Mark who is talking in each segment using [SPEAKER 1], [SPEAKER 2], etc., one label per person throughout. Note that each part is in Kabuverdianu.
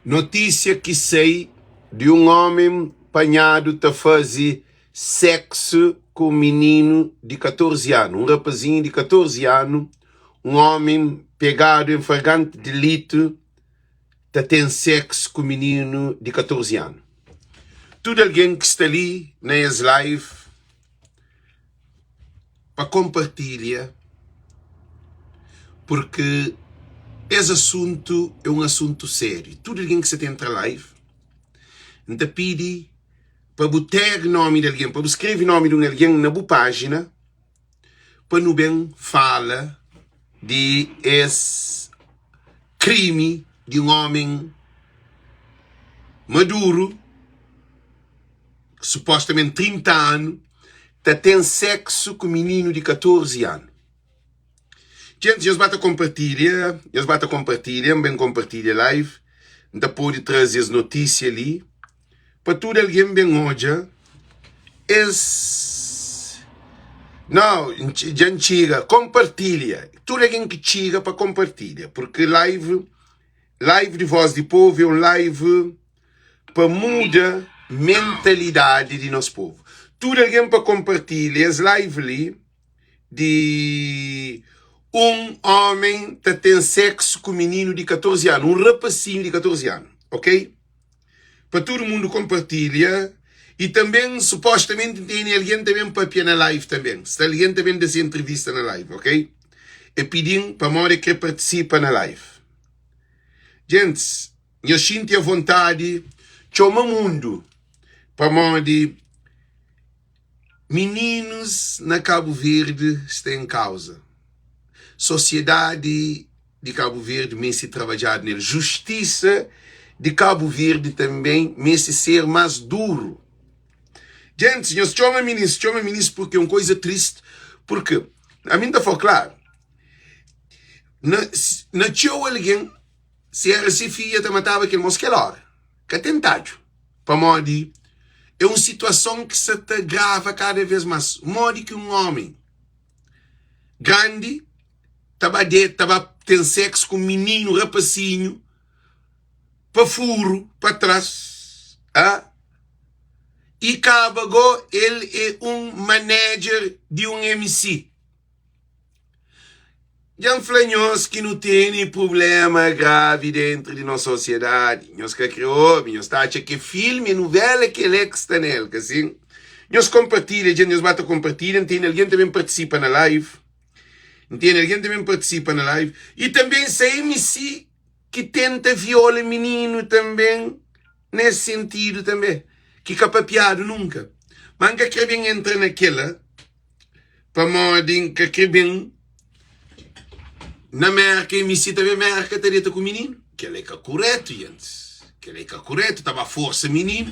[SPEAKER 1] Notísia ki sai di un ómi panhadu ta faze séksu ku un mininu di 14 anu, un rapazinhu di 14 anu, un ómi pegadu en fraganti delitu ta ten séksu ku mininu di 14 anu. Tudu algen ki sta li na es live pa konpartilha purki es asuntu é un asuntu sériu. Tudu algen ki sa ta entra live, N ta pidi pa bu tag nomi di algen, pa bu skrebe nomi di un algen na bu pájina pa nu ben fala di es krimi di un omen maduru, supostamenti 30 anu, ta ten seksu ku mininu di 14 anu. Djentis, nhos ba ta konpartilha, nhos ba ta konpartilha, N ben konpartilha live, N ta pode traze es notísia li pa tudu algen ben odja es. Nau, dja N txiga, konpartilha, tudu algen ki txiga pa konpartilha, purki live, live di Voz di Povu é un live pa muda mentalidadi di nos povu. Tudu algen pa konpartilha es live li di un omen ta ten seksu ku mininu di 14 anu, un rapasinhu di 14 anu, ok? Pa tudu mundu konpartilha i tanben supostamenti tene algen ta ben papia na live tanben. Sta algen ta ben da se entrevista na live, ok? E pidi-m pamodi e kre partisipa na live. Gentis, Nhos xinti avontadi txoma mundu pamodi mininus na Kabu Verdi sta en kauza. Sosiedadi di Kabu Verdi meste trabadjadu nel. Justisa di Kabu Verdi tanben meste ser mas duru. Gentis, nhos txoma minis, txoma minis purki é un koiza tristi, purki ami N ta fla klaru, na, na txeu algen Si éra se fidja ta mataba kel mos kel óra. Ka ten tadju. Pamodi é un situason ki sa ta grava kada vês más. Modi ki un ómi grandi ta ba deta, ta ba ten séksu ku un mininu, rapasinhu, pa furu, pa tras, a? I kaba go el é un manager di un MC. Dja N fla nhos ki nu tene prubléma gravi déntu di nos sosiedadi. Nhos ka kre obi, nhos ta atxa ki é filmi, é nuvéla kel é ki sta na el, ka sin? Nhos konpartilha, dja nhos ba ta konpartilha, N tene algen ta ben partisipa na live, N tene algen ta ben partisipa na live, i tanbe N sa MC ki tenta viola mininu tanbe nes sentidu tanbe, ki ka papiadu nunka. Ma N ka kre ben entra na kela. Pamodi N ka kre ben na Merka e mi si ta ben Merka ta deta ku mininu. Kel-la é ka kuretu, gentis. Kel-la é ka kuretu, ta ba forsa mininu.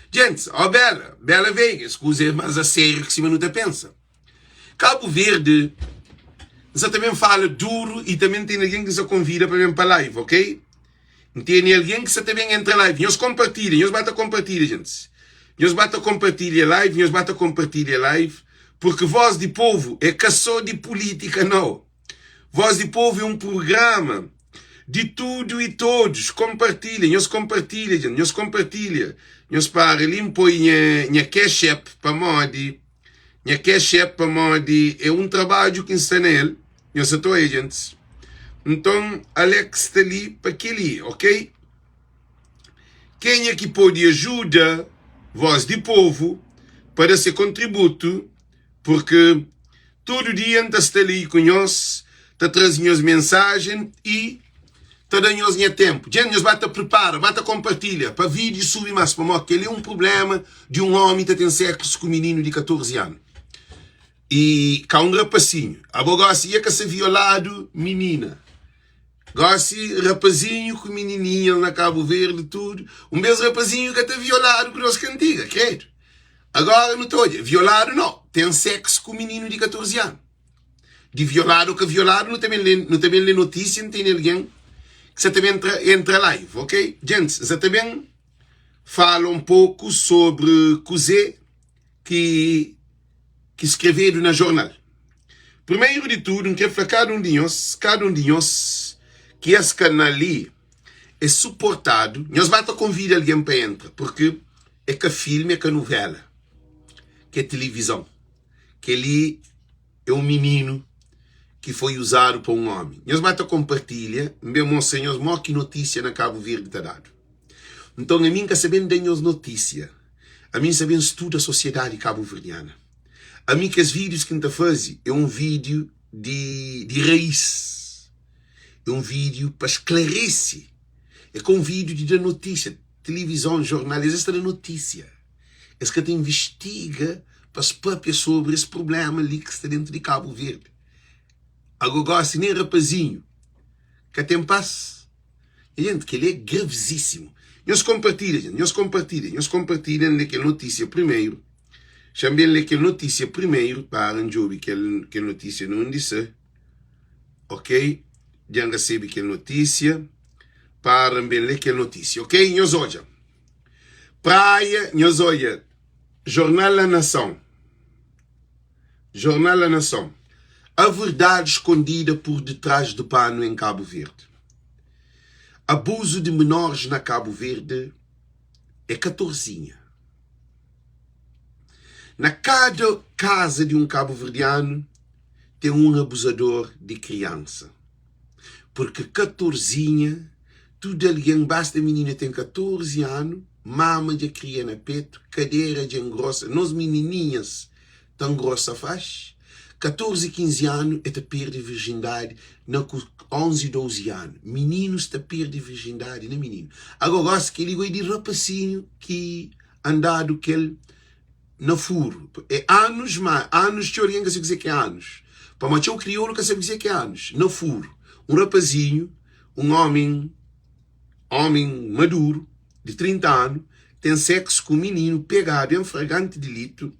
[SPEAKER 1] Gentis, ó Bela, Bela Veiga, es kuza é más a sériu ki sima nu ta pensa. Kabu Verdi, N sa ta ben fala duru i tanbe N tene algen ki N sa konvida pa ben pa live, ok? N tene algen ki sa ta ben entra live. Nhos konpartilha, nhos ba ta konpartilha, gentis. Nhos ba ta konpartilha live, nhos ba ta konpartilha live, purki Voz di Povu é ka só di pulítika, nau. Voz di Povu é un prugrama di tudu i todus. Konpartilha, nhos konpartilha, gentis, nhos konpartilha. Nhos para li, N poi nha, nha cash app pamodi, nha cash app pamodi é un trabadju ki N sta na el. Nhos sa ta oia gentis? Nton Alex sta li pa keli, ok? Kenha ki pode ajuda Voz di Povu pa da se kontributu, purki tudu dia N ta sta li ku nhos, ta traze nhos mensajen i ta da nhos nha tenpu. Djent, nhos ba ta pripara, ba ta konpartilha pa vídiu subi más, pamodi keli é un prubléma di un ómi ta ten séksu ku mininu di 14 anu. E ka un rapasinhu. Abo gosi ia ka sa violadu minina. Gosi rapazinhu ku minininha na Kabu Verdi tudu. Un bes rapazinhu ka ta violadu ku nos kantiga, kredu. Agora nu ta odja, violadu no, ten seksu ku mininu di 14 anu. Di violadu o ka violadu nu ta ben le, nu ta ben le notisia, N tene algen ki sa ta ben tra, entra live, ok? Gentis, N sa ta ben fala un poku sobri kuze ki ki skrevedu na jornal. Primeru di tudu, N kre fla kada un di nhos, kada un di nhos, ki es kanal li É suportadu. Nhos ba ta konvida algen pa entra, purki é ka filmi, é ka nuvela, ki é tilivizon. Kel-li é un mininu ki foi uzadu pa un ómi. Nhos ba ta konpartilha, N ben mostra nhos mó ki notísia na Kabu Verdi ta dadu. Nton, ami N ka sa ben da nhos notísia, ami N sa ben studa sosiedadi kabuverdiana. Ami kes vídius ki N ta faze é un vídiu di, di raís, é un vídiu pa sklarese, é ka un vídiu di da notísia. Tilivizon, jornal, es es ta da notísia. Es ka ta invistiga pa es papia sobri es prubléma li ki sta déntu di Kabu Verdi. Ago gósi nen rapazinhu ka ten pas. Nha jenti, kel-li é gravizísimu. Nhos konpartilha, jenti, nhos konpartilha, nhos konpartilha. N lé kel notísia primeru. Xa-m ben lé kel notísia primeru. Para N djobe kel, kel notísia na undi sta. Ok, dja N resebe kel notísia. Para N ben lé kel notísia. Ok, nhos odja. Praia, nhos odja, Jornal La Nação, Jornal La Nação, A verdade escondida por detrás de pano em Cabo Verde. Abuso de menores na Cabo Verde é katorzinha. Na kada kaza di un kabuverdianu ten un abuzador di kriansa. Purki katorzinha, tudu algen, basta minina ten 14 anu, mama dja kria na petu, kadera dja ngrosa, nos minininhas ta ngrosa faxi, 14, 15 anu e ta perde virjindadi na ku 11, 12 anu, mininus ta perde virjindadi na mininu. Ago gosi keli goi di rapasinhu ki andadu kel na furu. É anus ma anus txeu algen ka sabe kuzê ki é anus. Pamodi txeu kriolu ka sabe kuzê ki é anus. Na furu, un rapazinhu, un ómi, ómi maduru di 30 anu ten séksu ku un mininu pegadu en fraganti dilitu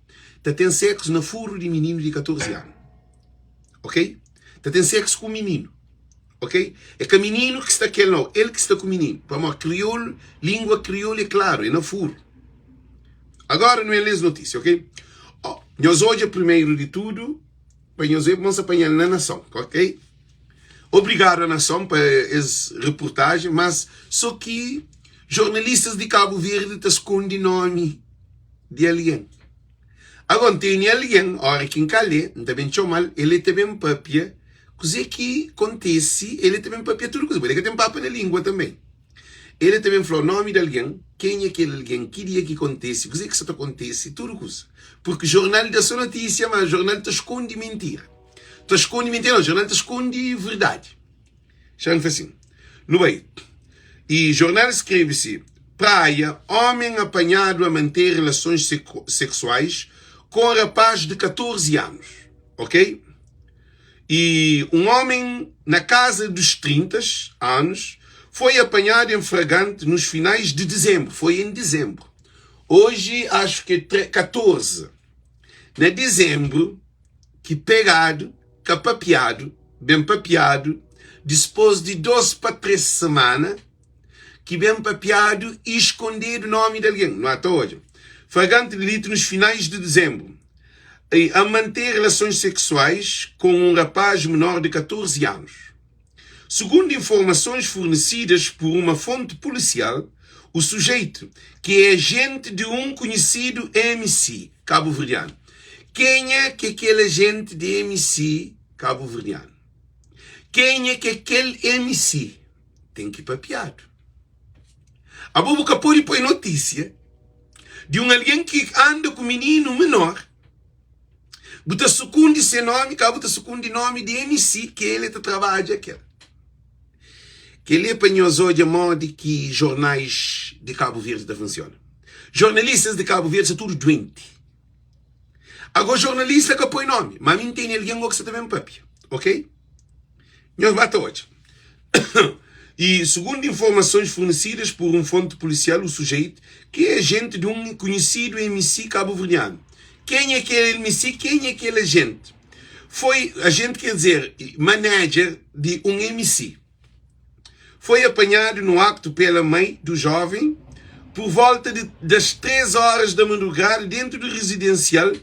[SPEAKER 1] ta ten séksu na furu di mininu di 14 anu. Ok? Ta ten séksu ku un mininu. Ok? É ka mininu ki sta kel nau, el ki sta ku mininu. Pamodi kriolu, lingua kriolu é klaru, é na furu. Agora nu el es notísia, ok? Oh, nhos odja primeiro di tudu pa nhos ver pa panhal na nação, ok? Obrigado a nação pa es reportagem, mas só ki jornalistas di Cabo Verde ta skonde nomi di algen. Agora N tene algen, ora ki N ka lé, N ta ben txoma-l, el ta ben papia kuzê ki kontese, el ta ben papia tudu kuza, el ka ten papa na língua tanbê. El ta ben fla-u nómi di algen, kenha kel algen, ki dia ki kontese, kuzê ki sta ta kontese, tudu kuza. Purki jornal da sô notísia, má jornal ta skonde mintira. Ta skonde mintira, nau, jornal ta skonde verdadi. Xa N fla sin, Nu bai. I jornal skrebe si, Praia, Ómen apanhadu a mantê relasons seksuais kon rapás di 14 anus. Ok? E un ómen na kaza dos 30 anus foi apanhadu em fragante nos finais de dezembro. Foi em dezembro. Hoje acho que é 14. Na dezembro ki pegadu, ka papiadu, ben papiadu, dispôs di 2 pa 3 semana ki ben papiadu e eskondedu nomi di algen. Nu ata odja. Fragante delito nos finais de dezembro. A manter relações sexuais com um rapaz menor de 14 anos. Segundo informações fornecidas por uma fonte policial, o sujeito, que é agente de um conhecido MC cabo-verdiano. Kenha ki é kel agente de MC cabo-verdiano? Kenha ki é kel MC? Ten ki papiadu. Abo bu ka pode poi notísia di un algen ki anda ku mininu menor, bu ta sukundi se nomi, ka bu ta sukundi nomi di MC ki el ta trabadja kel. Kel-li é pa nhos odja modi ki jornais di Kabu Verdi ta funsiona. Jornalistas di Kabu Verdi sta tudu duenti. Ago jornalista ka poi nomi, ma mi N tene algen go ki sta ta ben papia, ok? Nhos ba ta odja. E segundo informações fornecidas por um fonte policial, o sujeito, que é agente de um conhecido MC cabo-verdiano. Quem é aquele MC? Quem é aquele agente? Foi, agente quer dizer, manager de um MC. Foi apanhado no acto pela mãe do jovem por volta de, das 3 horas da madrugada dentro do residencial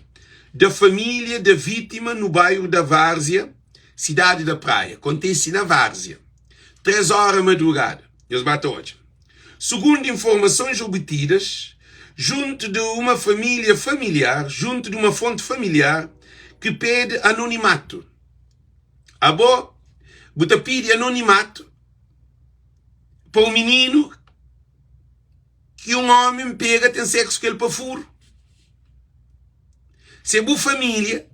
[SPEAKER 1] da família da vítima no bairro da Várzea, cidade da Praia. Acontece na Várzea. 3 horas da madrugada. Nhos ba ta odja. Sugundu informasons obtidas juntu di uma família familiar, juntu di uma fonti familiar ki pede anonimatu. Abo bu ta pidi anonimatu pa un mininu ki un omi pega ten seksu ku el pa furu. Se bu família,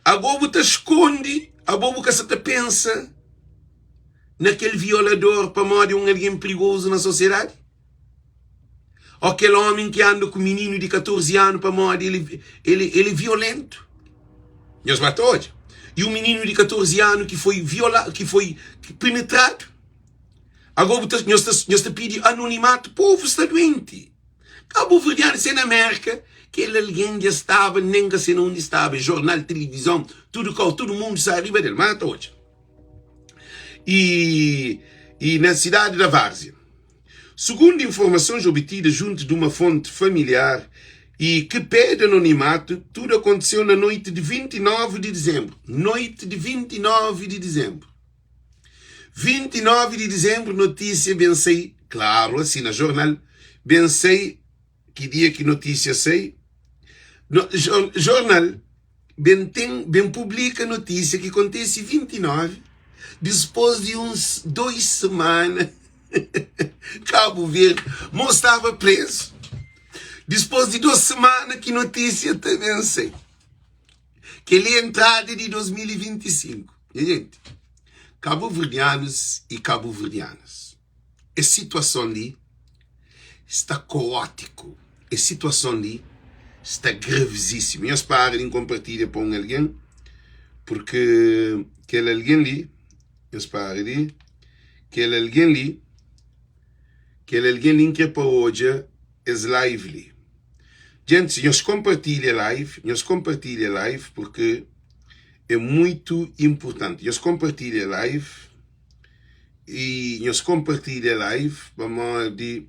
[SPEAKER 1] abo bu ta skonde, abo bu ka sa ta pensa na kel violador pamodi un algen prigozu na sosiedadi? Ô kel ómi ki anda ku mininu di 14 anu pamodi el, el, el é violentu? Nhos ba ta odja. I un mininu di 14 anu ki foi viola, ki foi penetradu. Agora bu ta, nhos ta, nhos ta pidi anonimatu, povu sta duenti. Kabuverdianu se na Merka, kel algen dja staba nen ka se na undi staba, jornal, tilivizon, tudu kau, tudu mundu sa riba del, ma ta odja. E, e na cidade da Várzea. Segundo informações obtidas junto de uma fonte familiar e que pede anonimato, tudo aconteceu na noite de 29 de dezembro. Noite de 29 de dezembro. 29 de dezembro, notícia bem sei, claro, assim na jornal, bem sei que dia que notícia sei, no, jornal ben ten ben publika notísia ki kontese 29 dispôs di uns 2 semana Kabu Verdi mo staba prezu dispôs di 2 semana ki notísia ta ben sai kel-li é entrada di 2025 nha jenti kabuverdianus i kabuverdianas es situason li sta kaótiku. Es situason li sta gravizísimu. Nhos para di konpartilha pa un algen, purki kel algen li, nhos para di, kel algen li, kel algen li N kre pa odja es live li. Djentis, nhos konpartilha live, nhos konpartilha live, purki é muitu inpurtanti. Nhos konpartilha live. i nhos konpartilha live pamodi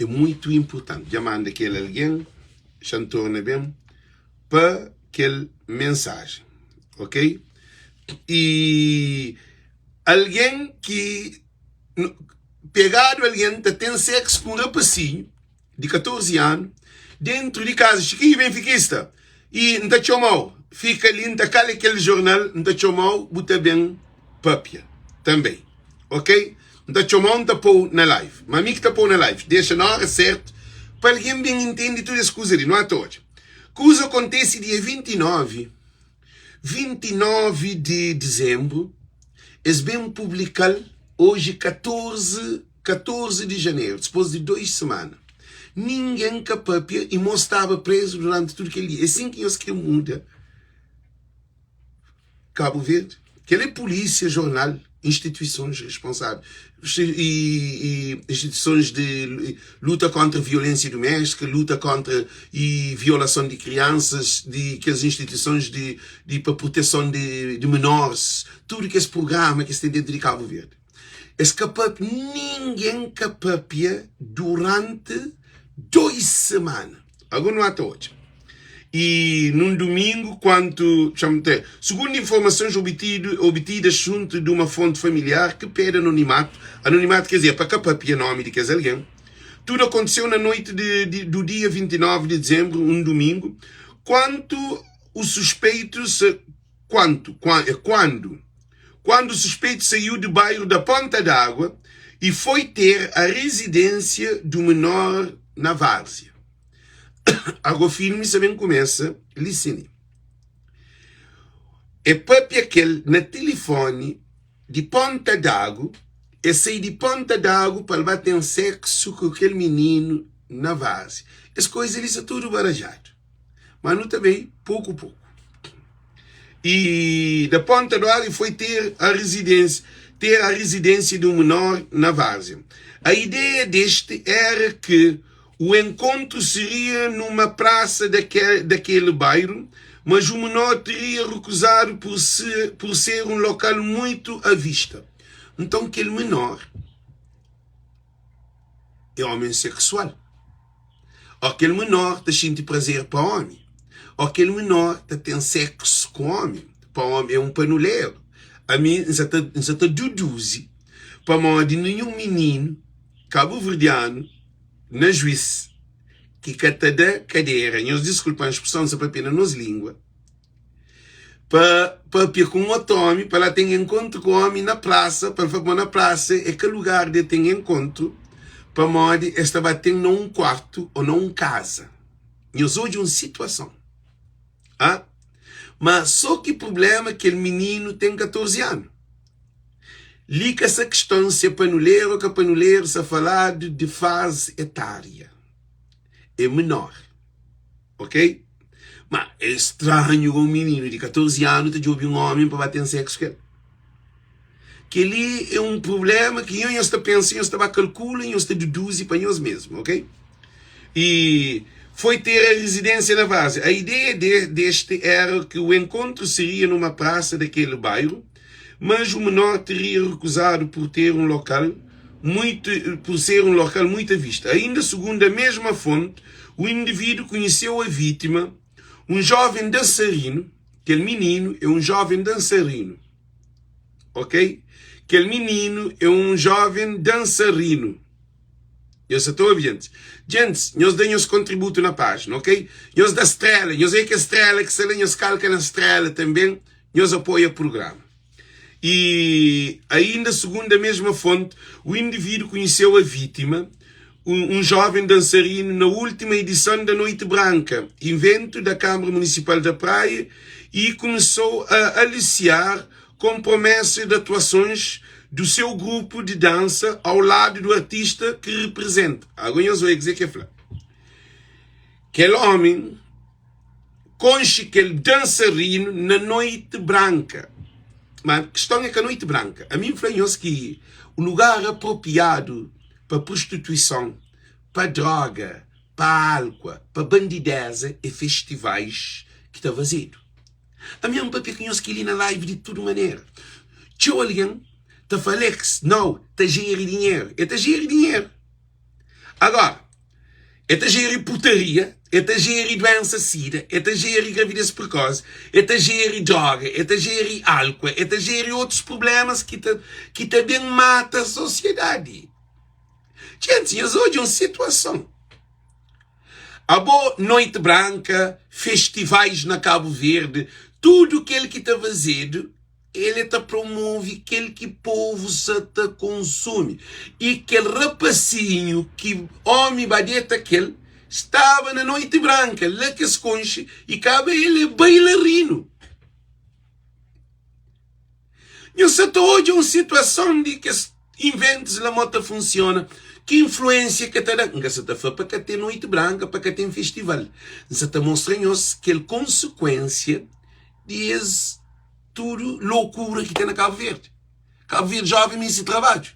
[SPEAKER 1] é muitu inpurtanti. Dja manda kel algen xa N torna ben pa kel mensajen, ok? I algen ki pegadu algen ta ten seksu ku un rapasinhu di 14 anu dentru di kaza. Chiquinho benfiquista i N ta txomau fika li N ta kala kel jornal N ta txomau bu ta ben papia tanbe ok N ta txomau N ta pou na live ma mi ki ta pou na live dexa na ora sertu pa algen ben intende tudu es kuza li nu ata odja kuza kontese dia 29 29 di dizembru es ben publikal oji 14 14 di janeru, dipôs di 2 simana, ningen ka pâpia i mô staba prézu duránti tudu kel dia. É sin ki nhos krê muda Kabu Verdi? Kel-li é pulísia, jornal, instituisons responsável i instituisons di luta kóntra violénsia duméstika, luta kóntra i violason di kriansas, di kes instituisons di di pa proteson di menóris, tudu kes prugrama ki es ten déntu di Kabu Verdi. Es ka papia, ningen ka papia duranti 2 semana. Ago nu ata odja. I nun dumingu, kuantu txam-te, sugundu informasons obitidu, obitidas juntu di uma fonti familiar ki pede anonimatu, anonimatu ker dizer pa ka papia nomi di kes algen, tudu akontiseu na noiti di, di, du dia 29 di dizembru, un dumingu, kuantu o suspeitu se, kuantu, kuan, é kuandu, kuandu o suspeito saiu do bairro da Ponta d'Água e foi ter a residência do menor na Várzea. Ago filmi sa ben kumesa li sin. E papia kel na tilifoni di Ponta d'Agu, e sai di Ponta d'Agu pa el ba ten seksu ku kel mininu na Várzea. Es koiza li sa tudu barajadu. Ma nu ta bai poku poku. E da Ponta do Água e foi ter a residência, ter a residência de um menor na Várzea. A ideia deste era que o encontro seria numa praça daquele, daquele bairro, mas o menor teria recusado por ser, por ser um local muito à vista. Então, aquele menor é homem sexual. Ó kel menor ta xinti prazer pa ómi Ó kel menor ta ten seksu ku ómi Pa ómi é un panuleru Ami N sa ta, N sa ta duduzi Pamodi ninhun mininu. Kabuverdianu na juiz ki ka ta da kadera, nhos diskulpa-m spreson, N sa papia na nos lingua, pa papia ku un otu omi, pa la ten enkontru ku omi na prasa, pa el fla ma na prasa é ka lugar di ten enkontru, pamodi es ta ba ten na un kuartu ô na un kaza. Nhos odja un situason. Ah, ma sô ki prubléma kel mininu ten 14 anu. Li ka sa kiston si é panuleru ô ka panuleru, sa faladu di fazi etária. É menor, ok? Ma é stranhu un mininu di 14 anu ta djobe un ómi pa ba ten séksu ku el. Kel-li é un prubléma ki nho nhos ta pensa, nhos ta ba kalkula, nhos ta deduzi pa nhos mesmu, ok? E foi ter a residência na Várzea. A ideia de, deste era que o encontro seria numa praça daquele bairro, mas o menor teria recusado por ter um local muito, por ser um local muito à vista. Ainda segundo a mesma fonte, o indivíduo conheceu a vítima, um jovem dançarino, aquele menino é um jovem dançarino, ok? Aquele menino é um jovem dançarino. Nhos sa ta obi, djentis? Djentis, nhos da nhos kontributu na pájina, ok? Nhos da strela, nhos é kes strela ki sta la, nhos kalka na strela tanben, nhos apoia prugrama. E ainda segundo a mesma fonte, o indivíduo conheceu a vítima, um, um jovem dançarino, na última edição da Noite Branca, evento da Câmara Municipal da Praia, e começou a aliciar com promessas de atuações do seu grupo de dança ao lado do artista que representa. Agora nhos oi kuzê ki el fla. Kel homem konxe kel dansarinu na Noite Branka. Ma kiston é ka Noite Branka. Ami N fla nhos ki o lugar apropriadu pa prostituison, pa droga, pa álkua, pa bandideza é festivais ki ta fazedu. Ami N papia ku nhos kel-li na live di tudu manera. Txeu algen ta fla Alex, nau, ta jeri dinheru. El ta jeri dinheru. Agora, el ta jeri putaria, el ta jeri duensa sida, el ta jeri gravidez precoce, el ta jeri droga, el ta jeri álcool, el ta jeri otus problemas ki ta, ki ta ben mata sosiedadi. Gente, nhos odja un situason. Abo, Noite Branca, festivais na Cabo Verde, tudo kel ki ta fazedu, el ta promove kel ki povu sa ta konsumi. I kel rapasinhu ki omi ba deta kel, staba na Noite Branca, la ki es konxe i kaba el é bailarinu. Nhos sa ta odja un situason di kes inventus la mo ta funsiona, ki influensia ke ta da. N ka sa ta fla pa ka ten noiti branka, pa ka ten festival. N sa ta mostra nhos kel konsekuensia di es tudu lokura ki ten na Kabu Verdi. Kabu Verdi joven meste trabadju.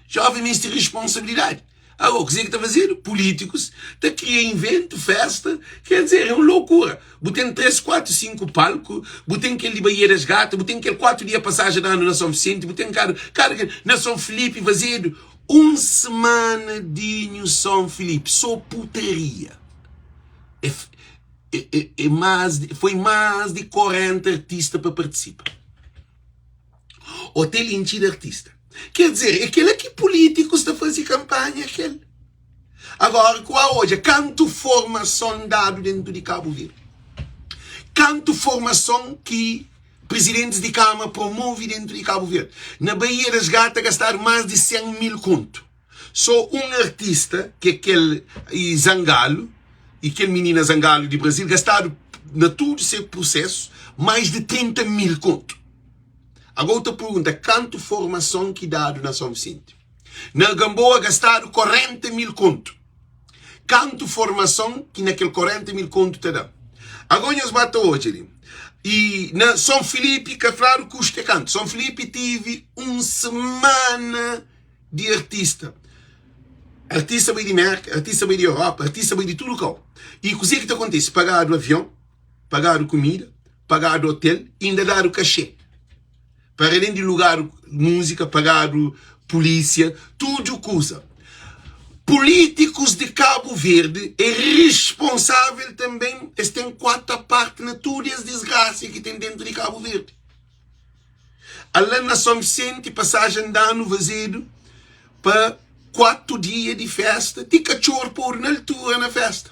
[SPEAKER 1] Jovem meste responsabilidade. Agora, kuzê ki ta fazedu? Pulítikus ta kria inventu, festa, quer dizer, é un loucura. Bu ten 3, 4, 5 palku, bu ten kel di Baía das Gatas, bu ten kel 4 dia pasajen di anu na São Vicente, bu ten kada, kada kel, na São Filipe fazedu un semana di nhu São Filipe, só putaria. É, é, é, é mais, foi mais di 40 artista pa partisipa. Hotel intxi di artista. Quer dizer, é kela ki políticos ta faze campanha kel. Agora ku a odja kantu formason dadu dentu di Cabo Verde. Kantu formason ki presidentis di Câmara promove dentu di Cabo Verde. Na Baía das Gatas gastadu mais di 100 mil kontu. So un artista ki é kel e Zangalo e kel minina Zangalo di Brasil gastadu na tudu se prosesu mais di 30 mil kontu. Agora u ta pergunta kantu formason ki dadu na São Vicente? Na Gamboa gastadu 40 mil kontu. Kantu formason ki na kel 40 mil kontu ta da? Agora nhos ba ta odja li. E na São Filipe ka fladu kustu é kantu. São Filipe tive un semana di artista. Artista bai di Merka, artista bai di Europa, artista bai di tudu kau. I kuzê ki ta kontise? Pagadu avion, pagadu kumida, pagadu hotel, inda dadu kaxê. Para alén di lugadu múzika, pagadu pulísia, tudu kuza. Polítikus di Kabu Verdi é responsável tanben, es ten kuata parti na tudu es disgrasia ki ten dentu di Kabu Verdi. Ala na São Vicente, pasajen d'anu fazedu pa. 4 dia di festa ti katxor podu na altura na festa.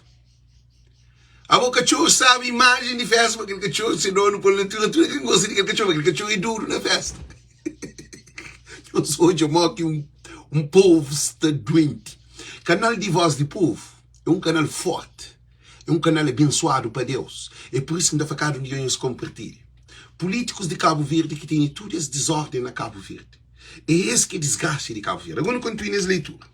[SPEAKER 1] Abo katxor sabe imajen di festa pa kel katxor se donu pol na altura tudu ken gosta di kel katxor pa kel katxor é dodu na festa. Nhos odja mo ki un, un povu sta duenti. Kanal di Voz di Povu é un kanal forti, é un kanal abensuadu pa Deus. É pur isu ki N ta fla kada un di nhos konpartilha. Pulítikus di Kabu Verdi ki tene tudu es dizórden na Kabu Verdi. É es ki é disgrasa di Kabu Verdi. Agora nu kontinua nes leitura.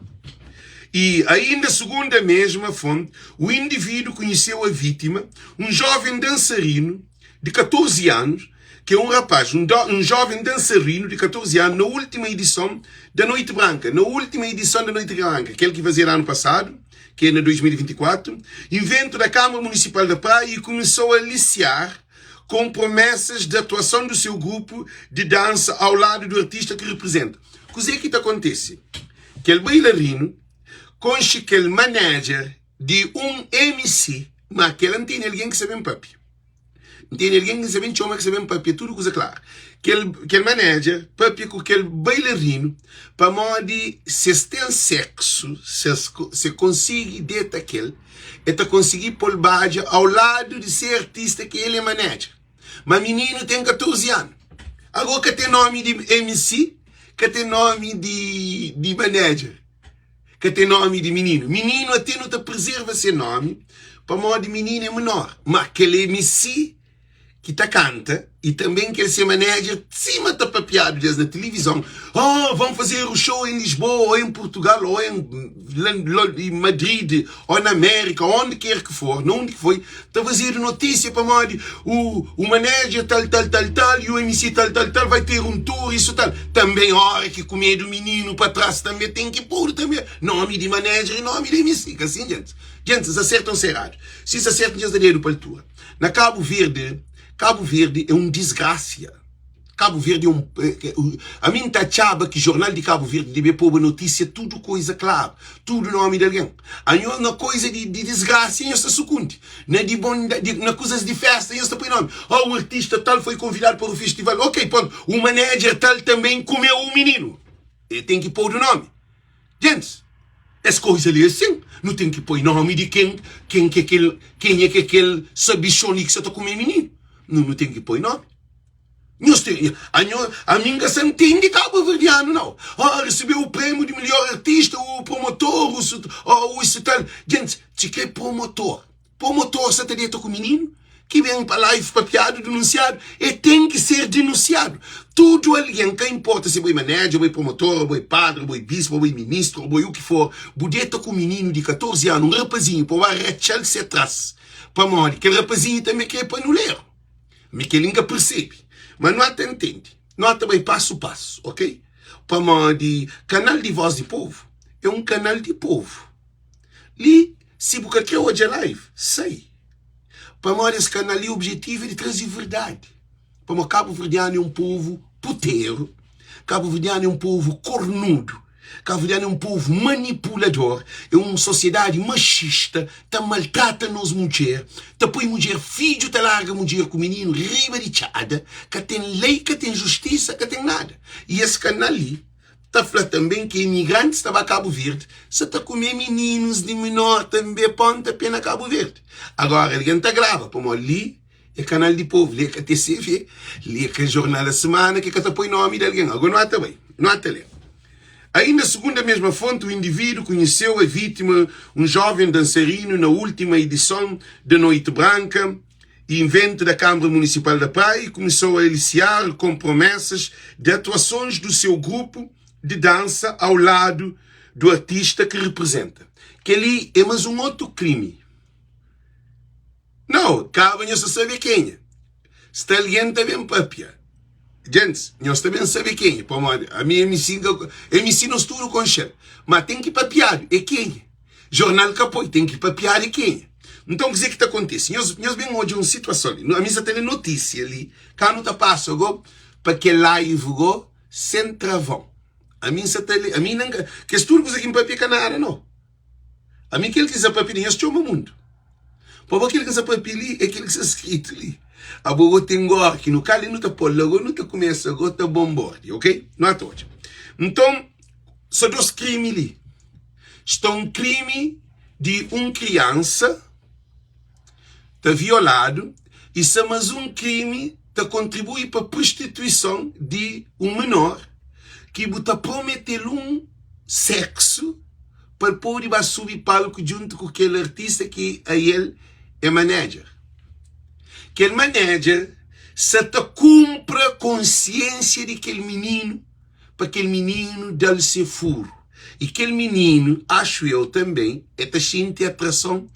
[SPEAKER 1] E ainda segundo a mesma fonte, o indivíduo conheceu a vítima, um jovem dançarino de 14 anos, que é um rapaz, um, do, um jovem dançarino de 14 anos, na última edição da Noite Branca. Na última edição da Noite Branca, aquele que fazia ano passado, que é na 2024, invento da Câmara Municipal da Praia e começou a aliciar com promessas de atuação do seu grupo de dança ao lado do artista que representa. Kuzê ki ta kontese? Kel bailarinu konxe kel manager di un MC, ma kel-la N tene algen ki sa ben papia. N tene algen ki sa ben txoma ki sa ben papia tudu kuza klaru. Kel, kel manager papia ku kel bailarinu pamodi si es ten seksu, si es se konsigi deta kel, el ta konsigi pô-l badja au ladu di se artista ki el é manager. Ma mininu ten 14 anu. Agó ka ten nomi di MC, ka ten nomi di, di manager, ka ten nomi di mininu. Mininu ate nu ta prezerva se nomi pamodi mininu é menor. Ma kel MC ki ta kanta e tanben kel se manager sima ta papiadu des na tilivizon, oh vão fazer o show em Lisboa ou em Portugal ou em em Madrid ou na América, onde quer que for, na onde que foi, ta fazedu notícia pamodi o, o manager tal tal tal tal e o MC tal tal tal vai ter um tour isso tal. Também hora que kumedu mininu pa trás também tem que pôr também nome di manager e nome di MC, ka assim gente? Gente, sa certo ou sa errado? Si sa certo, nhos da dedu pa altura. Na Cabo Verde, Cabo Verde é um desgracia. Cabo Verde é um a mim ta atxaba ki jornal di Cabo Verde debe poba notícia tudo coisa claro, tudo nome di alguém. Anhos na coisa di, di desgracia nhos ta sucundi, na di bonda, di, na coisas di festa nhos ta põe nome. Oh, o artista tal foi convidado para o festival. Ok, ponto. O manager tal também comeu o menino. Ele tem que pôr o nome. Gentis, es koiza li é sin, nu ten ki poi nomi di ken, ken ki é kel, kenha ki é kel sabixon li ki sa ta kume mininu. Nu, nu ten ki poi nomi. Nhos ten, anho, ami N ka sa ntende kabuverdianu nau. Ah, resebeu o prêmio de melhor artista, o promotor, o su, oh, o isu tal. Gentis, si kre promotor, Promotor sa ta deta ku mininu ki ben pa live papiadu, denunsiadu, e ten ki ser denunsiadu. Tudu algen, ka inporta si bo e manager, bo e promotor, bo e padri, bo e bispo, bo e ministru, bo e u ki for, bu deta ku mininu di 14 anu, un rapazinhu, pa bu ba ratxa-l se tras. Pamodi kel rapazinhu tanbe kre panuleru. Mi kel-li N ka persebe. Ma nu ata ntende. Nu ata bai pasu pasu, ok? Pamodi kanal di Voz di Povu é un kanal di povu. Li si bu ka kre odja live sai pamodi es kanal li objetivu é di traze verdadi pamodi kabuverdianu é un povu puteru kabuverdianu é un povu kornudu kabuverdianu é un povu manipulador é un sosiedadi maxista ta maltrata nos mudjer ta poi mudjer fidju ta larga mudjer ku mininu riba di txada ka ten lei ka ten justisa ka ten nada i es kanal li Ta fla tanben ki emigrantis ta ba Kabu Verdi sa ta kume mininus di menor tanbe ponta pe na Kabu Verdi. Agora algen ta grava pamodi li e kanal di povu, li e ka TCV, li e ka jornal a semana ki ka ta poi nomi di algen. Agora nu ata bai, nu ata le. Ainda segundo a mesma fonte, o indivíduo conheceu a vítima, um jovem dançarino, na última edição da Noite Branca, invento da Câmara Municipal da Praia e começou a aliciar com promessas de atuações do seu grupo de dança ao lado do artista que representa. Kel-li é mas um outro crime. Não, kaba nhos ta sabe kenha. Sta algen ta ben papia. Gentis, nhos ta ben sabe kenha. Pamodi ami MC, MC nos tudu konxe-l. Ma ten ki papiadu é kenha. Jornal ka poi, ten ki papiadu é kenha. Nton kuzê ki ta kontise? Nhos, nhos ben odja un situason li. Ami sa tene notisia li, ka nu ta pasa go pa kel live go sen travon. Ami sa ta li, ami nan ka, kes tudu kuza ki N papia ka nada no. Ami kel ki sa papia li, nhos txoma mundu. Pabia kel ki sa papia li é kel ki sta skritu li. Abo go ten gor ki nu kal li nu ta pol la go nu ta kumesa go ta bombordi, ok? Nu ata odja. Nton, sa dos krimi li. Sta un krimi di un kriansa ta violadu i sta mas un krimi ta kontribui pa prostituison di un menor ki bu ta promete-l un seksu pa el pode ba subi palku djuntu ku kel artista ki ael é manager. Kel manager sa ta kunpra konsiensia di kel mininu pa kel mininu da-l se furu. I kel mininu, axu eu tanbe, el ta xinti atrason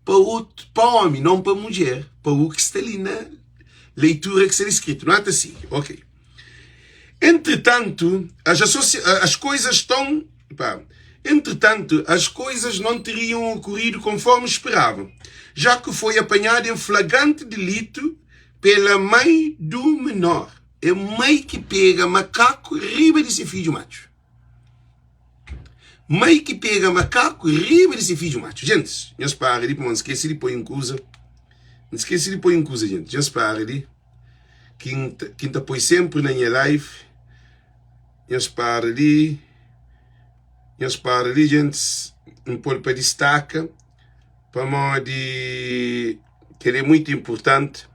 [SPEAKER 1] pa otu, pa omi, non pa mudjer, pa u ki sta li na leitura ki sta li skritu. Nu ata sigi, ok. Entretantu, as asocia, as coisas estão, pá, entretanto, as coisas não teriam ocorrido conforme esperavam, já que foi apanhado em flagrante delito pela mãe do menor. É mãe ki pega makaku riba di se fidju matxu. Mãe ki pega makaku riba di se fidju matxu. Gentis, nhos para di, pamodi N skese di poi un kuza. N skese di poi un kuza, gentis. Nhos para di, ki N ta, ki N ta poi senpri na nha live. Nhos para di, nhos para di, gentis. N pô-l pa distaka, pamodi kel-li é muitu inpurtanti.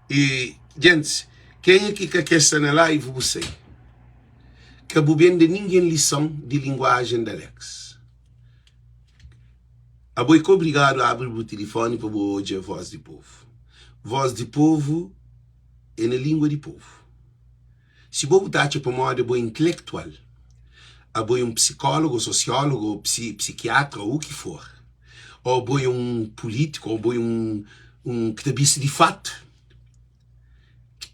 [SPEAKER 1] I gentis, kenha ki ka kre sta na live bu sai. Ka bu ben da ningen lison di linguajen di Alex. Abo é ka obrigadu abri bu tilifoni pa bu odja Voz di Povu. Voz di Povu é na lingua di povu. Si bo bu ta atxa pamodi abo é intelektual, abo é un psikólogu, ou sosiólogu, ou psikiatra, ou u ki for, ou abo é un pulítiku, ou abo é un un ki ta bisti di fatu,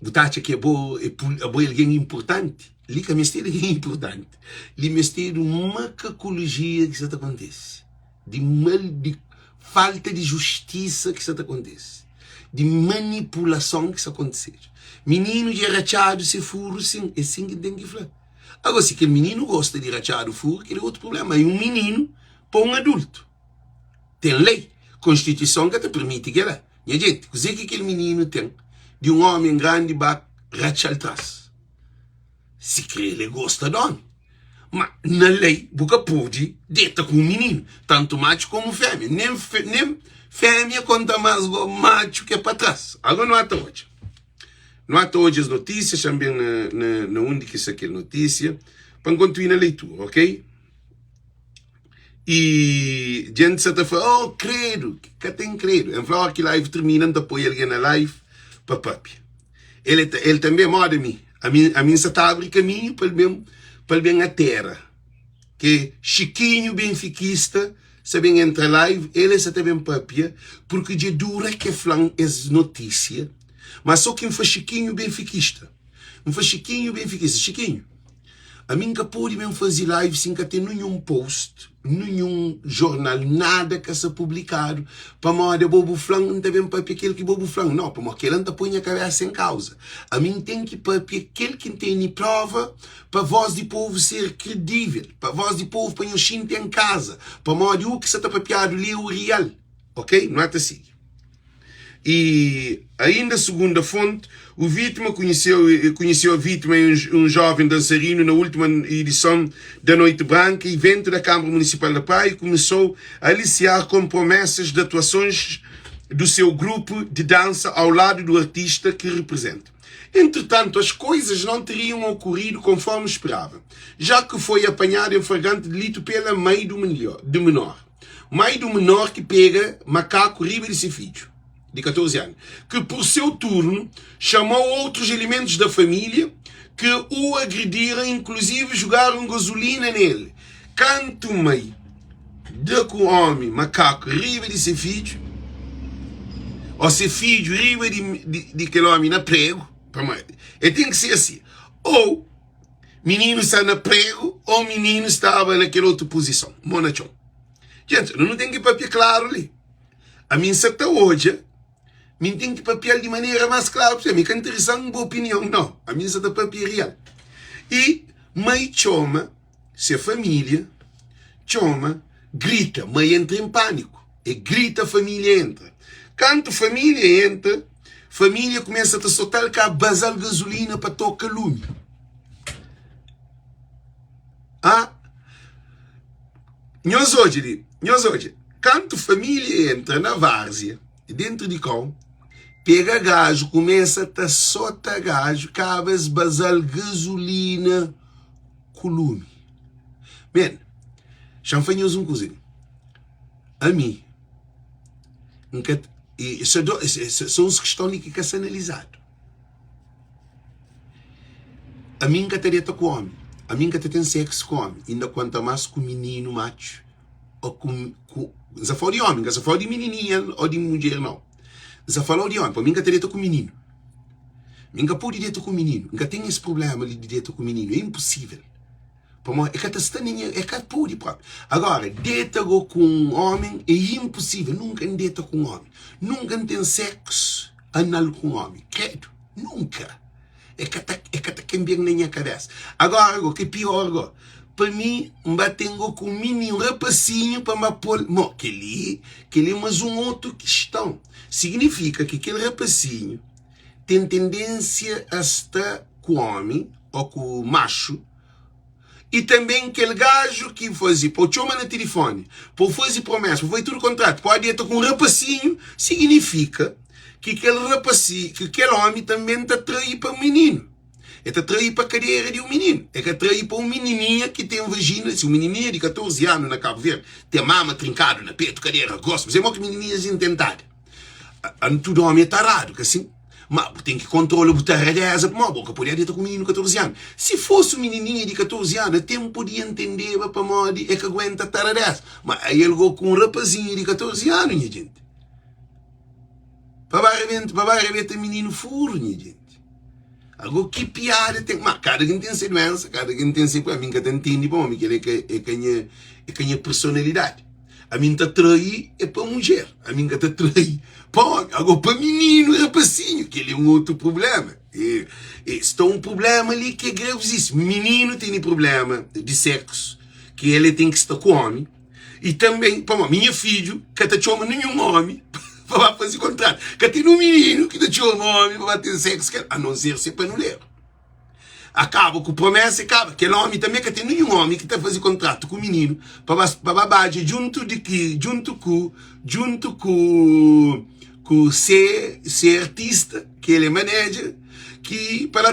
[SPEAKER 1] bu ta atxa ki abo é abo é algen inpurtanti? Li ka mestedu algen inpurtanti, li mestedu makakulujia ki sa ta kontise, di mal di falta di justisa ki sa ta kontise, di manipulason ki sa kontisedu. Mininu dja ratxadu se furu sin, é sin ki N ten ki fla. Agora, si kel mininu gosta di ratxadu furu, kel é otu prubléma. É un mininu pa un adultu. Ten lei, konstituison ka ta permiti kel-la. Nha jenti, kuzê ki kel mininu ten di un ómi grandi ba ratxa-l tras? Sikrê el gosta di ómi. Ma na lei bu ka pode deta ku un mininu, tantu matxu komu fémia. Nen nen fémia konta más go matxu ke pa tras. Agora nu ata odja. Nu ata odja es notísia, xa-m ben na na na undi ki sta kel notísia pa N kontinua na leitura, ok? I djenti sa ta fla, oh kredu, ka ten kredu. N fla, óki live tirmina, N ta poi algen na live pa papia. El, el tanbe moda mi. Ami, ami N sa ta abri kaminhu pa el ben, pa el ben atera. Ke Xikinhu benfikista sa ben entra live, el e sa ta ben papia, purki dja dura ke fla-m es notisia. Ma so ki N fla Xikinhu benfikista, N fla Xikinhu benfikista, Xikinhu, Ami N ka pode ben faze live si N ka ten ninhun post, ninhun jornal, nada ka sta publikadu, pamodi abo bu fla-m, N ta ben papia kel ki bo bu fla-m. Nau, pamodi kel-la N ta poi nha kabésa en kauza. Ami N ten ki papia kel ki N tene prova pa vós di povu ser kredível, pa vós di povu pa nhos xinti en kaza, pamodi u ki sta ta papiadu li é u real. Ok? Nu ata sigi. E ainda segundo a fonte, o vítima conheceu, conheceu a vítima e um, um jovem dançarino na última edição da Noite Branca, evento da Câmara Municipal da Praia, e começou a aliciar com promessas de atuações do seu grupo de dança ao lado do artista que representa. Entretanto, as coisas não teriam ocorrido conforme esperava, já que foi apanhado em flagrante delito pela mãe do melhor, de menor. Mai di un menor ki pega makaku riba di se fidju di 14 anu, ki pur seu turnu chamou outros elementos da família que o agrediram, inclusive jogaram gasolina nele. Kantu mai da ku omi makaku riba di se fidju, o se fidju riba di, di, di kel omi na pregu, pamodi e ten ki ser asi, ou Mininu sta na pregu ou mininu staba na kel otu puzison, mo na txon. Gente, nu ten ki papia klaru li. Ami N sa ta odja, mi N ten ki papia-l di manera más klaru pusivel. Mi ka interesan bu opinion, no. Ami N sa ta papia real. I mai txoma se família, txoma, grita, mai entra en pâniku. E grita, família entra. Kantu família entra, Família kumesa ta sota-l ka baza-l gazulina pa toka lumi. Ah! Nhos odja li, nhos odja, kantu família entra na várzia, dentu di kau, pega gaju, kumesa ta sota gaju, kaba es baza-l gazulina ku lumi. Men, xa-m fla nhos un kuza li, ami, N ka, e so uns kiston li ki ka sta analizadu. Ami N ka ta deta ku omi, ami N ka ta ten seksu ku omi, inda kuanta mas ku mininu matxu o ku ku N sa fala di omi, N ka sa fala di minininha o di mudjer nau, N sa fala di omi, pabia mi N ka ta deta ku mininu, mi N ka pudi deta ku mininu, N ka ten es prublema li di deta ku mininu, é inpusivel. Pamodi e ka ta sta na nha, e ka pode propi. Agora, deta go ku un omi é imposível. Nunka N deta ku un omi. Nunka N ten seksu anal ku un omi. Kredu, nunka. E ka ta, e ka ta kanbia-m na nha kabesa. Agora go, ki pior go, pa mi N ba ten go ku un mininu, un rapasinhu pa N ba pô-l. Mo, kel-li, kel-li é más un otu kiston. Signifika ki kel rapasinhu ten tendénsia a sta ku omi ô ku matxu. I tanben kel gaju ki faze pa-u txoma na tilifoni, pa-u faze promesa, pa-u faze tudu kontratu, pode deta ku un rapasinhu, siginifika ki kel rapasi, ki kel omi tanben ta trai pa mininu. E ta trai pa kadera di un mininu. E ka trai pa un minininha ki ten vajina, si un minininha di 14 anu na Kabu Verdi ten mama trinkadu na petu, kadera grosu, ma é mo ki minininhas intentada. Anu tudu omi é taradu, ka sin? Ma bu ten ki kontrola bu taradeza pamodi bo ka pode deta ku mininu 14 anu. Si fosi un minininha di 14 anu ate N podia ntendeba pamodi e ka guenta taradeza. Ma ai el go ku un rapazinhu di 14 anu nha jenti. Pa ba rebenta, pa ba rebeta mininu furu nha jenti. Ago ki piada ten? Ma kada ken ten se duensa, kada ken ten se. Ami N ka ta ntende pamodi kel-la e ka nha, e ka nha personalidadi. Ami N ta trai é pa mudjer, ami N ka ta trai pa omi. Ago pa mininu i rapasinhu, kel-li é un otu prubléma. E, e sta un prubléma li ki é gravizísimu. Mininu tene prubléma di seksu, ki el ten ki sta ku omi. I tanbe, pamodi mi nha fidju ka ta txoma ninhun omi pa ba faze kontratu. Ka ten un mininu ki ta txoma omi pa ba ten seksu ku el, anonser si é panuleru. Akaba ku promesa e kaba. Kel omi tanbe ka ten ninhun omi ki ta faze kontratu ku mininu pa ba pa ba badja djuntu di ki djuntu ku djuntu ku ku se se artista ki el é manager ki pa la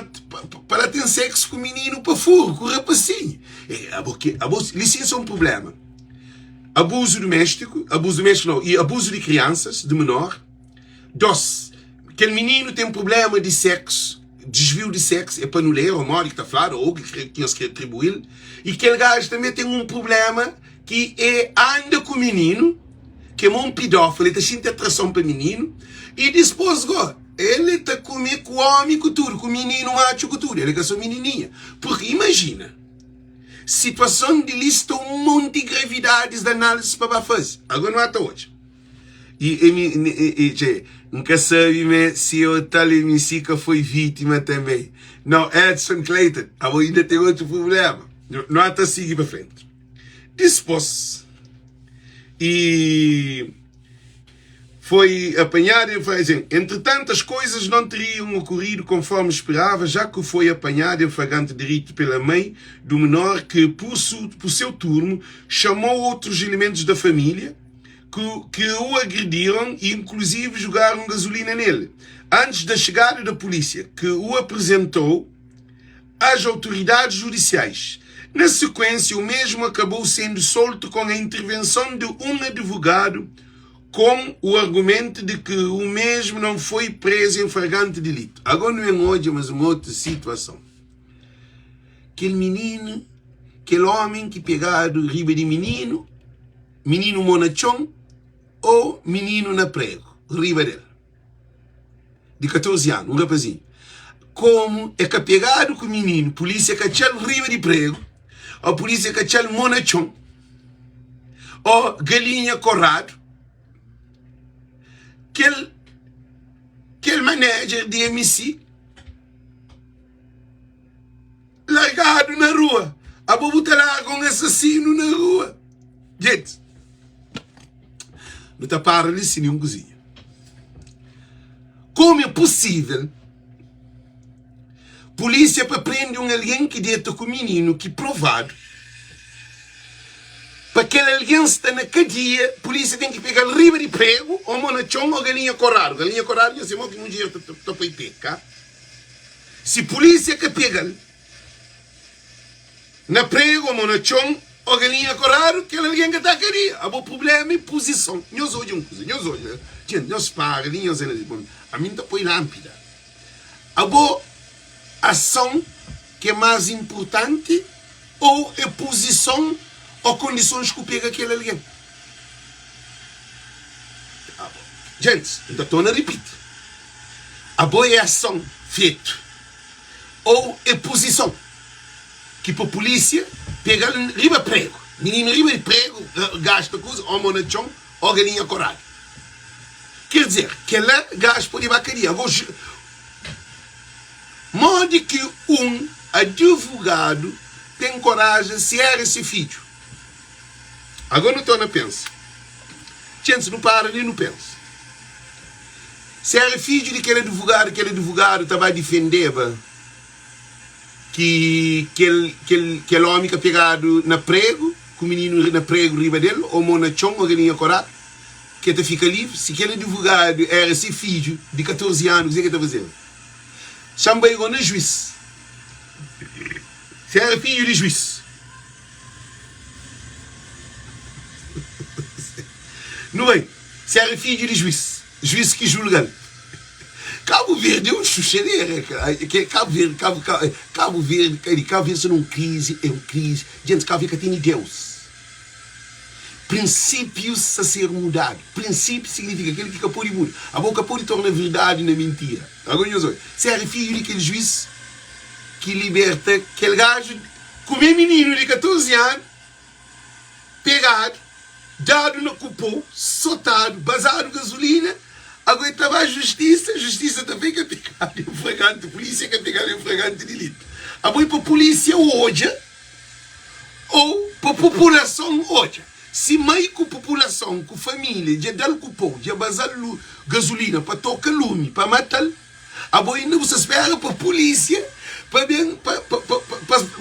[SPEAKER 1] pa la ten seksu ku mininu pa furu ku rapasinhu. E abo ki abo lisensa un prublema. Abuzu duméstiku, abuzu duméstiku nau, i abuzu di kriansas, di menor. 2, Kel mininu ten prubléma di séksu, disviu di séksu, é panuleru ô modi ki ta fladu, ô ki nhos kre atribuí-l. I kel gaju tanbê ten un prubléma ki é anda ku mininu, ki é ma un pidófilu, el ta xinti atrason pa mininu, i dipôs gó, el ta kume ku ómi ku tudu, ku mininu matxu ku tudu, el é ka sô minininha. Purki imajina, situason di li sta un monti gravidadis di análizis pa ba faze. Agó nu ata odja. I emi i txe N ka sabe me si o tal MC ka foi vítima também. Não, Edson Clayton, abo inda ten otu problema. No ata sigi pa frenti. Dispos i foi apanhado em flagrante. Entretanto, as coisas não teriam ocorrido conforme esperava, já que foi apanhado em flagrante delito pela mãe do menor que, por, su, por seu turno, chamou outros elementos da família que, que o agrediram e inclusive jogaram gasolina nele, antes da chegada da polícia, que o apresentou às autoridades judiciais. Na sequência, o mesmo acabou sendo solto com a intervenção de um advogado com o argumento de que o mesmo não foi preso em flagrante delito. Agora não é hoje, mas uma outra situação. Aquele menino, aquele homem que pegado riba de menino, Mininu mo na txon ô mininu na pregu riba del di 14 anu, un rapazinhu. Komu e ka pegadu ku mininu, pulísia ka txa-l riba di pregu ô pulísia ka txa-l mo na txon ô galinha koradu, kel kel manager di MC Largadu na rua. Abo bu ta larga un asasinu na rua. Gente, nu ta para li sin un kuzinha. Como é possível polícia pa prende un alguém ki deta ku mininu ki provadu? Pa kel algen sta na kadia, pulísia ten ki pega-l riba di pregu, ô mo na txon, ô galinha koradu. Galinha koradu dja se mo ki mudjer ta poi pé, ka? Si pulísia ka pega-l na pregu, ô mo na txon, ô galinha koradu, kel algen ka ta kadia. Abo prubléma é puzison. Nhos odja un kuza, nhos odja, djenti, nhos para li, nhos analiza. Bon, ami N ta poi lánpida. Abo ason ki é más inpurtanti ô é puzison ô kondisons ku pega kel algen? Abo, djentis, N ta torna ripiti, abo é ason fetu ô é puzison ki pa pulísia pega-l riba pregu, mininu riba di pregu, gasta kuza, ô mo na txon ô galinha koradu? Ker dizer, kel-la gaju pode ba kadia. Ago, modi ki un adivogadu ten korajen si éra se fidju? Ago nu torna pensa. Txentis, nu para li nu pensa. Si éra fidju di kel adivogadu, kel adivogadu ta ba difendeba ki kel, kel, kel ómi ka pegadu na pregu, ku mininu na pregu riba del, ô mo na txon, ô galinha koradu? Ki el ta fika livri. Si kel adivogadu éra se fidju di 14 anu, kuzê ki el ta fazeba? Xa-m bai gó na juís. Si éra fidju di juís. Nu bai. Si éra fidju di juís, juís ki julga-l. Kabu Verdi é un xuxadera. Kabu Verdi, Kabu, Kabu Verdi, Kabu Verdi sta na un krizi, é un krizi. Djentis, Kabu Verdi ka tene Deus. Prinsípius sta ser mudadu. Prinsípiu signifika kel ki ka pode muda. Abo ka pode torna verdadi na mintira. Agora nhos odja, si éra fidju di kel juís ki liberta kel gaju kume mininu di 14 anu, pegadu, dadu na ku pô, sotadu, bazadu gazulina, agora el ta ba justisa, justisa ta fla el ka pegadu en fraganti, pulísia ka pegadu en fraganti dilitu. Abo i pa pulísia odja. Ou pa populason odja. Si mai ku populason ku familia dja dal ku pou, dja bazal gazulina pa toka lumi pa matal, abo inda bu sta spera pa pulisia pa ben pa pa pa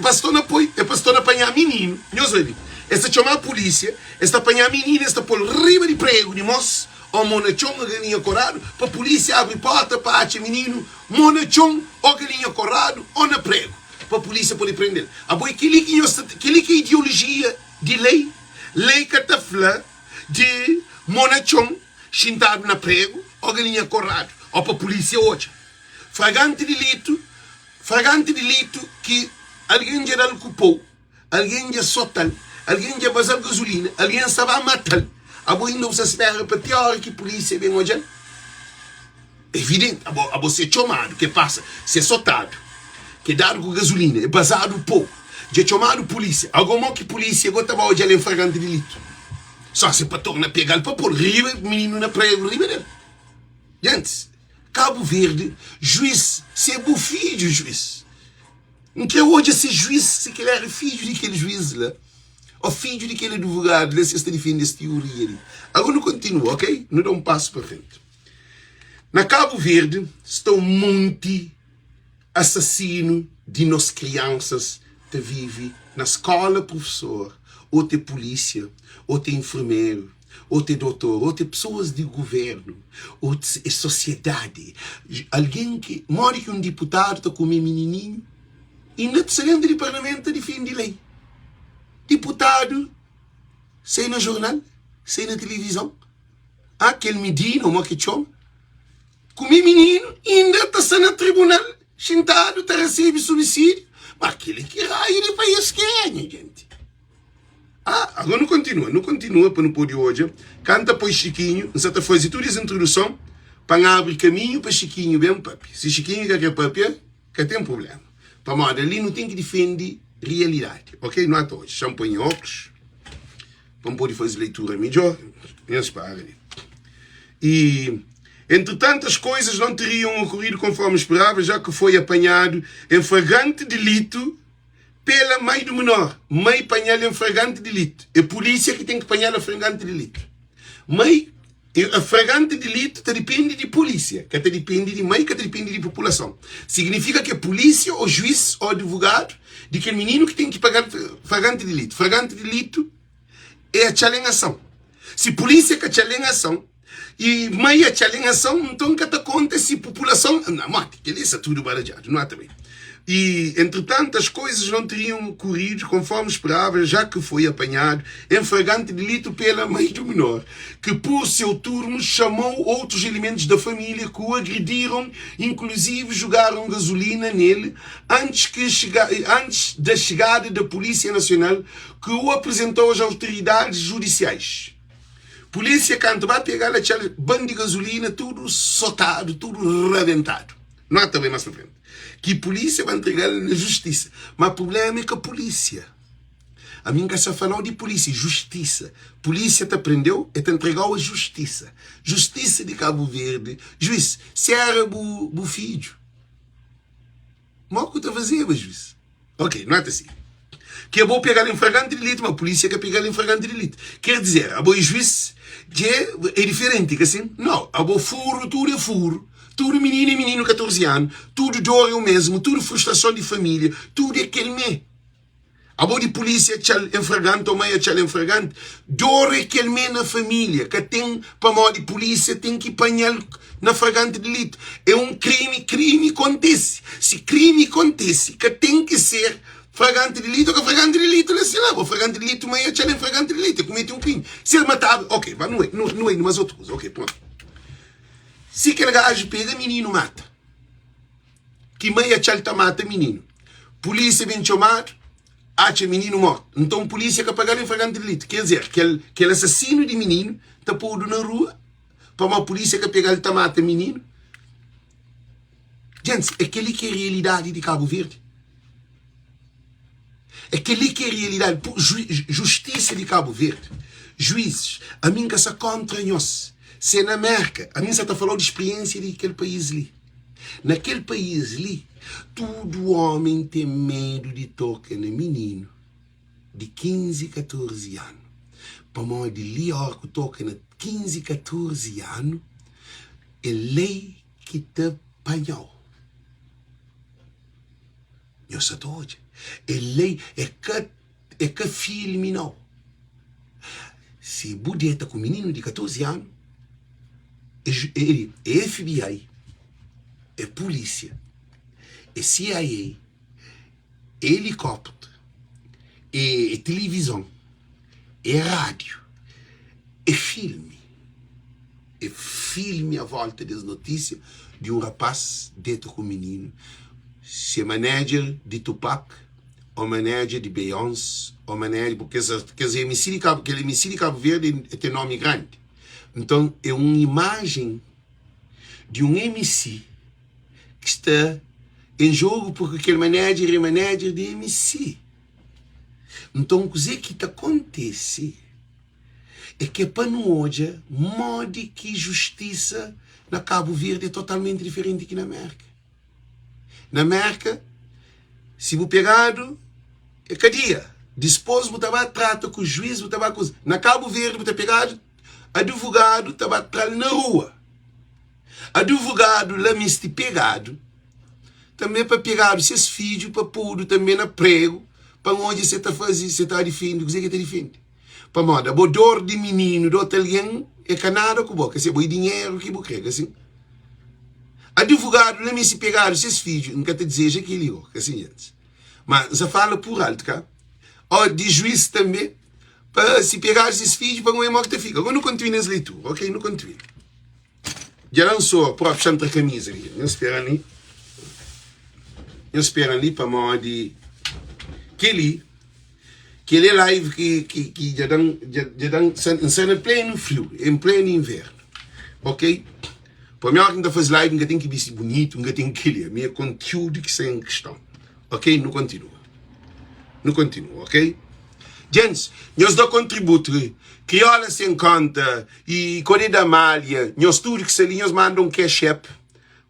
[SPEAKER 1] pa sta na poi e pa sta na panha mininu. Nhos obi, es ta txoma pulisia, es ta panha mininu es ta pol riba di pregu di mos o mo na txon o galinha koradu pa pulisia abri porta pa atxa mininu mo na txon o galinha koradu o na pregu. Pa pulísia pode prende-l. Abo é kel-li ki nhos ta. Kel-li ki é ideolojia di lei. Lei ka ta fla di mo na txon, xintadu na pregu ô galinha koradu ô pa pulísia odja. Fraganti dilitu, fraganti dilitu ki algen dja da-l ku pou, algen dja sota-l, algen dja baza-l gazulina, algen sta ba mata-l. Abo inda bu sta spera pa ti óra ki pulísia ben odja-l? Evidenti, abo, abo se txomadu, ke pasa, se sotadu, ke dadu ku gazulina, e bazadu po, dja txomadu pulisia. Ago mo ki pulisia go ta ba odjal en fraganti dilitu? So se pa torna pegal pa pol riba mininu na pregu riba del. Gentis, Kabu Verdi, juiz, se bu fidju juiz. N kre odja se juiz, se kel era fidju di kel juiz la, o fidju di kel advogadu la, si es ta difende es tioria li. Ago nu kontinua, ok? Nu da un pasu pa frenti. Na Kabu Verdi sta un monti asasinu di nos kriansas ta vivi na skola prufesor otu é pulisia otu é infermeru otu é dotor otu é pesoas di guvernu otus é sosiedadi algen ki modi ki un diputadu ta kume minininhu inda ta sta dentu di parlamentu ta difende lei diputadu sai na jornal sai na tilivizon. Ah, kel midinu, mo ki txoma, ku mi mininu inda ta sta na tribunal xintadu ta resebe subsídiu. Ma kili ki raiu di país ki é, nha jenti? Ah, agora nu kontinua, nu kontinua pa nu pode odja. Kanta poi Xikinhu, N sa ta faze tudu es introduson pa N abri kaminhu pa Xikinhu ben papia. Si Xikinhu ka kre papia, ka ten prubléma. Pamodi ali nu ten ki difende rialidadi, ok? Nu ata odja. Xa-m poi nha óklus. Pa N pode faze leitura midjor, nhos para li. E, entre tantas coisas, não teriam ocorrido conforme esperava, já que foi apanhado em flagrante delito pela mãe do menor. Mãe panhal em flagrante delito. É polícia que tem que panhal a flagrante delito. Mãe, a flagrante delito ta depende de polícia, ka ta depende de mãe, ka ta depende de população. Significa que é polícia ou juiz ou advogado de kel menino que tem que pagar flagrante delito. Flagrante delito. é atxa-l en ason. Si pulísia ka atxa-l en ason i mai atxa-l en ason, nton ka ta konta si populason. Na modi? Kel-li sta tudu baradjadu, nu ata bai. E, entretanto, as coisas não teriam corrido conforme esperava, já que foi apanhado em flagrante delito pela mãe do menor, que por seu turno chamou outros elementos da família que o agrediram, inclusive jogaram gasolina nele, antes, que chega, antes da chegada da Polícia Nacional, que o apresentou às autoridades judiciais. Polícia kantu ba pega-l atxa-l ban di gasolina tudu sotadu, tudu rabentadu. Nota bai más pa frenti ki polícia ba ntrega-l na justisa. Ma prublema é ka polícia. Ami N ka sa fala-u di polícia, é justisa. Polícia ta prende-u, e ta ntrega-u a justisa. Justisa di Kabu Verdi, juiz, si era bu bu fidju, mo ku ta fazeba, juiz? Ok, nota si. Ki abo pega-l em fragante delito, ma polícia ka pega-l em fragante delito. Quer dizer, abo é juiz, dje é diferente, ka sin? Não, abo furo, tudo é furo. Tudo menino é menino 14 ano, tudo dor é o mesmo, tudo frustração de família, tudo é kel mé. Abo di polícia txal em fragante ou mãe txal em fragante, dor é kel mé na família, ka tem pamodi polícia tem ki panhal na fragante delito. É um crime, crime kontise. Si krimi kontise, ka ten ki ser fragante delitu o ka fragante delitu la si la bo fragante delitu ma e atxal en fragante delitu e kumete un krimi si el mataba ok ba nu nu nu mas otu kuza ok prontu si kel gaju pega mininu mata ki mai atxal ta mata mininu pulisia ben txomadu atxa mininu mortu nton pulisia ka pagal en fragante delitu ker dizer kel kel asasinu di mininu ta podu na rua pamodi pulisia ka pegal ta mata mininu. Gentis, é kel-li ki é realidadi di Kabu Verdi. É kel-li ki é realidadi. Justisa di Kabu Verdi, juízes, ami N ka sa kóntra nhos. Se é na Mérka, ami N sa ta fala-u di spriénsia di kel país li. Na kel país li, tudu ómi ten medu di toka na mininu di 15, 14 anu. Pamodi li óra ku toka na 15, 14 anu, é lei ki ta panha-u. Nhos sa ta odja. É lei, é ka, é ka filmi nau. Si bu deta ku mininu di 14 anu, é, é, é FBI, é pulísia, é CIA, é elikópteru, é, é tilivizon, é rádiu, é filmi. É filmi a volta des notísia di un rapás deta ku mininu, se manager di Tupac ou manager di Beyoncé ou manager, porque kes, kes MC di Cabo, kel MC di Cabo Verde é ten nomi grandi. Nton é un imajen di un MC ki sta en jogu porque kel manager é manager di MC. Nton kuzê ki ta kontese? É ke pa nu odja modi ki justisa na Kabu Verdi é totalmenti diferenti ki na Merka. Na Merka, si bu pegadu, é kadia. Dispôs bu ta ba trata ku juiz, bu ta ba kuza. Na Kabu Verdi bu ta pegadu, advogadu ta ba tra-l na rua. Advogadu la misti pegadu tanbe pa pegadu ses fidju pa podu tanbe na pregu pa N odja si e ta faze, si e ta difende, kuze ki e ta difende. Pamodi abo dor di mininu di otu algen é ka nada ku bo, ka se bo é dinheru ki bu kre, ka sin? Advogadu la meste pegadu ses fidju, N ka ta dizeja keli go, ka sin gentis? Ma N sa fala pur altu, ka? O di juiz tanbe, pa si pegadu ses fidju pa N oia mo ki ta fika. Go nu kontinua nes leitura, ok, nu kontinua. Dja la N soa propi, xa N tra kamiza li, nhos spera-m li, nhos spera-m li pamodi keli. Kel é live ki, ki, ki dja dan, dja, dja dan, N sta na plenu friu, en plenu invernu, ok? Pa mi, óra ki N ta faze live, N ka ten ki bisti bunitu, N ka ten ki kel-li, ami é kontiúdu ki sta en kiston, ok? Nu kontinua, nu kontinua, ok? Djentis, nhos da kontributu, Kriola Sen Konta y Kode da Amália, nhos tudu ki sta li, nhos manda un cash app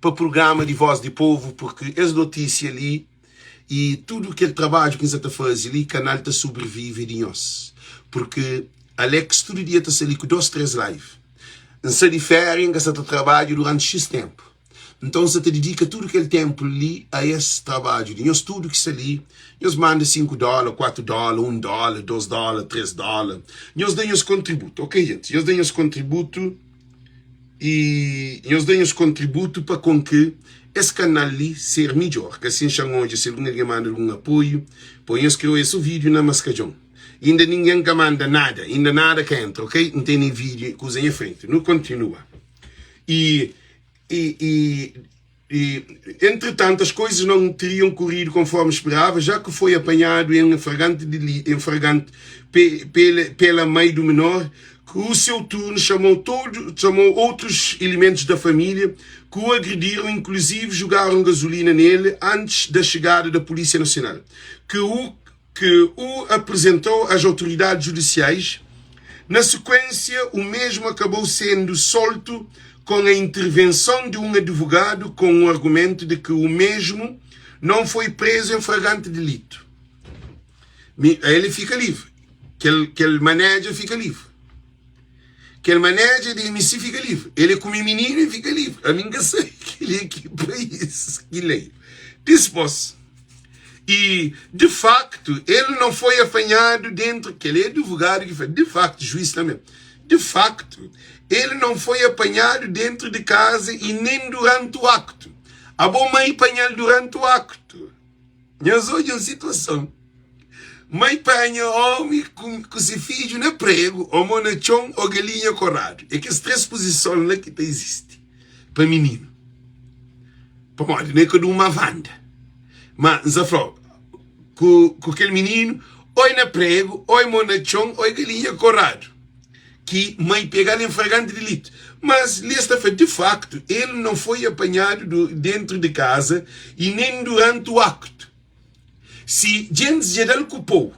[SPEAKER 1] pa prugrama di Voz di Povu, purki es notísia li, I tudu kel trabadju ki N sa ta faze li, kanal ta sobrivive di nhos. Purki Alex tudu dia ta sta li ku dos, tres live. N sta di féria, N ka sa ta trabadja duranti xis tenpu. Nton, N sa ta didika tudu kel ténpu li a es trabadju di nhos tudu ki sta li. Nhos manda 5 dóla, 4 dóla, 1 dóla, 2 dóla, 3 dóla. Nhos da nhos kontributu, ok, jenti? Nhos da nhos kontributu i nhos da nhos kontributu pa kon ki es kanal li ser midjór. Ka sin xa N odja si algun algen manda algun apoiu. Poi nhos kre oja so vídiu na maskadjon. Inda ningen ka manda nada, inda nada ka entra, ok? N tene vídiu kuza nha frenti. Nu kontinua. I E, e, e, entretanto, as coisas não teriam corrido conforme esperava, já que foi apanhado em flagrante, deli, em flagrante pe, pela, pela mãe do menor, que o seu turno chamou, todo, chamou outros elementos da família que o agrediram, inclusive jogaram gasolina nele antes da chegada da Polícia Nacional, que o, que o apresentou às autoridades judiciais. Na sequência, o mesmo acabou sendo solto com a intervenção de um advogado com o argumento de que o mesmo não foi preso em flagrante delito. Ele fica livre. Kel, kel manager fica livre. Kel manager di MC fica livre. Ele kume mininu e fica livre. Ami nka sabe kel é ki país ki lei. Dispos, e de facto ele não foi apanhado dentro, kel é advogado ki fla, de facto, juiz também. De facto, ele não foi apanhado dentro de casa e nem durante o acto. Abo mãe panhal durante o acto. Nhos odja un situason. Mai panha omi ku se fidju na pregu, o mo na txon o galinha koradu. É kes 3 puzison la ki ta izisti pa mininu. Pamodi no é ka di uma vanda. Ma N sa fla-u, ku, ku kel mininu, oi na pregu, oi mo na txon, oi galinha koradu. Ki mai pega-l en fragrante delitu. Mas li es ta fla, de facto, ele não foi apanhado do, dentro de casa e nem durante o acto. Si djentis dja da-l ku pou,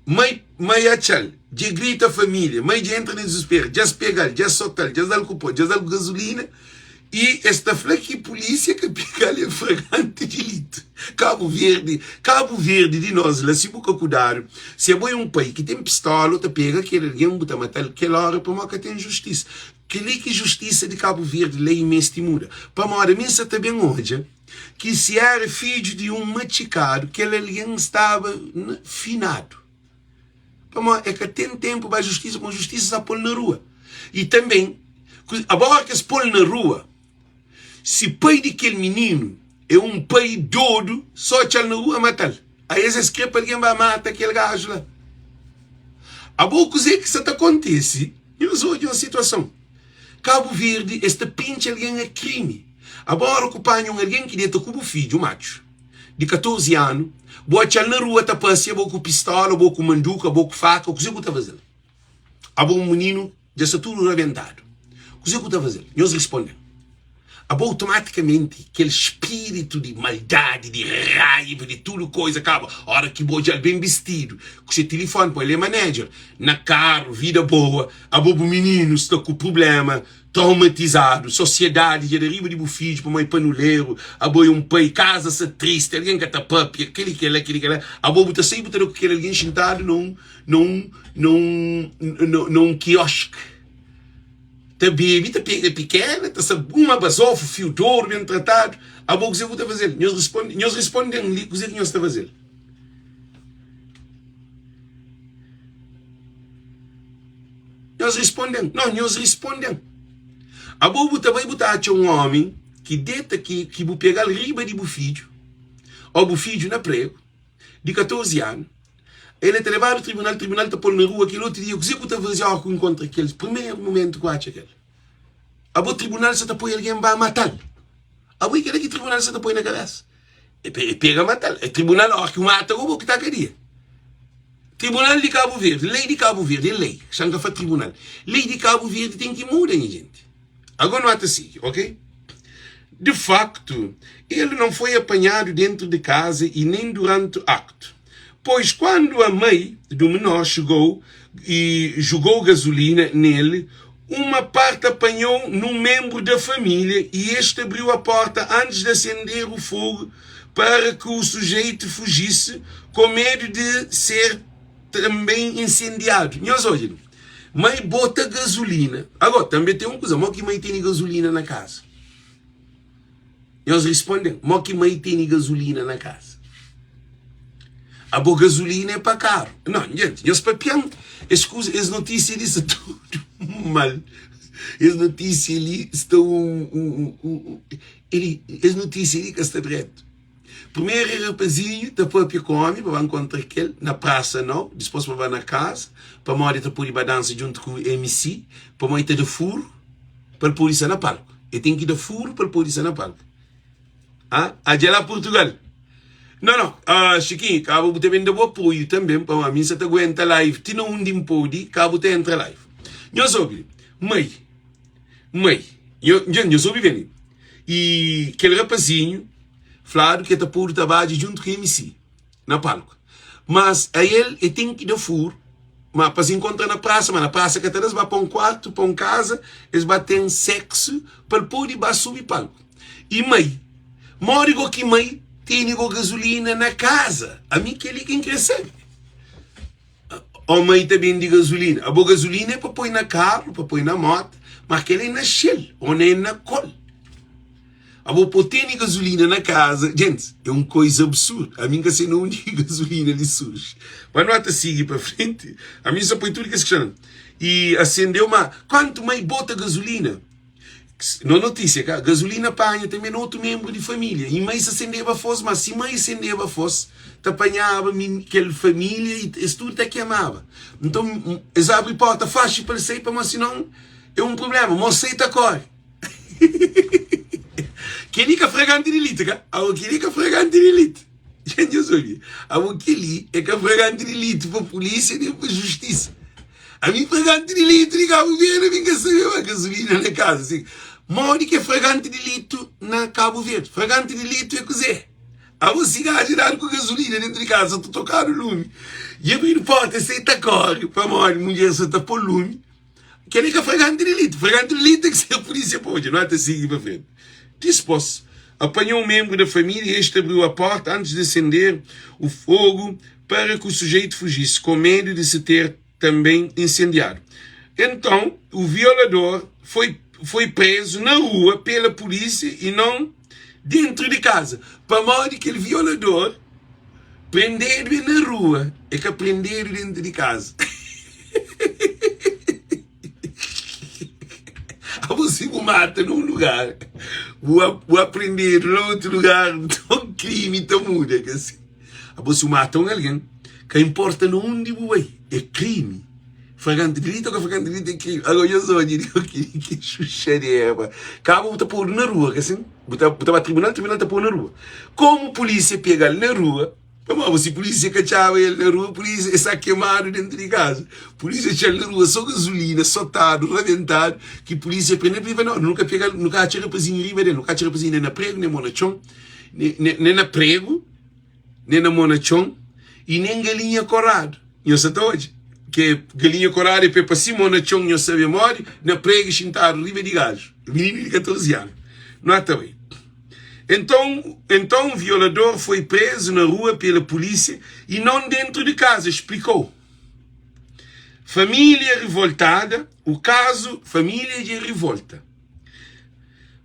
[SPEAKER 1] mai, mai atxa-l, dja grita família, mai dja entra na dizusperu, dja es pega-l, dja es sota-l, dja es da-l ku pó, dja es da-l ku gazulina i es ta fla ki pulísia ka pega-l en fragrante dilitu. Kabu Verdi, Kabu Verdi di nos la, si bu ka kudadu, si abo é un pai ki ten pistola, bu ta pega kel algen, bu ta mata-l kel óra pamodi ka ten justisa. Kel-li ki justisa di Kabu Verdi lei meste muda. Pamodi ami N sa ta ben odja ki si éra fidju di un matxikadu, kel algen staba finadu. Pamodi e ka ten tenpu ba justisa, pamodi justisa sa pô-l na rua. I tanben, abora ki es pô-l na rua, si pai di kel mininu é un pai dodu, sô atxa-l na rua, mata-l. Aes es krê pa algen ba mata kel gaju la. Abo kuzê ki sa ta kontise? Nhos odja un situason. Kabu Verdi es ta pintxa algen a krimi. Abora ku panha un algen ki deta ku bu fidju matxu di 14 anu, bu atxa-l na rua ta pasia, bo ku pistola, bo ku manduka, bo ku faka, kuzê ku ta faze-l? Abo un mininu dja sta tudu rabentadu, kuzê ku ta faze-l? Nhos risponde-m. Abo automatikamenti kel spiritu di maldadi, di raiva, di tudu koiza kaba. Ora ki bu odja-l ben bistidu, ku se tilifoni, poi el é manager, na karu, vida boa, abo bu mininu sta ku prublema, traumatizadu, sosiedadi dja da riba di bu fidju pamodi é panuleru, abo é un pai, kaza sta tristi, algen ka ta papia, kel-li, kel-la, kel-li, kel-la, abo bu ta sai bu ta da ku kel algen xintadu na un, na un, na un, na un kioski. Ta bebe, ta pega pikena, ta sa uma bazofu, fiu d'oru ben tratadu. Abo kuzê ku ta faze-l? Nhos risponde, nhos risponde-m li kuzê ki nhos ta faze-l. Nhos risponde-m. Não, nhos risponde-m. Abo bu ta bai bu ta atxa un omi ki deta ki, ki bu pega-l riba di bu fidju, ô bu fidju na pregu, di 14 anu, El e ta lebadu tribunal, tribunal ta pol na rua kel otu dia. Kuzê ku ta faze ora ku inkontra kel primeru mumentu ku atxa kel? Abo tribunal sa ta poi algen ba matal. Abo e kela ki tribunal sa ta poi na kabesa. E pe, e pega matal. E tribunal ora ki mata go bo ki ta kadia. Tribunal di Kabu Verdi, lei di Kabu Verdi é lei. Xa nka fla tribunal. Lei di Kabu Verdi ten ki muda nha jenti. Agora nu ata sigi, ok? De facto, ele não foi apanhado dentro de casa e nem durante o acto. Pois quando a mãe do menor chegou e jogou gasolina nele, uma parte apanhou num membro da família e este abriu a porta antes de acender o fogo para que o sujeito fugisse com medo de ser também incendiado. Nhos odja li. Mai bota gasolina. Agora, também tem um kuza, mo ki mai tene gasolina na casa? Nhos risponde-m, mo ki mai tene gazulina na kaza? Abo gazulina é pa karu. Não, gente, nhos papia-m es kuza, es notísia li sta tudu mal. Es notísia li sta un, un, un, un, eli, es notísia li ka sta dretu. Primeru rapazinhu ta papia ku omi pa ba nkontra kel na prasa nau, dispos pa ba na kaza, pamodi el ta podi ba dansa djuntu ku MC, pamodi el ta da furu pa el podi sta na palku. El ten ki da furu pa el podi sta na palku. Ah, ah dja la Portugal. Não, não, ah, Chiquinho, kaba bu ta ben da bu apoio também, pamodi mi sa ta aguenta live ti na undi N podi, kaba bu ta entra live. Nhos obi, mai, mai, nho, nhos obi ben li. I kel rapazinhu fladu ki el ta podu ta badja djuntu ku MC na palku. Mas a el, el ten ki da furu, ma pa es inkontra na prasa, ma na prasa ka ta da, es ba pa un kuartu, pa un kaza, es ba ten seksu pa el pode ba subi palku. I mai, modi go ki mai tene go gazulina na kaza? Ami kel-li ki N kre sabe. Ó mai ta bende gazulina. Abo gazulina é pa poi na karu, pa poi na mota, ma kel é na xel ô na é na kol. Abo po tene gazulina na kaza, gente, é un koiza absurdu. Ami N ka se na undi ki gazulina li surji. Ma nu ata sigi pa frenti. Ami N sa poi tudu kes kiston. I asendeu, ma kantu mai bota gazulina, No notísia ka gazulina panha tanbe na otu menbru di família i mai sa sendeba fos ma si mai sendeba fos ta panhaba kel família i es tudu ta kemaba nton es abri porta faxi pa el sai pamodi sinon é un prublema mos sai ta kore keli ka fraganti di liti ka abo keli ka fraganti di liti dja nhos obi abo keli é ka fraganti di liti pa pulísia nen pa justisa Ami fragante di litu di Kabu Verdi ami ka sabe ma gasolina na kaza si modi ki é fragante di litu na Kabu Verdi fragante di litu é kuzê abo si gaju dadu ku gasolina dentu di kaza sa ta tokadu lumi dja abridu porta sai ta kori pamodi mudjer sa ta po lumi kel-li ka fragante di litu fragante di litu é ki se polísia pa odja nu ata sigi pa frenti dispos apanhou un membro da família e este abriu a porta antes de acender o fogo para que o sujeito fugisse, com medo de se ter também incendiado. Então, o violador foi, foi preso na rua pela polícia e não dentro de casa. Pamodi kel violador prendedu é na rua, é ka prendedu dentro de casa. Abo si bu mata num lugar, bu, bu aprendedu na outro lugar, então crime ta muda, ka si? Abo si bu mata un algen, ka inporta na undi bu bai, é krimi. Fragante dilito ka fragante dilito é krimi. Agora nhos odja di ki ki xuxadera. Kaba bu ta podu na rua, ka sin? Bu ta bu ta ba tribunal, tribunal ta pou na rua. Komu pulisia pegal na rua, pamodi si pulisia ka txaba el na rua, pulisia el sta kemadu dentu di kaza. Pulisia txal na rua so gazulina, sotadu, rabentadu, ki pulisia prende-l, pulisia fla, no, nu ka pegal, nu ka atxa rapazinhu riba del, nu ka atxa rapazinhu nen na pregu, nen mo na txon. Nen na pregu, nen na mô na txon i nen galinha koradu. Nhos sa ta odja ke galinha koradu é pe pa si mô na txon, nhos sabe modi, na pregu xintadu riba di gaju. Mininu di 14 anu. Nu ata bai. Enton, enton violador foi preso na rua pela polícia e não dentro de casa, explicou. Família revoltada, o caso, família de revolta.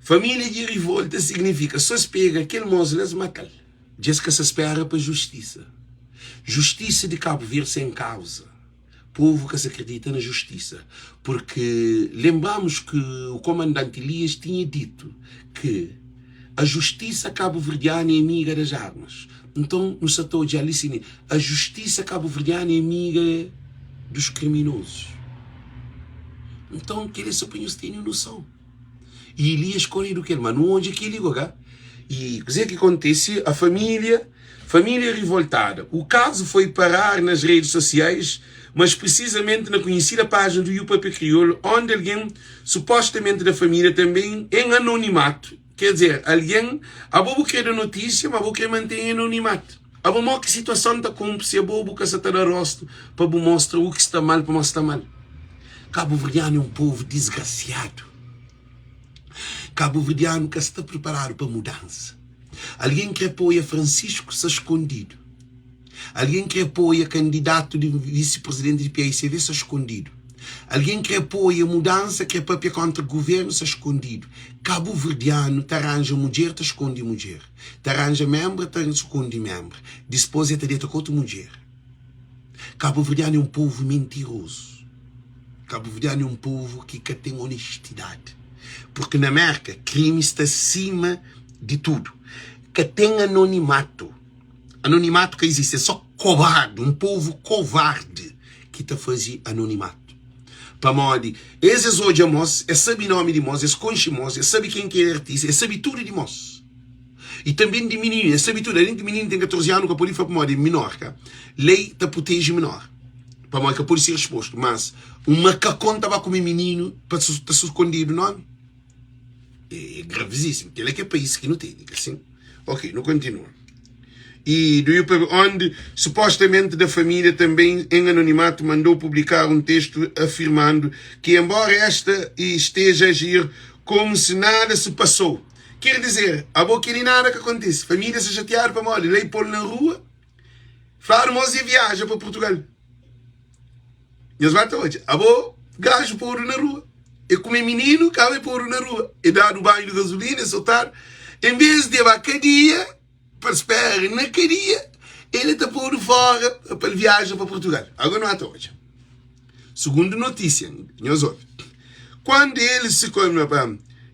[SPEAKER 1] Família di rivolta signifika so es pega kel mos la es matal. Dja es ka sa spera pa justisa. Justisa di Kabu Verdi sen kauza. Povu ka sa kridita na justisa. Purki lenbramus ki o komandanti Elias tinha ditu ki a justisa kabuverdiana é amiga das armas. Nton nu sa ta odja li si a justisa kabuverdiana é amiga dos kriminozus. Nton kel-li é sô pa nhos tene noson. I Elias kóre du kel, má nu odja kel-li goga. I kuzê ki kontise? A família, família rivoltada. O caso foi parar nas redes sociais, mas precisamente na conhecida página do You Papia Crioulo, onde alguém supostamente da família, também em anonimato, quer dizer, alguém, abo bu krê da notícia, ma bu krê mantê em anonimato. Abo mó ki situason ta kunpri si abo bu ka sa ta da rostu pa bu mostra u ki sta mal pamodi sta mal. Kabuverdianu é un povu disgrasiadu. Kabuverdianu ka sta priparadu pa mudansa. Algen kre apoia Francisco sta skondidu. Algen kre apoia kandidatu di visi-prizidenti di paicv sta skondidu. Algen kre apoia mudansa, kre papia kontra guvernu sta skondidu. Kabuverdianu ta ranja mudjer ta skonde mudjer, ta ranja menbra ta skonde menbra, dispos e ta deta ku otu mudjer. Kabuverdianu é un povu mentirozu. Kabuverdianu é un povu ki ka ten onestidadi. Purki na Merka krimi sta sima di tudu. Ka ten anonimatu. Anonimatu ka izisti, é só kobardi, un povu kovardi ki ta faze anonimatu. Pamodi es, es odja mos, es sabe nomi di mos, es konxe mos, es sabe ken ki é artista, es sabe tudu di mos. I tanbe di mininu, es sabe tudu. Alén ki mininu ten 14 anu, ka pode fla pamodi é minor, ka? Lei ta proteje minor, pamodi ka pode ser expostu. Mas un makakon ta ba kume mininu pa ta sukondedu nomi? É gravíssimo. Kel-la ki é país ki nu tene, ka sin? Ok, nu kontinua. E do you onde supostamente da família também em anonimato mandou publicar um texto afirmando que embora esta esteja a agir como se nada se passou. Quer dizer, abo que nem nada que acontece. Família se chateado pamodi lei pô-l na rua, fladu mos e viaja pa Portugal. Nhos ba ta odja. Abo gaju podu na rua. E kume mininu, kaba e podu na rua. E dadu banhu di gazulina, e sotadu. En bes di e ba kadia, pa spera na kadia, el ta podu fora pa el viaja pa Portugal. Agora nu ba ta odja. Sugundu notisia, nhos obi. Quando ele se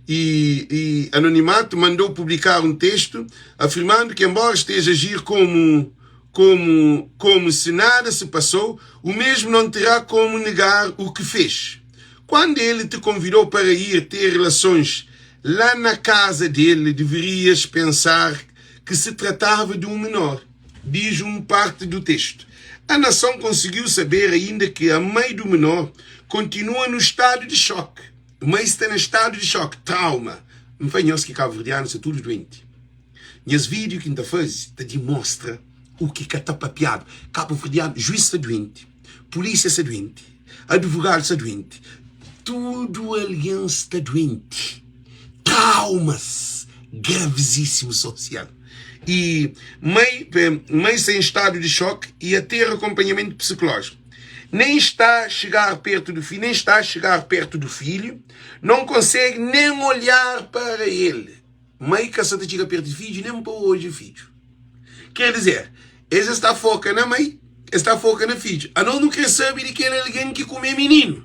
[SPEAKER 1] e, e anonimato mandou publicar um texto afirmando que embora esteja a agir como como, como se nada se passou, o mesmo não terá como negar o que fez. Quando ele te convidou para ir ter relações lá na casa dele, deverias pensar que se tratava de um menor, diz um parte do texto. A nação conseguiu saber ainda que a mãe do menor continua no estado de choque. Mãe está no estado de choque, trauma. N fla nhos ki kabuverdianus é tudu duenti. Nhas vídiu ki N ta faze ta dimostra u ki ka ta papiadu. Kabuverdianu, juiz sta duenti, pulísia sta duenti, advogadu sta duenti, tudu algen sta duenti. Traumas gravisíssimu sosial. I mai, mai sta en stadu di xoki i a ter akonpanhamentu psikulójiku. Nem está a chegar perto do filho, nem está a chegar perto do filho, não consegue nem olhar para ele. Mai ka sa ta txiga pertu di fidju nen pa odja fidju. Ker dizer, es es ta foka na mai, es ta foka na fidju. Anos nu kre sabe di kel algen ki kume mininu.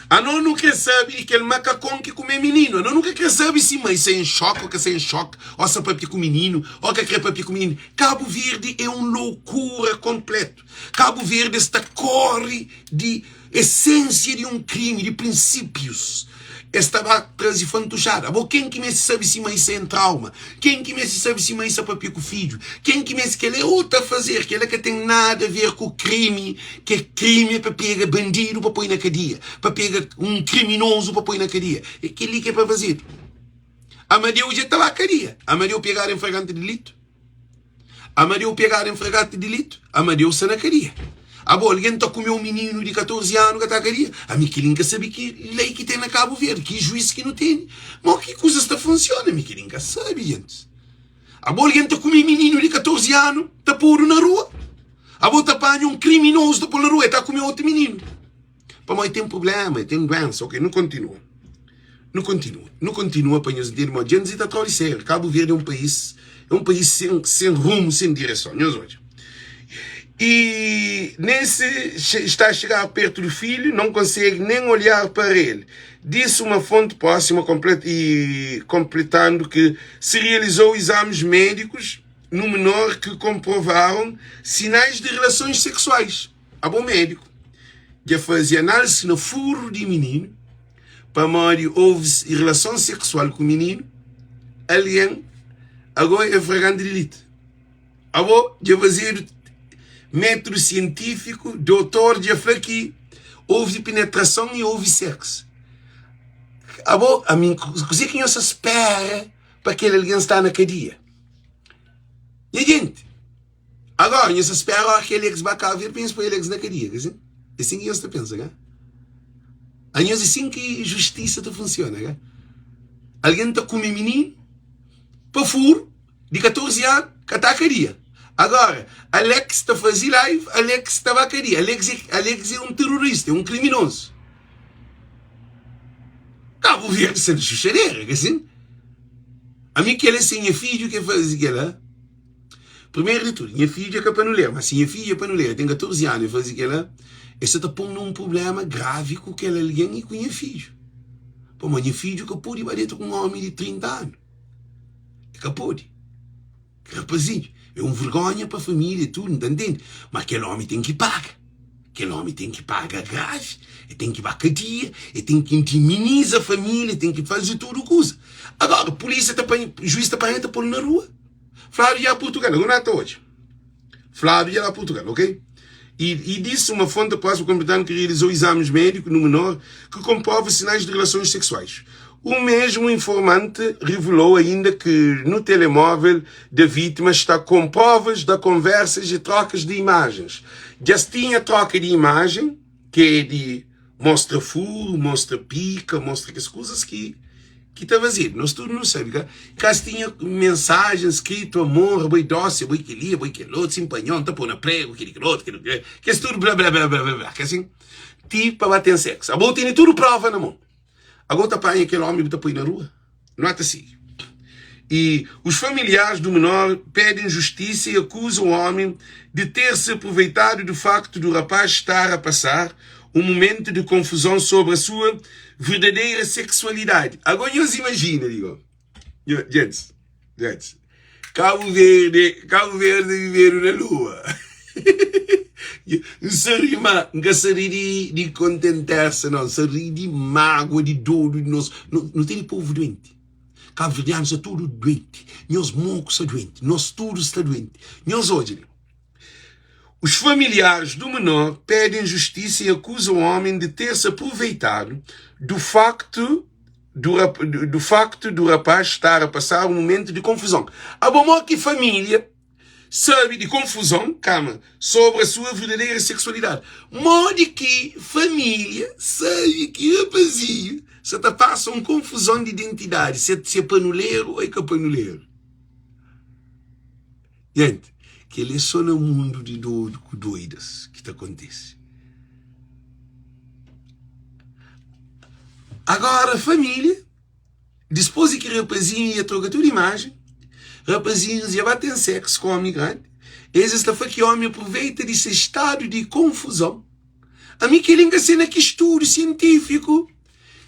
[SPEAKER 1] Anos nu kre sabe di kel makakon ki kume mininu. Anos nu ka kre sabe si mai sta en xoki o ka sta en xoki, o sta papia ku mininu o ka kre papia ku mininu. Kabu Verdi é un loukura konpletu. Kabu Verdi es ta kore di Esensia di un krimi, di prinsípius, es ta ba traze fantuxada. Abo, ken ki meste sabe si mai sta en trauma? Ken ki meste sabe si mai sta papia ku fidju? Ken ki meste? Kel-la é otu afazer, kel-la ka ten nada ver ku krimi, ke krimi é pa pega bandidu pa poi na kadia, pa pega un kriminozu pa poi na kadia. É kel-li ki é pa fazedu. Amadeu dja ta ba kadia. Amadeu pegadu en fragante delitu. Amadeu pegadu en fragante delitu, Amadeu sta na kadia. Abo, algen ta kume un mininu di 14 anu ka ta kadia? Ami kel-li N ka sabe ki lei ki ten na Kabu Verdi, ki juiz ki nu tene, mo ki kuzas ta funsiona, ami kel-li N ka sabe, gentis. Abo, algen ta kume mininu di 14 anu ta podu na rua? Abo ta panha un kriminozu ta pô-l na rua, el ta kume otu mininu. Pamodi ten prubléma, el ten duénsa. Ok, nu kontinua. Nu kontinua. Nu kontinua pa nhos ntende ma dja-nos ta trau di sériu. Kabu Verdi é un país, é un país sen, sen rumu, sen direson. Nhos odja. E nesse está a chegar perto do filho, não consegue nem olhar para ele. Disse uma fonte próxima complet, e completando que se realizou exames médicos no menor que comprovaram sinais de relações sexuais. Abo médiku dja faze análisi na furu di mininu pamodi ouvi relason seksual ku mininu algen ago é fragante dilitu. Abo dja fazedu métudu sientífiku, dotor dja fla ki ouvi penetrason i ouvi seksu. Abo, ami, kuzê ki nhos ta spera pa kel algen sta na kadia? Nha genti! Agora, nhos ta spera ora ki Alex ba Cabo Verde pa nhos poi Alex na kadia, ka sin? É sin ki nhos ta pensa, ka? Anhos é sin ki justisa ta funciona, ka? Algen ta kume mininu pa furu di 14 anu ka ta kadia. Agora, Alex ta faze live, Alex ta ba kadia. Alex é, Alex é un terrorista, é un kriminozu. Cabo Verde sta na xuxadera, ka sin? Ami kel é se nha fidju ke faze kela. Primeiro de tudo, nha fidju é ka panuleru, mas se nha fidju é panuleru, ten 14 anu e faze kela, e sa ta pon na un problema gravi ku kel algen e ku nha fidju. Pamodi nha fidju ka pode ba deta ku un omi di 30 anu. E ka pode. Rapazinhu, é un vergonha pa família e tudu, N ta ntende. Ma kel ómi ten ki paga. Kel ómi ten ki paga gravi, el ten ki ba kadia, el ten ki indeminiza família, el ten ki faze tudu kuza. Agora, pulísia ta panha, juiz ta panha, ta pô-l na rua. Fladu dja Purtugal, agora nu ta odja. Fladu dja la Purtugal, ok? E, e disse uma fonte próxima completando que realizou exames médicos no menor que comprova sinais de relações sexuais. O mesmo informante revelou ainda que no telemóvel da vítima está com provas da conversas e trocas de imagens. Já tinha troca de imagem, que é de mostra furo, mostra pica, mostra que coisas que que ta fazedu. Nos tudu nu sabe ka? Kas tinha mensajen skritu, amor, abo é dósi, abo é kel-li, abo é kel otu, sin panhon, ta pô na pregu, kel-li, kel otu, kel-li, kes tudu bla bla bla bla bla bla, ka sin? Ti pa ba ten seksu. Abo tene tudu prova na mon. Abo ta panha kel omi bu ta poi na rua? Nu ata sigi. E os familiares do menor pedem justiça e acusam o homem de ter se aproveitado do facto do rapaz estar a passar um momento de confusão sobre a sua verdadeira sexualidade. Agora nhos imagina, digo. Gente, gente. Cabo Verde, Cabo Verde viveram na lua. N sa ri ma N ka sa ri di, di kontentesa não, N sa ri di mágua, di dodu di nos. Nu, nu tene povu doenti. Kabuverdianu sta tudu duenti. Nhos moku sta duenti. Nos tudu sta duenti. Nhos odja li. Os familiares do menor pedem justiça e acusam o homem de ter se aproveitado do facto do, do facto do rapaz estar a passar um momento de confusão. Abo mo ki família sabe de confusão, calma, sobre a sua verdadeira sexualidade. Modi ki família sabe ki rapazinho sa ta passa um confusão de identidade, se, se é panuleiro ou é ka panuleiro. Gente, kel é só na mundu di dodu ku doidas ki ta kontise. Agora família, dispôs di ki rapazinhu ia troka tudu imajen, rapazinhus ia ba ten seksu ku omi grandi, es es ta fla ki omi aproveita di se stadu di konfuzon. Ami kel-li N ka se na ki studu sientífiku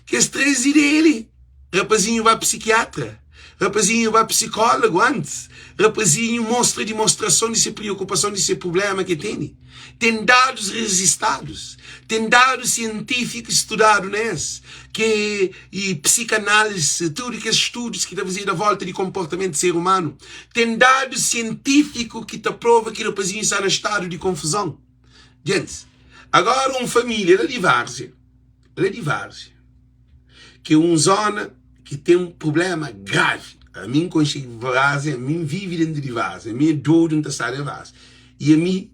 [SPEAKER 1] Kes 3 ideia li, rapazinhu ba psikiatra, rapazinhu ba psikólogu antis, rapazinhu mostra dimostrason di se priokupason, di se prublema ki tene. Ten dadus rejistadus, ten dadus sientífiku studadu na es, ki i psikanálise, tudu kes studus ki ta fazedu a volta di konportamentu di ser umanu, ten dadus sientífiku ki ta prova ki rapazinhu sta na stadu di konfuzon. Gentis, agora un família la di Várzea, La di Várzea, ki é un zóna ki ten prubléma gravi. Ami N konxe Várzea, ami N vive déntu di Várzea, ami é dodu N ta sta na Várzea. I ami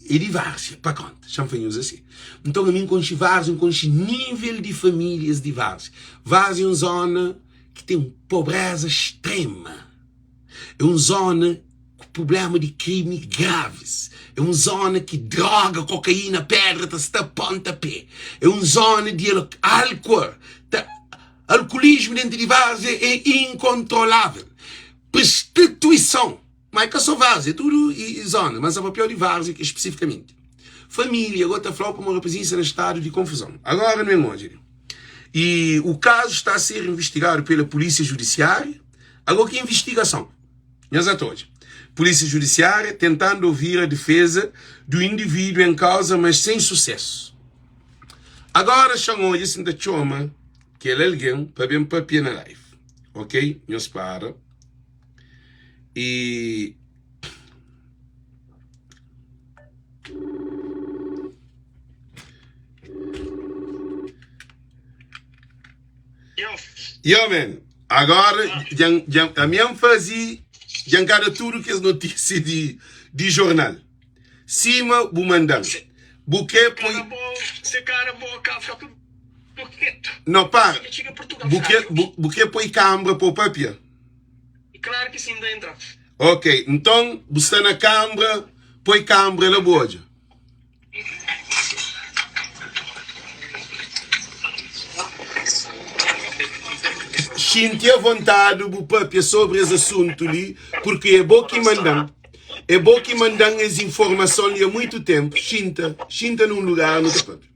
[SPEAKER 1] é di Várzea, pa kónta, xa-m fla nhos asi. Nton ami N konxe Várzea, N konxe nível di famílias di Várzea. Várzea é un zóna ki ten pobréza strema. É un zóna ku prubléma di krimi gravis. É un zóna ki droga, kokaína, pédra ta sta ponta pé. É un zóna di álkuol, ta, alkulismu déntu di Várzea é inkontrolável. Prostituison, má é ka sô Várzea, é tudu zóna, mas N sta papia di Várzea spesifikamenti. Família gó ta fla-u pamodi rapazinhu sta na stadu di konfuzon. Agora nu ben odja li. E o caso está a ser investigado pela Polícia Judiciária. Agora ki investigason? Nhos ata odja. Polícia Judiciária tentando ouvir a defesa do indivíduo em causa, mas sem sucesso. Agora xa-m odja si N ta txoma kel algen pa ben papia na live. Ok? Nhos para. E. Yo man, agora djan, djan, ami N faze, djan ka da tudu kes notísia di, di jornal. Sima bu manda-m. Bu kre poi. No, para. Bu kre, bu, bu kre poi kambra pa bu papia? Ok, nton bu sta na kanbra, poi kanbra la bu odja. Xinti avontadi bu papia sobri es asuntu li, purki é bo ki manda-m. É bo ki manda-m es informason li a muitu tenpu. Xinta, xinta na un lugar nu ta papia.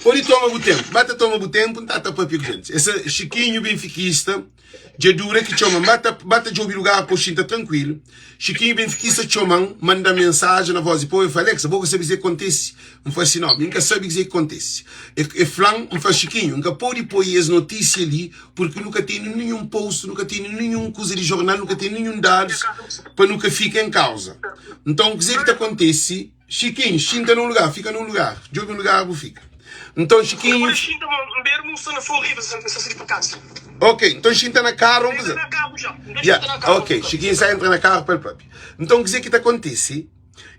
[SPEAKER 1] Pode toma bu tenpu. Ba ta toma bu tenpu, N ta ta papia ku jentis. Es Xikinhu benfikista dja dura ki txoma-m. Ba ta, ba ta djobe lugar pa bu xinta trankuilu. Xikinhu benfikista txoma-m, manda-m mensajen na vós di povu. El fla, Alex, bo ka sabe kuzê ki kontise? N fla si, No, mi N ka sabe kuzê ki kontise. El fla-m, N fla, Xikinhu, N ka pode poi es notísia li purki nu ka tene ninhun post, nu ka tene ninhun kuza di jornal, nu ka tene ninhun dadus pa nu ka fika en kauza. Nton, kuzê ki ta kontise? Xikinhu, xinta na un lugar, fika na un lugar, djobe un lugar bu fika. Nton Xikinhu.
[SPEAKER 2] N xinta ma N bebe un sta na fogo riba, N sta sai pa kasa.
[SPEAKER 1] Ok, nton xinta na karu un kuza.
[SPEAKER 2] N entra na karu ja. N
[SPEAKER 1] Ya,
[SPEAKER 2] xinta na karu
[SPEAKER 1] ok, Xikinhu sa entra na karu pa el papia. Nton kuzê ki ta kontise?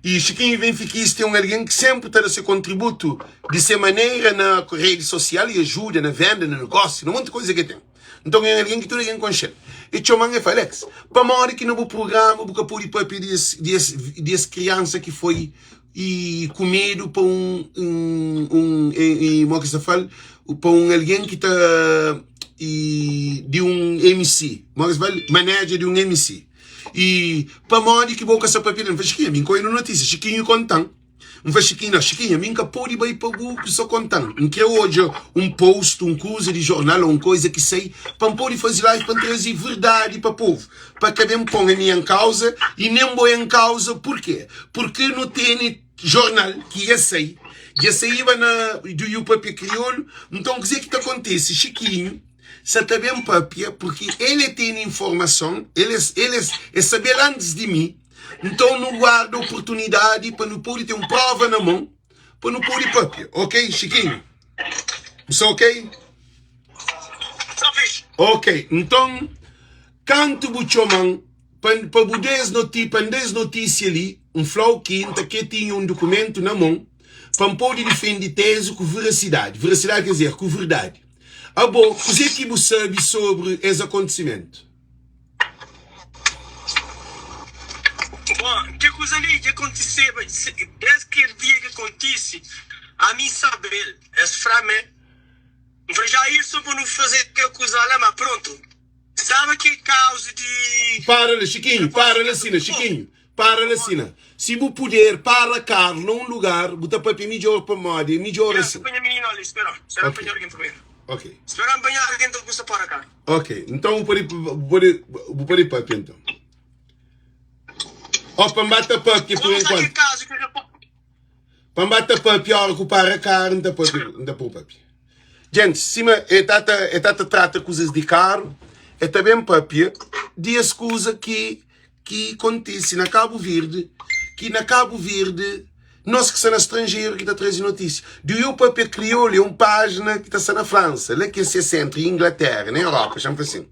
[SPEAKER 1] I Xikinhu Benfikista é un algen ki sénpri ta da se kontributu di se manera na redi sosial i ajuda na venda, na negósiu, na monti kuza ki el ten. Nton é un algen ki tudu algen konxe-l. E txoma-m e fla, Alex, pamodi ki na bu prugrama bu ka pode papia di es, di es, di es kriansa ki foi i kumedu pa un, un, un e, e, mo ki sa fal, pa un algen ki ta i, di un MC, mo ki sa fal, manager di un MC. I pamodi ki bo ka sa papia del? N fla, Xikinhu, ami N ka oia na notísia. Xikinhu konta-m. N fla Xikinhu, Xikinhu, ami N ka pode bai pa bu ki so konta-m. N kre odja un post, un kuza di jornal ô un koza ki sai pa N pode faze live pa N traze verdadi pa povu, pa ka ben pon ami en kauza i nen bo en kauza. Purkê? Purkê nu tene jornal ki dja sai, dja saiba na Do You Papia Kriolu. Nton, kuzê ki ta kontise? Xikinhu sa ta ben papia purkê el e tene informason, el e, el e, e sabe-l antis di mi. Nton nu guarda oportunidadi pa nu pode ten un prova na mon pa nu pode papia. Ok, Xikinhu? Bu sta ok?
[SPEAKER 2] Sta fixi.
[SPEAKER 1] Ok, nton kantu bu txoma-m pa, pa bu da es noti, pa N da es notísia li, N fla-u ki N ta kre tinha un dukumentu na mon pa N pode difende tézi ku verasidadi. Verasidadi ker dizer ku verdadi. Abo, kuzê ki bu sabe sobri es akontisimentu?
[SPEAKER 2] Bon, kel kuza li dja kontiseba désdi kel dia ki kontise. Ami N sabe-l. Es fla me. N fla, Jailson, pa nu faze kel kuza la, ma prontu. Staba kel kauza di.
[SPEAKER 1] Para la, Xikinhu, para la sina, Xikinhu, para la sina. Si bu puder para karu na un lugar, bu ta papia midjor pamodi é midjor
[SPEAKER 2] Espera
[SPEAKER 1] asin.
[SPEAKER 2] panha mininu ali, espera. Espera
[SPEAKER 1] Ok,
[SPEAKER 2] panha algen primeru.
[SPEAKER 1] ok.
[SPEAKER 2] Espera panha algen ta kusta para karu.
[SPEAKER 1] Ok, nton bu pode, bu pode, bu pode papia nton. Ó, pa N ba ta papia por
[SPEAKER 2] Como sta kel
[SPEAKER 1] enkuantu.
[SPEAKER 2] kazu ki rapaz.
[SPEAKER 1] Pa N ba ta papia óra ku para karu, N ta papia, N ta pô papia. Djenti, sima e ta ta, e ta ta trata kuzas di karu, e ta ben papia di es kuza ki ki kontise na Kabu Verdi, ki na Kabu Verdi nos ki sta na stranjeru ki ta traze notísia. Do you papia kriolu é un pájina ki ta sta na Fransa, la ki é se sentru, i Inglatéra, na Europa, xa-m fla sin.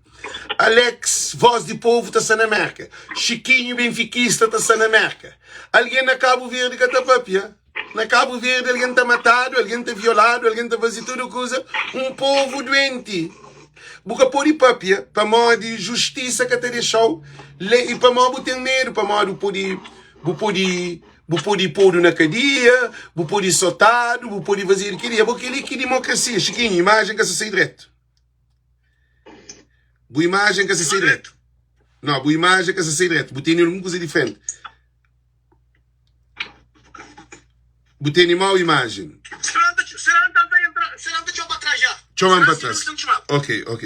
[SPEAKER 1] Alex, voz di povu ta sta na Merka. Xikinhu benfikista ta sta na Merka. Algen na Kabu Verdi ka ta papia. Na Kabu Verdi algen ta matadu, algen ta violadu, algen ta faze tudu kuza. Un povu duenti. Bu ka pode papia pamodi justisa ka ta dexa-u le i pamodi bu ten medu, pamodi bu pode bu pode bu pode podu na kadia, bu pode sotadu, bu pode fazedu kel-li. Abo kel-li ki dimokrasia, Xikinhu, imajen ka sa sai dretu. Bu imajen ka sa sai dretu. Não, bu imajen ka sa sai dretu. Bu tene algun kuza diferenti. Bu tene mau imajen. Txoma-m pa tras. Ok, ok.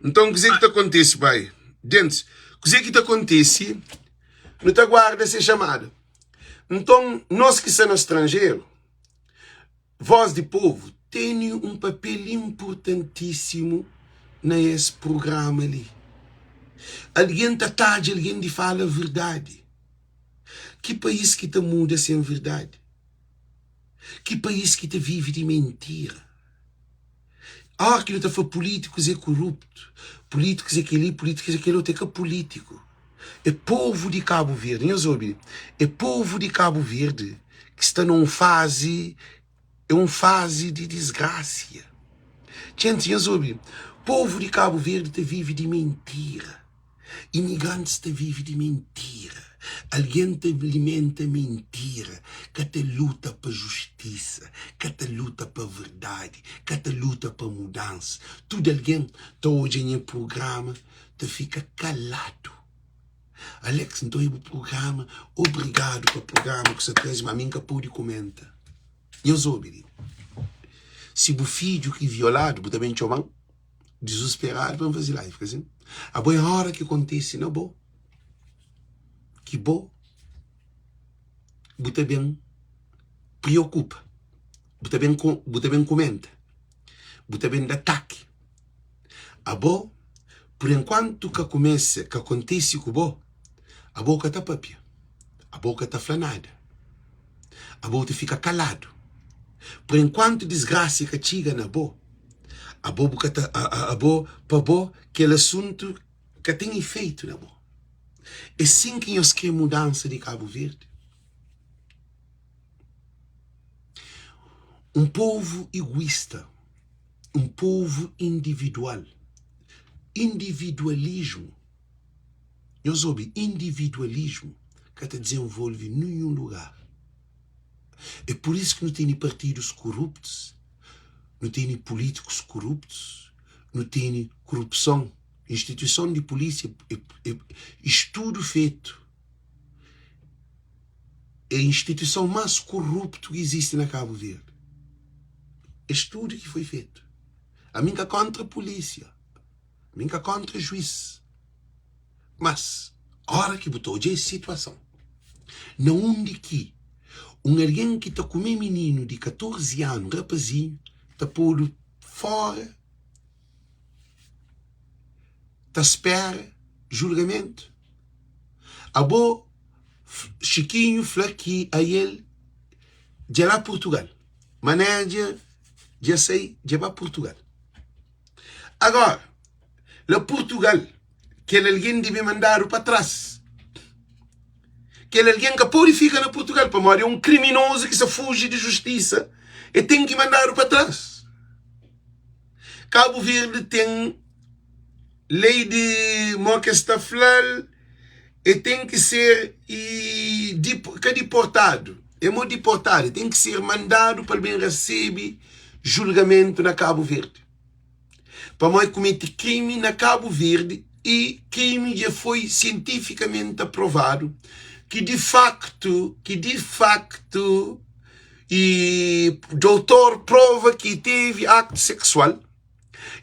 [SPEAKER 1] Nton, kuzê ki ta kontise, pai? Gentis, kuzê ki ta kontise? Nu ta guarda se xamada. Nton, nos ki sta na stranjeru, Voz di Povu tene un papel inpurtantísimu na es prugrama li. Algen ta tadja algen di fala verdadi. Ki país ki ta muda sen verdadi? Ki país ki ta vive di mentira? Óra ki nu ta fla pulítikus é kuruptu, pulítikus é kel-li, pulítikus é kel otu, é ka pulítiku, é povu di Kabu Verdi. Nhos obi, é povu di Kabu Verdi ki sta na un fazi, é un fazi di disgrasia. Djenti, nhos obi, povu di Kabu Verdi ta vive di mentira. Imigrantis ta vive di mintira. Algen ta alimenta mintira, ka ta luta pa justisa, ka ta luta pa verdadi, ka ta luta pa mudansa. Tudu algen ta odja nha prugrama ta fika kaladu. Alex, N ta obi bu prugrama, obrigadu pa prugrama ku sa traze, ma mi N ka pode kumenta. Nhos obi li. Si bu fidju ki violadu, bu ta ben txoma-m dizusperadu pa N faze live, ka sin? Abo é ora ki kontise na bo, ki bo bu ta ben priokupa, bu ta ben bu ta ben kumenta, bu ta ben da taki. Abo, pur enkuantu ka kumesa, ka kontise ku bo, abo ka ta papia, abo ka ta fla nada, abo ta fika kaladu. Pur enkuantu disgrasia ka txiga na bo, abo bu ka ta, abo, pa bo kel asuntu ka ten ifeitu na bo. É sin ki nhos kre mudansa di Kabu Verdi? Un povu iguista. Un povu individual. Individualismu, nhos obi, individualismu ka ta dizenvolve ninhun lugar. É pur isu ki nu tene partidus koruptus, nu tene pulítikus koruptus, nu tene korupson, instituison di pulísia, estudu fetu, é instituison más koruptu ki izisti na Kabu Verdi. Estudu ki foi fetu. Ami N ka kóntra pulísia, ami N ka kóntra juís, mas óra ki bu ta odja es situason na undi ki un algen ki ta kume mininu di 14 anu, rapazinhu, ta podu fóra ta spera julgamentu. Abo Chiquinho fla ki ael dja la Portugal. Mané dja dja sai dja ba Portugal. Agora, la Portugal, kel algen debe mandadu pa tras. Kel algen ka pode fika na Portugal pamodi é un kriminozu ki sa fuji di justisa, e ten ki mandadu pa tras. Kabu Verdi ten lei di mo ke sta fla-l e ten ki ser i ka diportadu, e mo diportadu, e ten ki ser mandadu pa el ben rasebe julgamentu na Kabu Verdi. Pamodi e kumete krimi na Kabu Verdi i krimi dja foi sientifikamenti aprovadu ki di faktu, ki di faktu i doutor prova ki tevi aktu seksual.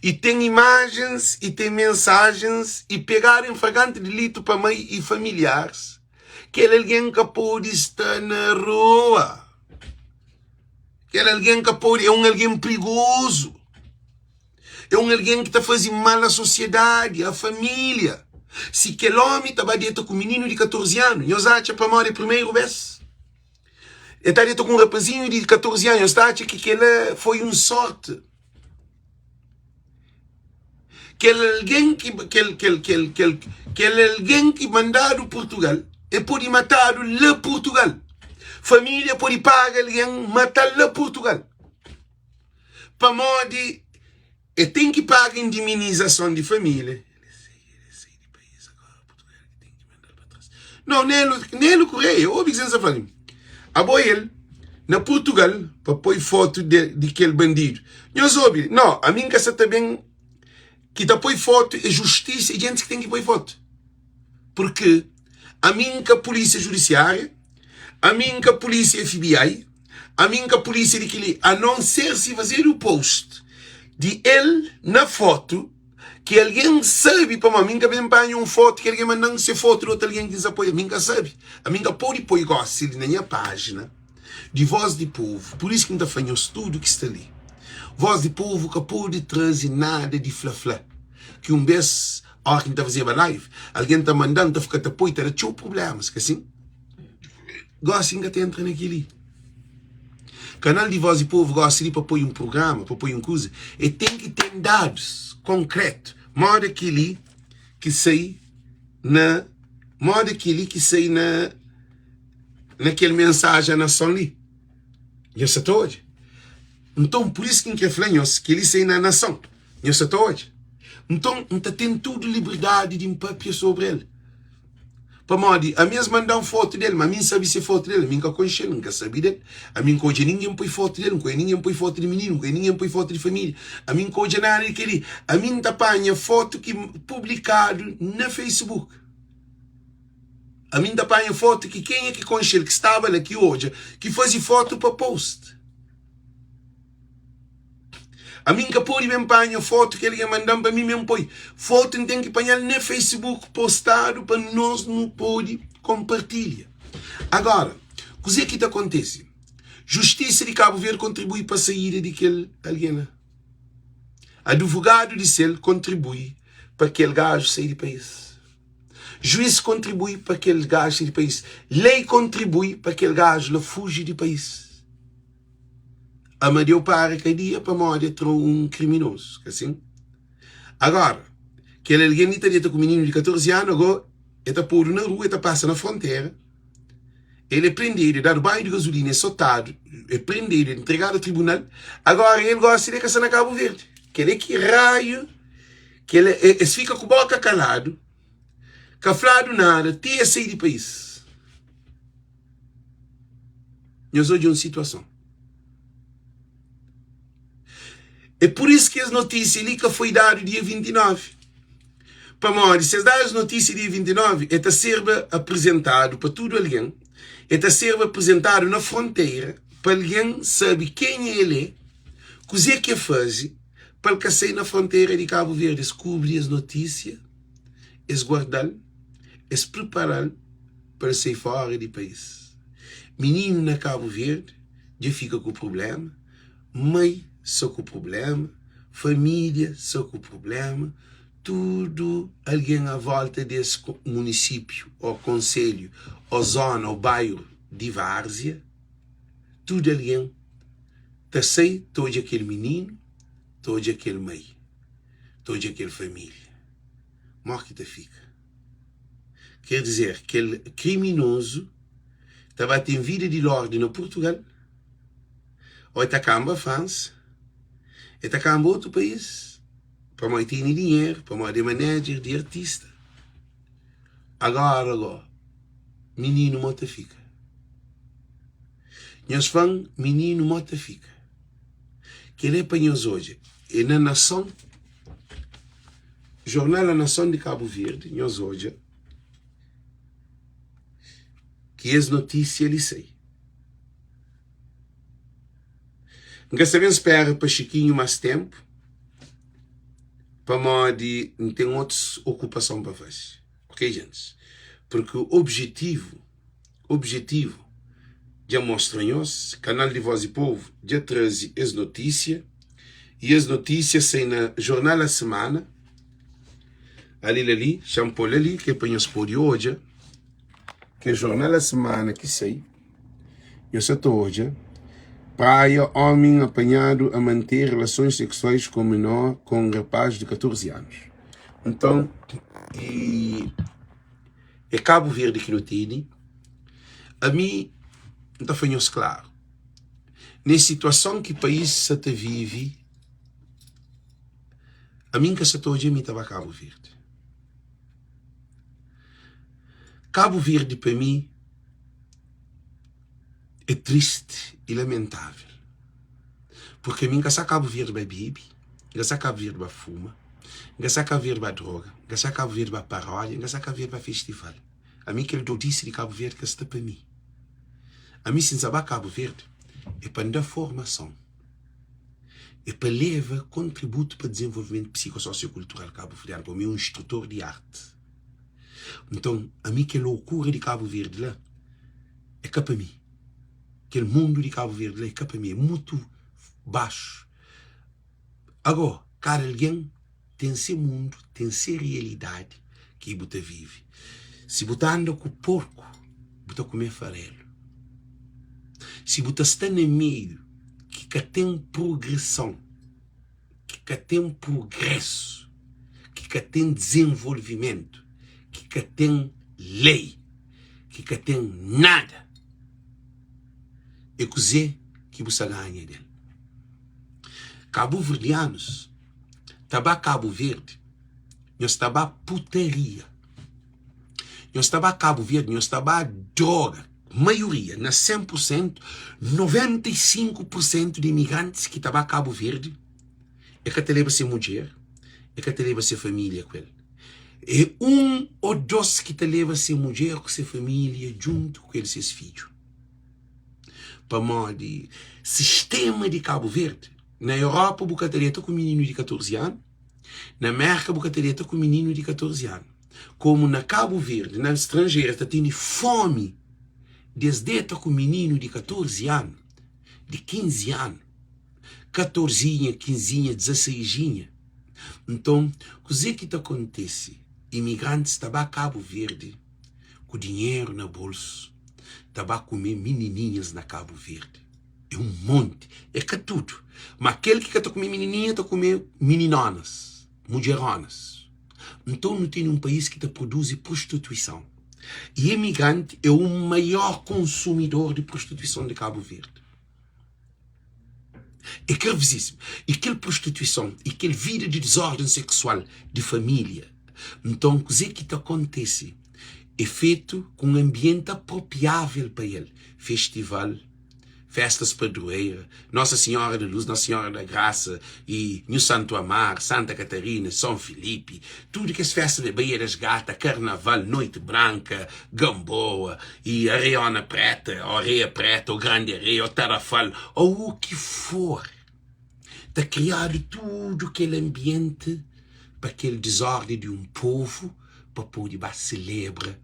[SPEAKER 1] I ten imajens i ten mensajens i pegadu en fraganti dilitu pa mai i familiaris. Kel algen ka pode sta na rua. Kel algen ka pode, é un algen prigozu. É un algen ki ta faze mal a sosiedadi, a família. Si kel omi ta ba deta ku mininu di 14 anu, nhos atxa pamodi é primeru bes? El ta deta ku un rapazinhu di 14 anu, nhos ta atxa ki kela foi un sorti? Kel algen ki kel kel kel kel kel algen ki mandadu Purtugal, e pode matadu la Purtugal. Família pode paga algen matal la Purtugal. Pamodi e ten ki paga indeminizason di família. Não, Nelo, Nelo Correia, obi ki sa fla li. Abo el na Portugal pa poi foto de, di kel bandido. Nhos obi, não, a mim ka sa ta ben ki ta poi foto é justiça, é gente que tem que poi foto. Porque a mim ka polícia judiciária, a mim ka polícia FBI, a mim ka polícia de kili, a não ser se fazer o post de el na foto ki algen sabe pamodi mi N ka ben panha un fotu ki algen manda-m se fotu di otu algen ki N sa poi ami N ka sabe ami N ka pode poi gosi li na nha pájina di Voz di Povu pur isu ki N ta fla nhos tudu ki sta li Voz di Povu ka pode traze nada di fla-fla ki un bês óra ki N ta fazeba live algen ta manda-m ta fika ta poi ta da txeu prublémas ka sin? Gosi N ka ta entra na kel-li. Kanal di Voz di Povu gosi li pa poi un prugrama, pa poi un kuza, e ten ki ten dadus konkretu. Moda kel-li ki sai na moda kel-li ki sai na na kel mensajen a nason li. Nhos sa ta odja? Nton, pur isu ki N kre fla nhos, kel-li sai na nason. Nhos sa ta odja? Nton, N ta ten tudu liberdadi di N papia sobri el. Pamodi ami es manda-m fotu del, ma ami N sabe si é fotu del. Ami N ka konxe-l, N ka sabe del. Ami N ka odja ningen poi fotu del, N ka odja ningen poi fotu di mininu, N ka odja ningen poi fotu di família. Ami N ka odja nada di kel-li. Ami N ta panha fotu ki publikadu na Facebook. Ami N ta panha fotu ki kenha ki konxe-l, ki staba la, ki odja, ki faze fotu pa post. Ami N ka pode ben panha fotu ki algen manda-m pa mi ben poi. Fotu N ten ki panha-l na Facebook postadu pa nos nu pode konpartilha. Agora, kuzê ki ta kontese? Justisa di Kabu Verdi kontribui pa saída di kel algen la. Advogadu di sel kontribui pa kel gaju sai di país. Juiz kontribui pa kel gaju sai di país. Lei kontribui pa kel gaju la fuji di país. Amadeu para kadia pamodi el tra un kriminozu, ka sin? Agora, kel algen li ta deta ku mininu di 14 anu, ago el ta podu na rua, el ta pasa na frontera, el é prendedu, el dadu banhu di gazulina, el sotadu, el prendedu, el ntregadu a tribunal, agora el gosi el ka sta na Kabu Verdi. Kel é ki raiu, kel é, es fika ku boka kaladu, ka fladu nada ti es sai di país. Nhos odja un situason. É pur isu ki es notísia li ka foi dadu dia 29. Pamodi si es dadu es notísia dia 29, el ta serba aprizentadu pa tudu algen, el ta serba aprizentadu na frontera pa algen sabe kenha el é, kuzê ki el faze pa el ka sai na frontera di Kabu Verdi. Es kubri es notísia, es guarda-l, es pripara-l. pa el sai fora di país. Mininu na Kabu Verdi dja fika ku prubléma, mai sa ku prubléma, família sa ku prubléma, tudu algen a volta di es munisípiu ô konselhu ô zóna ô bairu di Várzia, tudu algen ta sai ta odja kel mininu, ta odja kel mai, ta odja kel família. Mó ki ta fika? Ker dizer, kel kriminozu ta ba ten vida di lordi na Purtugal, o el ta kanba Fransa, el ta kanba otu país, pamodi el tene dinheru, pamodi el é manedjer di artista. Agora go, mininu mo ta fika? Nhos fla-m, mininu mo ta fika? Kel-li é pa nhos odja, é na nason. Jornal A Nação de Cabo Verde, nhos odja ki es notísia li sai. N ka sta ben spera pa Xikinhu más ténpu, pamodi N ten otus okupason pa faze. Ok, gentis? Purki objetivu Objetivu dja mostra nhos, Kanal di Voz di Povu dja traze es notísia y es notísia sai na Jornal A Semana, ali-l ali, xa-m pô-l ali ki é pa nhos pode odja ke Jornal A Semana ki sai, nhos sa ta odja, Praia, Homen apanhadu a manter relações sexuais com menor com rapaz de 14 anos. Nton, e. É Kabu Verdi ki nu tene. Ami N ta fla nhos klaru, nes situason ki país sa ta vive, ami N ka sa ta odja mi ta ba Kabu Verdi. Kabu Verdi pa mi é tristi i lamentável, purki ami N ka sa Kabu Verdi ba bebe, N ka sa Kabu Verdi ba fuma. N ka sa Kabu Verdi ba droga, N ka sa Kabu Verdi ba paródia, N ka sa Kabu Verdi ba festival. Ami kel dodisi di Kabu Verdi ka sta pa mi. Ami si N sa ba Kabu Verdi é pa N da formason, é pa leva kontributu pa dizenvolvimentu psikososiokultural kabuverdianu, pabia mi é un instrutor di arti. Nton, ami kel lokura di Kabu Verdi la é ka pa mi. Kel mundu di Kabu Verdi la é ka pa mi, é mutu baxu. Agó, kada algen ten se mundu, ten se rialidadi ki bu ta vive. Si bu ta anda ku porku, bu ta kume farelu. Si bu ta sta na meiu ki ka ten prugreson, ki ka ten prugresu, ki ka ten dizenvolvimentu, ki ka ten lei, ki ka ten nada, é kuzê ki bu sta ganha del? Kabuverdianus ta ba Kabu Verdi. Nhos ta ba putaria. Nhos ta ba Cabo Verde, nhos ta ba droga. Maioria, na 100 por sentu, 95 por sentu di imigrantis ki ta ba Cabo Verde, e ka ta leba se mudjer, e ka ta leba se família ku el. É un ô dôs ki ta leba se mudjer ku se família djuntu ku el ses fidju. Pamodi sistema di Cabo Verde, na Europa bu ka ta deta ku mininu di 14 anu, Na Merka bu ka ta deta ku mininu di 14 anu. Komu na Kabu Verdi, na stranjeru ta tene fomi di es deta ku mininu di 14 anu, di 15 anu, katorzinha, kinzinha, dizaseizinha. Nton, kuzê ki ta kontese? Imigrantis ta ba Kabu Verdi ku dinheru na bolsu, ta ba kume minininhas na Kabu Verdi. É un monti, é ka tudu, ma kel ki ka ta kume minininha ta kume mininonas, mudjeronas. Nton nu tene un país ki ta produzi prostituison i imigranti é un maior konsumidor di prostituison di Kabu Verdi. É gravizísimu. I kel prostituison i kel vida di dizórden seksual di família. Nton kuzê ki ta kontese? É fetu ku un anbienti apropiável pa el, festival, festas padroeira, Nossa Senhora da Luz, Nossa Senhora da Graça e Nhu Santo Amar, Santa Catarina, São Filipe, tudo kes festa de Baía das Gata, Carnaval, Noite Branca, Gamboa e Areiona Preta, ou Areia Preta, ou Grande Areia, ou Tarrafal, ou o que for. Ta criado tudo kel ambiente pa kel desordem de um povo pa pode ba celebra,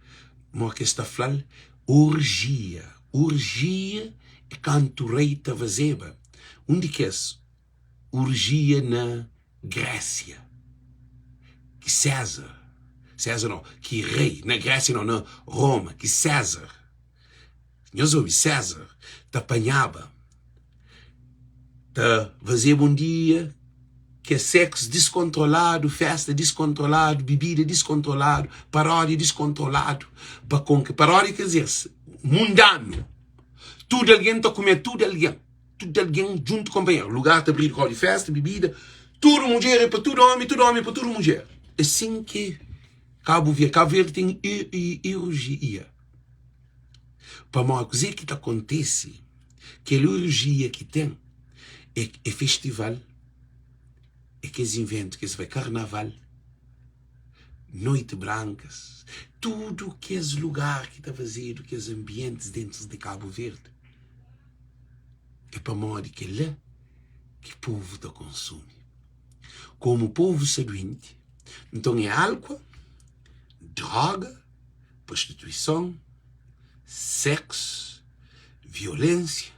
[SPEAKER 1] mo ke es ta flal, Orjia, Orjia é kantu rei ta fazeba un di kes orjia na Grésia ki Séza, Séza nau, ki rei, na Grésia nau, na Roma, ki Séza, nhos obi, Séza ta panhaba ta fazeba un dia ke sexo diskontroladu, festa diskontroladu, bibida diskontroladu, paródia diskontroladu, pa konke paródia ker dizer mundanu, tudu algen ta kume tudu algen, tudu algen djuntu konpanheru, lugar ta abridu kau di festa, bibida, tudu mudjer é pa tudu omi, tudu omi é pa tudu mudjer. É sin ki Kabu Verdi, Kabu Verdi ten irugia, pamodi kuze ki ta kontese? Kel orgia ki ten é, é festival, é kes inventu ki es fai, karnaval, noite brankas, tudu kes lugar ki ta fazedu kes anbientis dentu di Kabu Verdi, é pamodi kel-la ki povu ta konsumi. Komu povu sta duenti, nton é álkua, droga, prostituison, seksu, violensia,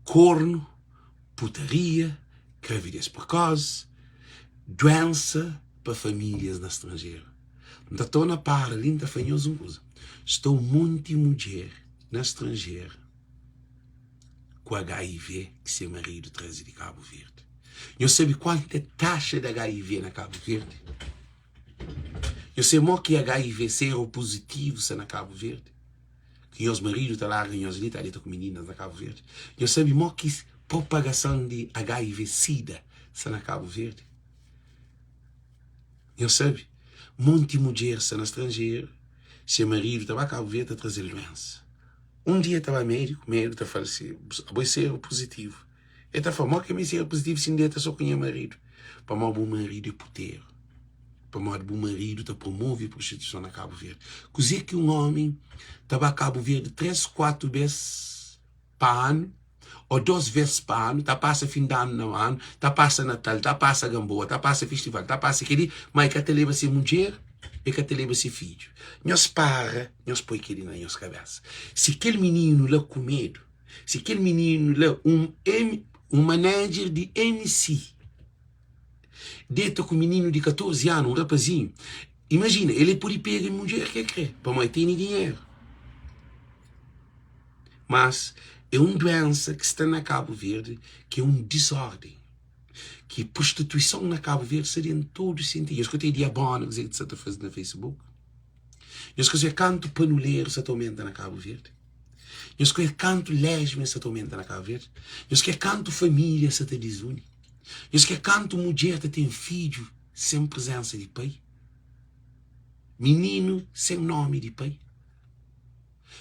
[SPEAKER 1] kornu, putaria, gravidez prekosi, duensa pa familias na stranjeru. N ta torna para li N ta fla nhos un kuza, sta un monti mudjer na stranjeru ku HIV ki se maridu traze di Kabu Verdi. Nhos sabe kuantu é taxa di HIV na Kabu Verdi? Nhos sabe mo ki HIV seropuzitivu sta na Kabu Verdi? Ki nhos maridu ta larga nhos li ta deta ku mininas na Kabu Verdi. Nhos sabe mo ki propagason di HIV sida sta na Kabu Verdi? Nhos sabe? Monti mudjer sta na stranjeru, se maridu ta ba Kabu Verdi ta traze-l duensa. Un dia ta ba médiku, médiku ta fla-l si, abo é seropuzitivu. El ta fla, mo ki mi é seropuzitivu si N deta so ku nha maridu? Pamodi bu maridu é puteru. Pamodi bu maridu ta promove prostituison na Kabu Verdi. Kuzê ki un ómi ta ba Kabu Verdi 3, 4 bês pa anu, ô 2 vês pa anu, ta pasa fin di anu na anu, ta pasa Natal, ta pasa Gamboa, ta pasa festival, ta pasa kel-li, má el ka ta leba se mudjer, el ka ta leba se fidju. Nhos para, nhos poi kel-li na nhos kabésa. Si kel mininu la kumedu, si kel mininu la, un, un manager di MC, Deta ku mininu di 14 anu, un rapazinhu. Imajina, el e pode pega mudjer ki el kre, pamodi el tene dinheru. Mas é un duensa ki sta na Kabu Verdi ki é un dizórden, ki prostituison na Kabu Verdi sta den tudu sentidu. Nhos ka ta diabona kuzê ki ta sta ta faze na Facebook? Nhos ka sabe kantu panuleru sta ta omenta na Kabu Verdi? Nhos ka kantu lesbian sta ta omenta na Kabu Verdi? Nhos ka kantu família sta ta dizuni? Nhos ka kantu mudjer ta ten fidju sen prezensa di pai? Mininu sen nomi di pai.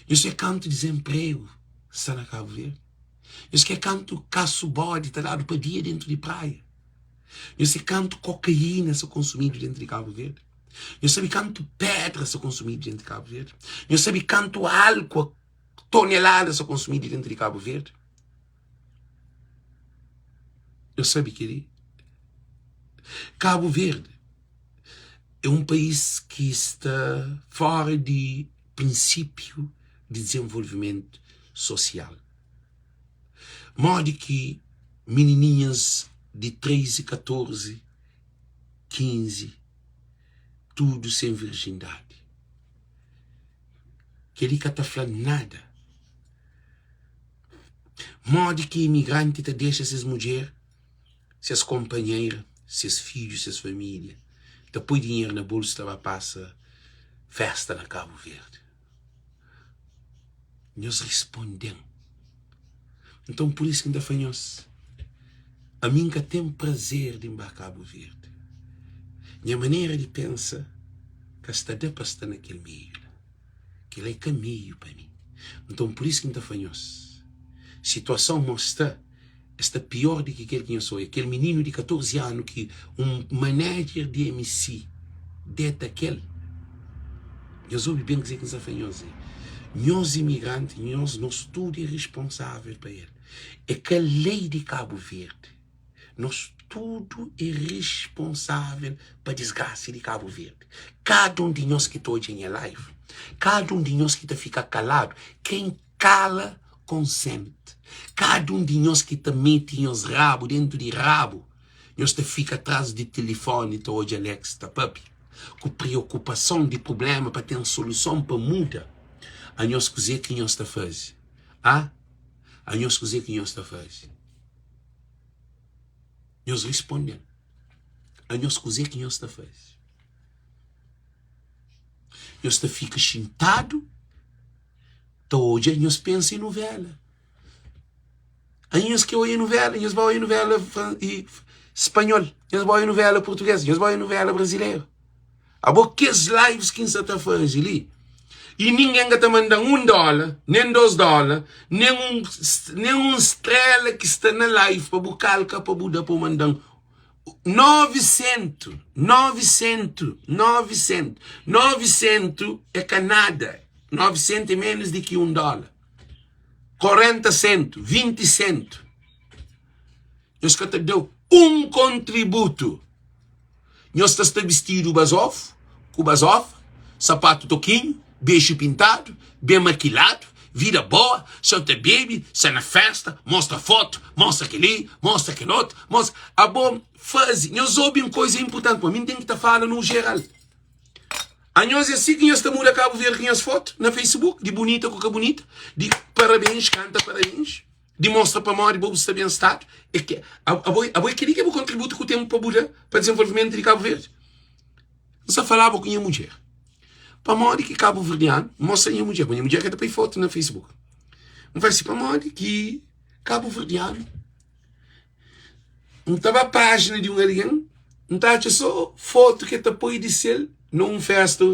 [SPEAKER 1] Nhos kre kantu dizenpregu sta na Kabu Verdi? Nhos kre kantu kasu bodi ta dadu pa dia dentu di praia? Nhos sabe kantu kokaína sta konsumidu dentu di Kabu Verdi? Nhos sabe kantu pedra sta konsumidu dentu di Kabu Verdi? Nhos sabe kantu álkua tonelada sta konsumidu dentu di Kabu Verdi? Nhos sabe kel-li? Kabu Verdi é un país ki sta fóra di prinsípiu di dizenvolvimentu sosial. Modi ki minininhas di 13, 14, 15, tudu sen virjindadi? Kel-li ka ta fla nada. Modi ki imigranti ta dexa ses mudjer, ses konpanheira, ses fidju, ses família, ta poi dinheru na bolsu ta ba pasa festa na Kabu Verdi? Nhos risponde-m. Nton, pur isu ki N ta fla nhos, ami N ka ten prazer di N ba Kabu Verdi. Nha manera di pensa ka sta da pa sta na kel meiu la. Kel-la é ka meiu pa mi. Nton, pur isu ki N ta fla nhos, situason mo sta, Es sta pior di ki kel ki nhos oia. Kel mininu di 14 anu ki un manager di MC deta kel. Nhos obi ben kuzê ki N sta fla nhos li. Nhos imigranti, nhos, nos tudu é responsável pa el. É ka lei di Kabu Verdi. Nos tudu é responsável pa disgrasa di Kabu Verdi. Kada un di nhos ki ta odja nha live, kada un di nhos ki ta fika kaladu, ken Kala konsent. Kada un di nhos ki ta mete nhos rabu dentu di rabu, nhos ta fika tras di tilifoni ta odja Alex ta papia, ku priokupason di prublema pa ten soluson pa muda. Anhos kuze ki nhos ta faze? A? Anhos kuze ki nhos ta faze? Nhos risponde-m. Anhos kuze ki nhos ta faze? Nhos ta fika xintadu? Ta odja nhos pensa e novela. Aí nhos ke oia novela, nhos ba oia novela e spanhol, nhos ba oia novela português, nhos ba oia novela brasileiro. Abo kes lives ki nsa ta faze li, e ninguém ka ta manda um dólar, nem dois dólar, nem um, nem um estrela ki sta na live pa bu kalka pa bu da pa bu mandan 900, 900, 900, 900 é ka nada. 900 é menos di ki 1 dólar. 40 sento, 20 sento. Nhos ka ta da un kontributu. Nhos ta sta bistidu bazofu, ku bazofa, sapatu tokinhu, bexu pintadu, ben makiladu, vida boa, sa ta bebe, sa na festa, mostra fotu, mostra kel-li, mostra kel otu, mostra. Abo faze, nhos obi un koza inpurtanti, pa mi N ten ki ta fala no jeral. Anhos é si ki nhos ta muda Kabu Verdi ku nhos fotu na Facebook di bunita ku ka bunita, di parabéns, kanta parabéns, di mostra pamodi bo bu sta ben stadu. É ke abo abo é keli ki é bu kontributu ku ten pa bu da pa dizenvolvimentu di Kabu Verdi? N sta falaba ku nha mudjer pamodi ki kabuverdianu, N mostra nha mudjer, nha mudjer ka ta poi fotu na Facebook. N fala si pamodi ki kabuverdianu N ta ba pájina di un algen, N ta atxa sô fotu ki el ta poi di sel na un fésta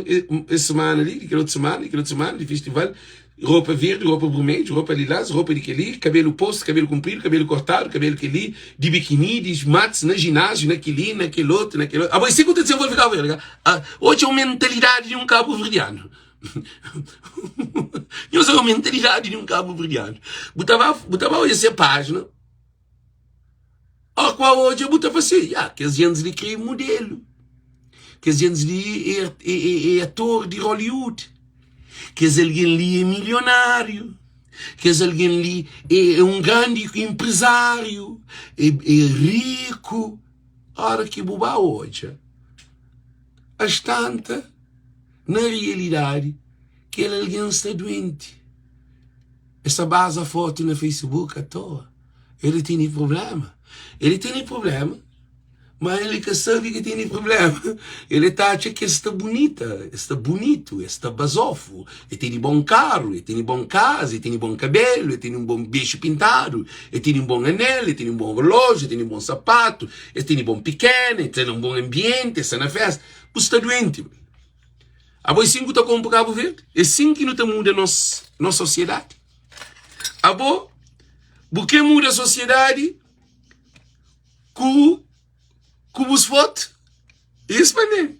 [SPEAKER 1] es simana li, di kel otu simana, di kel otu simana, di festival, ropa verdi, ropa burmedju, ropa lilás, ropa di kel-li, kabelu postu, kabelu kunpridu, kabelu kortadu, kabelu kel-li, di bikini, di matis, na jináziu, na kel-li, na kel otu, na kel otu. Abo, é si ku ta dizenvolve Kabu Verdi, ka? Odja un mentalidadi di un kabuverdianu. Nhos é un mentalidadi di un kabuverdianu. Bu ta ba, bu ta ba odja se pájina. Ó ku odja bu ta fla si, ya, kes gentis li kre mudelu, kes gentis li é, é, é, é ator di Hollywood, kes algen li é milionáriu, kes algen li é, é un grandi enpresáriu, é, é riku. Óra ki bu ba odja, as tanta, na rialidadi, kel algen sta duenti. Es ta baza fotu na Facebook atoa. Ele tene problema. Ele tene problema, ma ele ka sabe ki tene problema. Ele ta atxa ki es sta bunita, es sta bunitu, es sta bazofu, e tene bon karu, e tene bon kaza, e tene bon kabelu, e tene un bon bexu pintadu, e tene un bon anel, e tene un bon roloju, e tene un bon sapatu, e tene bon pikena, e sta na un bon anbienti, e sta na festa. Bu sta duenti. Abo é sin ku ta konpo Kabu Verdi? É sin ki nu ta muda nos nos sosiedadi? Abo bu kre muda sosiedadi ku ku bus fotu? Isso pa mi.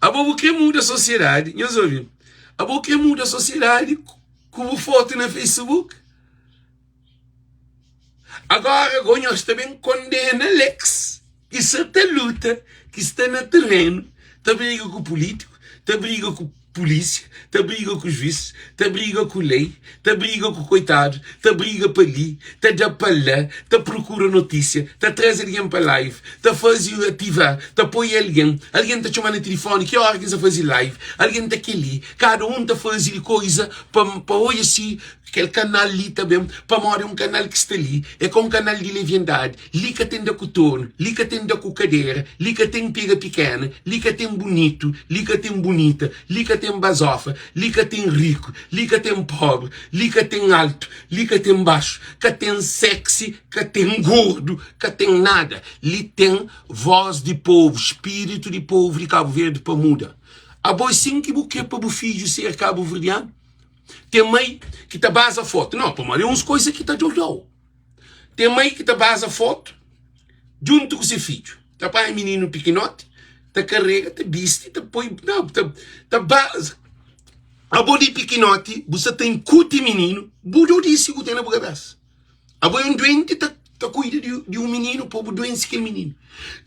[SPEAKER 1] Abo bu kre muda sosiedadi, nhos obi. Abo kre muda sosiedadi ku bu fotu na Facebook? Agora go nhos ta ben kondena Alex ki sa ta luta, ki sta na terenu, ta briga ku pulítiku, ta briga ku pulísia, ta briga ku juís, ta briga ku lei, ta briga ku koitadu, ta briga pa li, ta da pa la, ta prokura notísia, ta traze algen pa live, ta faze ativa, ta poi algen, algen ta txoma na tilifoni ki óra ki N sa faze live, algen ta kel-li, kada un ta faze di koiza pa pa odja si Kel kanal li ta ben pamodi é un kanal ki sta li, é ka un kanal di leviandadi. Li ka ten da ku tornu, li ka ten da ku kadera, li ka ten pega pikena, li ka ten bunitu, li ka ten bunita, li ka ten bazofa, li ka ten riku, li ka ten pobri, li ka ten altu, li ka ten baxu, ka ten sexy, ka ten gordu, ka ten nada. Li ten voz di povu, spiritu di povu di Kabu Verdi pa muda. Abo é sin ki bu kre pa bu fidju ser kabuverdianu? Ten mai ki ta baza fotu. Não, pamodi é uns koisa ki ta djoldjau. Ten mai ki ta baza fotu djuntu ku se fidju. Ta panha mininu pikinoti, ta karega, ta bisti, ta poi, não, ta, ta baza. Abo di pikinoti, bu sa ta inkuti mininu, bu dodisi ku ten na bu kabesa. Abo é un duenti ta, ta kuida di, di un mininu pa bu duense kel mininu.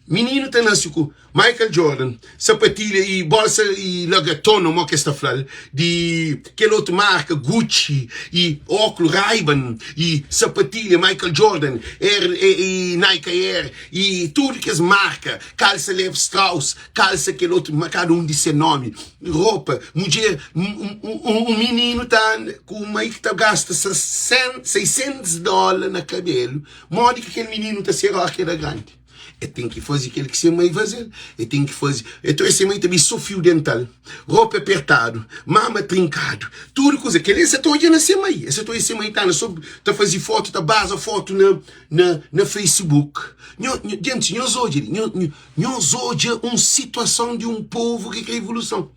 [SPEAKER 1] Mininu ta nase ku Michael Jordan, sapatilha i bolsa i lagatono, mo ki es ta fla-l, di kel otu marka Gucci i óklu Ray-Ban i sapatilha Michael Jordan, Air, e, i Nike Air i tudu kes marka, kalsa Levi Strauss, kalsa kel otu, ma kada un di se nomi. Ropa, mudjer, un mininu ta anda ku un mai ki ta gasta 600 dóla na kabelu, modi ki kel mininu ta ser óki el da grandi? El ten ki faze kel ki se mai faze-l, el ten ki faze. Enton se mai ta bi so fiu dental, ropa apertadu, mama trinkadu, tudu kuza. Kel-li el sa ta odja na se mai, el sa ta odja se mai ta anda so ta faze fotu, ta baza fotu na Facebook. Nho, gentis, nhos odja li, nho. Nhos odja un situason di un povu ki kre ivoluson.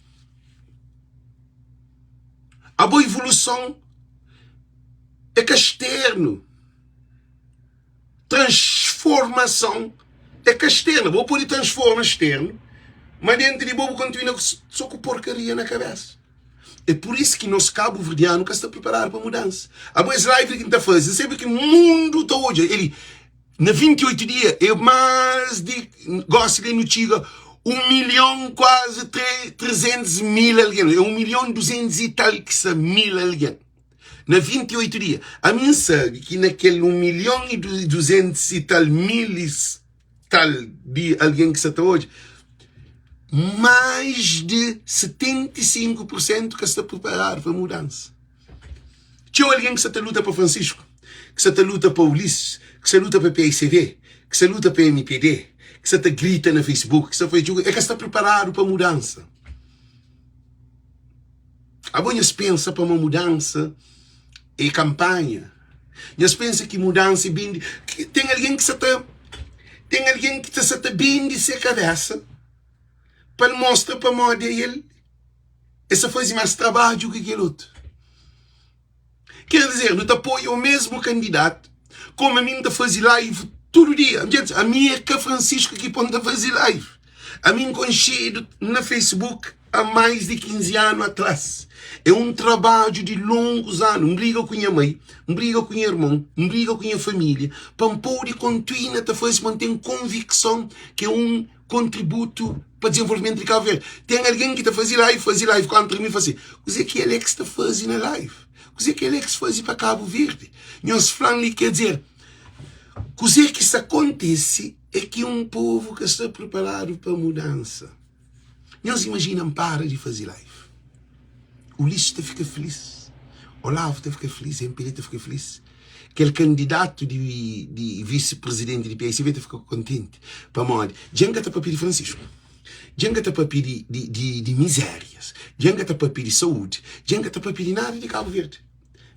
[SPEAKER 1] Abo ivoluson é ka externu. Transformason é ka externu. Bo pode transforma externu, ma dentru di bo bu kontinua so ku porkaria na kabesa. É por isso ki nos kabuverdianu ka sta preparadu pa mudansa. Abo es live li ki N ta faze, N sabe ki mundu ta odja. Eli Na 28 dia é más di gósi li nu txiga 1 milhon kuazi 300 mil algen é 1 milhon 200 i tal ki sa mil algen na 28 dia ami N sabe ki na kel 1 milhon i 200 i tal mil i tal di algen ki sa ta odja más di 75 pur sentu ka sta preparadu pa mudansa. Txeu algen ki sa ta luta pa Francisco, ki sa ta luta pa Ulisses, ki sa luta pa paicv, ki sa luta pa mpd, ki sa ta grita na Facebook, ki sa faz txeu, é ka sta preparadu pa mudansa. Abo nhos pensa pa ma mudansa é kampanha? Nhos pensa ki mudansa é bende? Ten algen ki sa ta ten algen ki ta sa ta bende se kabesa pa el mostra pamodi é el Es ta faze más trabadju ki kel otu. Ker dizer, nu ta apoia o mesmu kandidatu, komu ami N ta faze live tudu dia. Ami é ka Francisco ki pon ta faze live. Ami N konxedu na Facebook há mais di 15 anu atrás. É un trabadju di longus anu. N briga ku nha mai, N briga ku nha irmon, N briga ku nha família pa N pode kontinua ta faze, pa N ten konvikson ki é un kontributu pa dizenvolvimentu di Kabu Verdi. Ten algen ki ta faze live, faze live kontra mi, fla si, kuzê ki Alex ta faze na live? Kuzê ki Alex faze pa Kabu Verdi? Nhos fla-m li, ker dizer, kuzê ki sta kontise é ki un povu ka sta preparadu pa mudansa. Nhos imajina N para di faze live, Ulisses ta fika filis, Olavo ta fika filis, MPD ta fika filis. Kel kandidatu di di visi prizidenti di PICB ta fika kontenti pamodi dja N ka ta papia di Francisco, dja N ka ta papia di di di di mizérias, dja N ka ta papia di saúdi, dja N ka ta papia di nada di Kabu Verdi.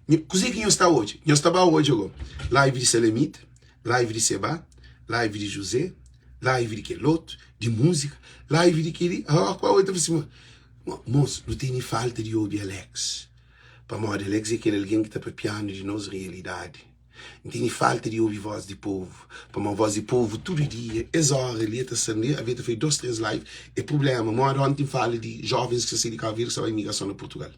[SPEAKER 1] Kuzê ki nhos ta odja? Nhos ta ba odja go live di Salamita, live di Seba, live di José, live di kel otu, di múzika, live di kel-li. Ó, kua oi ta fla si ma. Mos, nu tene falta di obi Alex. Pamodi Alex é kel algen ki ta papianu di nos realidadi. N tene falta di obi vós di povu. Pamodi vós di povu tudu dia, es óra li, el ta sta li, avé ta faze dos, tres live. É prubléma. Modi onti N fala di jóvens ki sta sai di Kabu Verdi ki sta bai imigrason na Purtugal.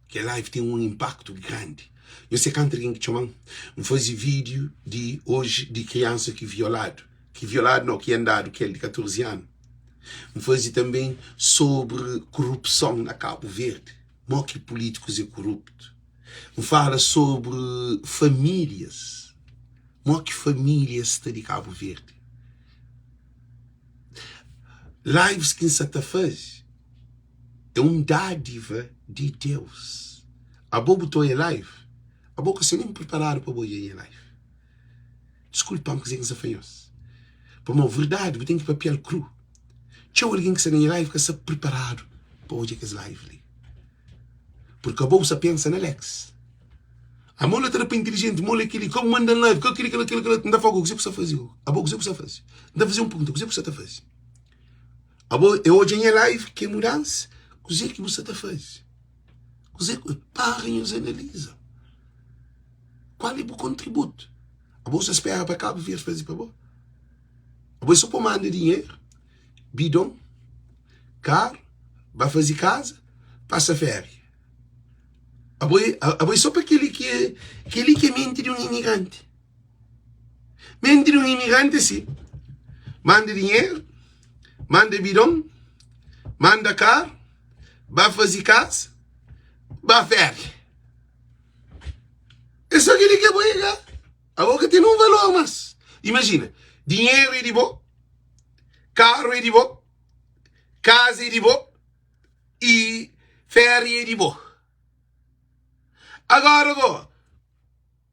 [SPEAKER 1] Kel live ten un inpaktu grandi. Nhos se kantu algen ki txoma-m. N faze vídiu di oji di kriansa ki violadu. Ki violadu nau, ki andadu ku el di 14 anu. N faze tanbe sobri korupson na Kabu Verdi, mo ki pulítikus é koruptu. N fala sobri famílias, mo ki famílias sta di Kabu Verdi. Lives ki N sa ta faze é un dádiva di Deus. Abo bu ta oia live, abo ka sta nen priparadu pa bu oia nha live. Diskulpa-m kuzê ki N sta fla nhos. Pamodi verdadi bu ten ki papia-l kru. Txeu algen ki sta na nha live ka sta priparadu pa odja kes live li. Purki abo bu sta pensa na Alex. Amo la ta da pa intilijenti, mo la kel-li, ka bu manda-m live, ka kel-li, kel-la, kel-la, kel-la. N ta fla-u, kuzê ki bu sta faze? Abo kuzê ki bu sta faze? N ta faze un pergunta, kuzê ki bu sta ta faze? Abo e odja nha live ki é mudansa? Kuzê ki bu sta ta faze? Kuzê ki. Para nhos analiza. Kual é bu kontributu? Abo sa spera pa Kabu Verdi faze pa bo? Abo é so pa manda dinheru, bidon, karu, ba faze kaza, pasa féria. Abo é, abo é so pa kel-li ki é, kel-li ki é menti di un imigranti. Menti di un imigranti é si, manda dinheru, manda bidon, manda karu, ba faze kaza, ba féria. É só kel-li ki é bo é ka. Abo ka ten un valor mas. Imajina, dinheru é di bo, karu é di bo, kaza é di bo i féria é di bo. Agora go,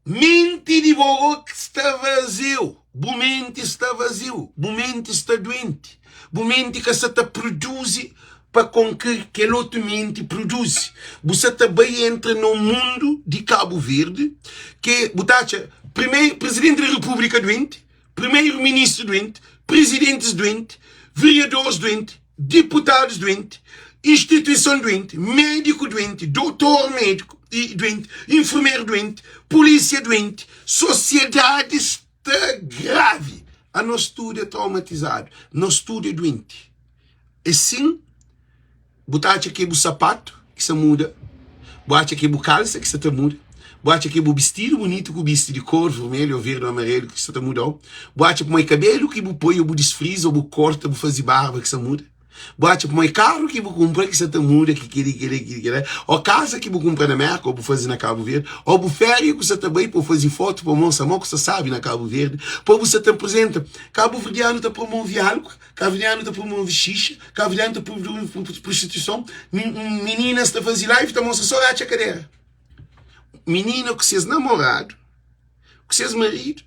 [SPEAKER 1] menti di bo go ki sta vaziu. Bu menti sta vaziu, bu menti sta duenti, bu menti ka sta ta produzi pa kon ki kel otu menti produzi. Bu sta ta bai entra na un mundu di Kabu Verdi ki bu ta atxa primeru Presidenti di Repúblika duenti, Primeru Ministru duenti, Presidentis duenti, Vereadoris duenti, Diputadus duenti, instituison duenti, médiku duenti, dotor médiku duenti, infermeru duenti, pulísia duenti, sosiedadi sta gravi. Anos tudu é traumatizadu, nos tudu é duenti. É sin, bu ta atxa ki é bu sapatu ki sta muda, bu atxa ki é bu kalsa ki sta ta muda, bu atxa ki é bu bistidu bunitu ku bisti di kor vermelhu ô verdi ô amarelu ki sta ta muda-u, bu atxa pamodi é kabelu ki bu poi ô bu disfriza ô bu korta, bu faze barba ki sta muda. Bu atxa pamodi karu ki bu kunpra ki sa ta muda, ki keli, keli, keli, kela, ô kaza ki bu kunpra na Merka ô bu faze na Kabu Verdi, ô bu féria ku sa ta bai pa bu faze fotu pa mostra mo ku sa sabi na Kabu Verdi, pa bu sa ta aprizenta. Kabuverdianu ta promove álkol, kabuverdianu ta promove xixa, kabuverdianu ta promove prostituison, mininas ta faze live ta mostra so ratxa kadera. Minina ku ses namoradu, ku ses maridu,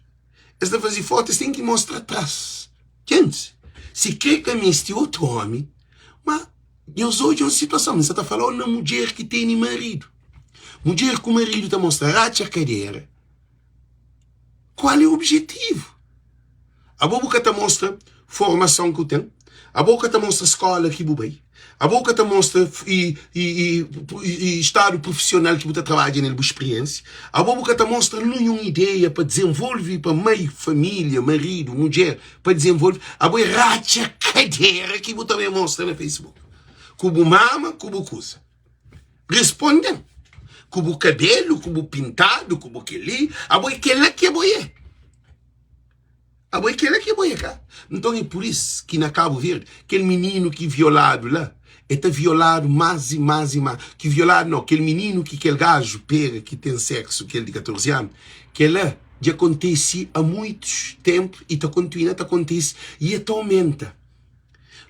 [SPEAKER 1] Es ta faze fotu, es ten ki mostra tras. Kenti, si kre ka meste otu omi, ma nhos odja un situason, N sa ta fala-u na mudjer ki tene maridu. Mudjer ku maridu ta mostra ratxa kadera, kual é objetivu? Abo bu ka ta mostra formason ku ten, abo ka ta mostra skola ki bu bai, abo ka ta mostra i, i, i, i stadu profissional ki bu ta trabadja nel, bu spiriensia, abo bu ka ta mostra ninhun ideia pa dizenvolve pa mai, familia, maridu, mudjer, pa dizenvolve, abo é ratxa kadera ki bu ta bai mostra na Facebook, ku bu mama, ku bu kuza. Responde-m, ku bu kabelu, ku bu pintadu, ku bu kel-li, abo é kel-la ki abo é. Abo é kel-la ki abo é, ka? Nton é pur is ki na Kabu Verdi, kel mininu ki violadu la, e ta violadu más i más i más. Ki violadu nau, kel mininu ki kel gaju pega ki ten seksu kel di 14 anu, kel-la dja kontise a muitus tenpu i ta kontinua ta kontise i e ta omenta.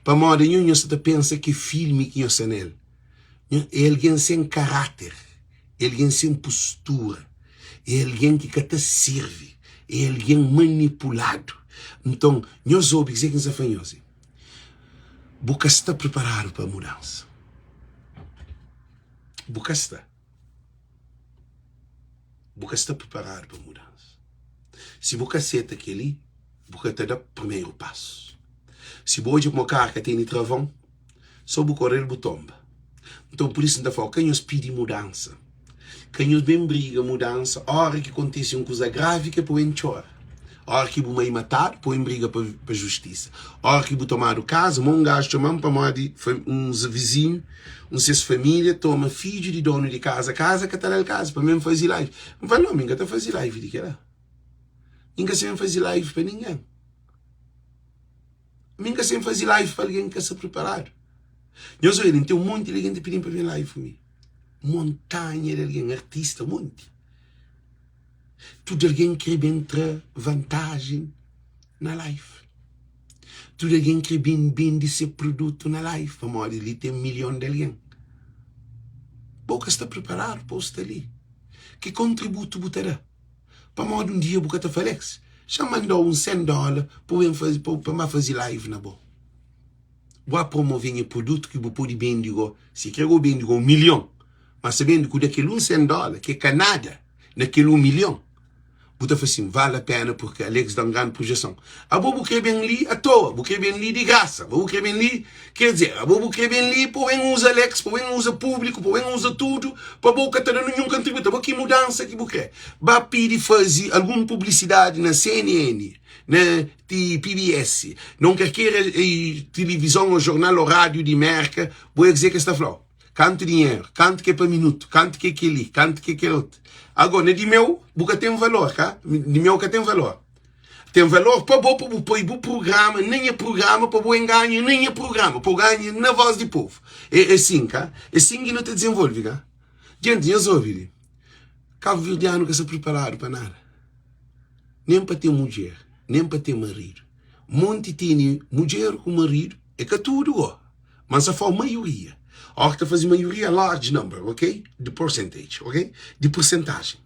[SPEAKER 1] Pamodi anho nhos sa ta pensa ki filmi ki nhos sta nel é algen sen karáter, é algen sen postura, é algen ki ka ta sirvi, é algen manipuladu. Nton, nhos obi kuzê ki N sta fla nhos, bu ka sta priparadu pa mudansa. Bu ka sta. Bu ka sta priparadu pa mudansa. Si bu ka seta kel-li, bu ka ta da primeru pasu. Si bu odja kuma karu ka tene travon. So bu kore-l bu tonba. Nton pur isu N ta fla-u, ka nhos pidi mudansa. Ka nhos ben briga mudansa óra ki kontise un kuza gravi ki é pa bu ben txora. Óra ki bu mai matadu, pa bu ben briga pa justisa. Óra ki bu tomadu kaza, ma un gaju txoma-m pamodi uns vizinhu, un ses família toma fidju di donu di kaza, kaza ka ta da-l kaza pa mi ben faze live. N fla, no, mi N ka ta faze live di kel-la. Mi N ka sa ben faze live pa ningen. Mi N ka sen faze live pa algen ki ka sta priparadu. Nhos obi, ten un monti di algen ta pidi-m pa ben live ku mi. Montanha di algen, artista, monti. Tudu algen kre ben tra vantajen na live. Tudu algen kre ben bende se produtu na live, pamodi li ten milhon di algen. Bo ka sta priparadu pa bu sta li. Ki kontributu bu ta da? Pamodi un dia bu ka ta fla Alex, xa mandau un 100 dola pa bu ben faze pa pa ba faze live na bo. Bu a promove nha produtu ki bu podi bendi go, si kre go bendi go 1 milhon, ma sabendu ku da kel un 100 dola ki é ka nada na kel 1 milhon, bu ta fla sin, vale a pena porque Alex da un grandi projeson. Abo bu kre ben li atoa, bu kre ben li di grasa, abo bu kre ben li, ker dizer, abo bu kre ben li pa bu ben uza Alex, pa bu ben uza públiku, pa bu ben uza tudu, pa bo ka ta da ninhun kontributu. Abo ki mudansa ki bu kre? Ba pidi faze algun publisidadi na CNN, na PBS, na un kalker tilivizon ô jornal ô rádiu di Mérka, bu é kuzê ki es ta fla-u. Kantu dinheru, kantu ki é pa minutu, kantu ki é kel-li, kantu ki é kel otu. Agó, na di meu, bu ka ten valor, ka? Di meu ka ten valor. Ten valor pa bo, pa bu poi bu prugrama na nha prugrama, pa bo enganha na nha prugrama, pa bu ganha na vós di povu. É asin, ka? É sin ki nu ta dizenvolve, ka? Djenti, nhos obi li. Kabuverdianu ka sta priparadu pa nada. Nen pa ten mudjer, nen pa ten maridu. Monti tene mudjer ku maridu, é ka tudu go. Ma N sa fla maioria. Óki ta faze maioria, large number, ok? Di percentage, ok? Di persentajen.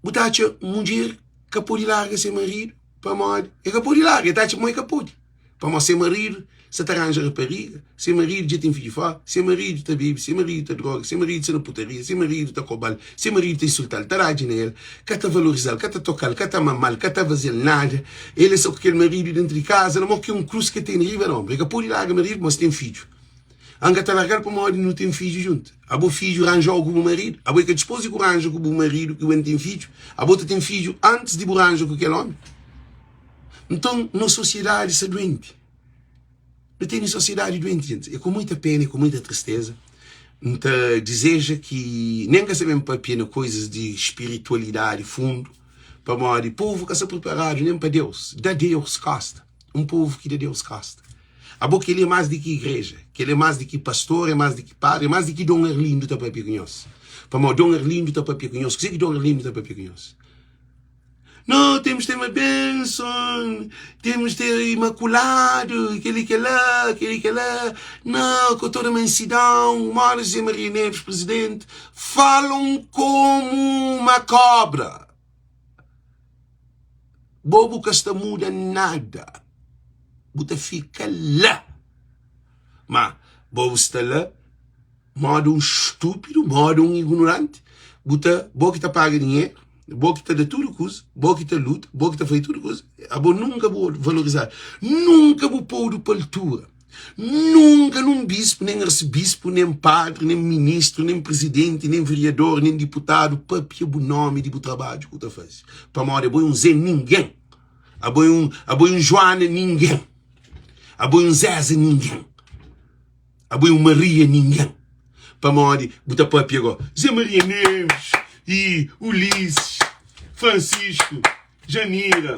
[SPEAKER 1] Bu ta atxa mudjer ka pode larga se maridu pamodi e ka pode larga, e ta atxa ma e ka pode. Pamodi se maridu sa ta ranja rapariga, se maridu dja ten fidju fora, se maridu ta bebe, se maridu ta droga, se maridu sta na putaria, se maridu ta koba-l, se maridu ta insulta-l, ta dadji na el, ka ta valoriza-l, ka ta toka-l, ka ta mama-l, ka ta faze-l nada. El é so ku kel maridu dentu di kaza, na mo ki un krus ke tene riba na onbru. E ka pode larga maridu pamodi si ten fidju. An ka ta larga-l pamodi nu ten fidju djuntu. Abo fidju ranja-u ku bu maridu? Abo é ka dispôs di ku ranja ku bu maridu ki bu N ten fidju? Abo ta ten fidju antis di bu ranja ku kel omi? Nton, nos sosiedadi sta duenti. Nu tene sosiedadi duenti, gente. É ku muita pena e ku muita tristeza N ta dizeja ki nen ka sa ben papia na koizas di spiritualidadi fundu, pamodi povu ka sta preparadu nen pa Deus. Da Deus kosta. Un povu ki da Deus kosta. Abo kel-li é más di ki igreja, kel-li é más di ki pastor, é más di ki padri, é más di ki Don Arlindo ta papia ku nhos. Pamodi Don Arlindo ta papia ku nhos. Kuzê ki Don Arlindo ta papia ku nhos? No, temos ter uma bênção, temos ter imaculado, kel-li, kel-lá, kel-li, kel-lá. Não, com toda mansidão, Mora José Maria Neves, presidente, falam como uma cobra. Bo bu ka sta muda nada. Bu ta fika lá. Ma bo bu sta lá moda un stúpidu, moda un ignoranti, bu ta, bo ki ta paga dinheru, bo ki ta da tudu kuza, bo ki ta luta, bo ki ta faze tudu kuza, abo nunka bu valorizadu, nunka bu podu pa altura, nunka nun bispu, nen arsebispu, nen padri, nen ministru, nen prizidenti, nen veriador, nen diputadu papia bu nomi di bu trabadju ku ta faze, pamodi abo é un Zé Ningen, abo é un, abo é un Joana Ningen, abo é un Zeza Ningen. Abo é un Maria ningen. Pamodi bu ta papia go Zé Maria Neves e Ulisses, Francisco, Janira,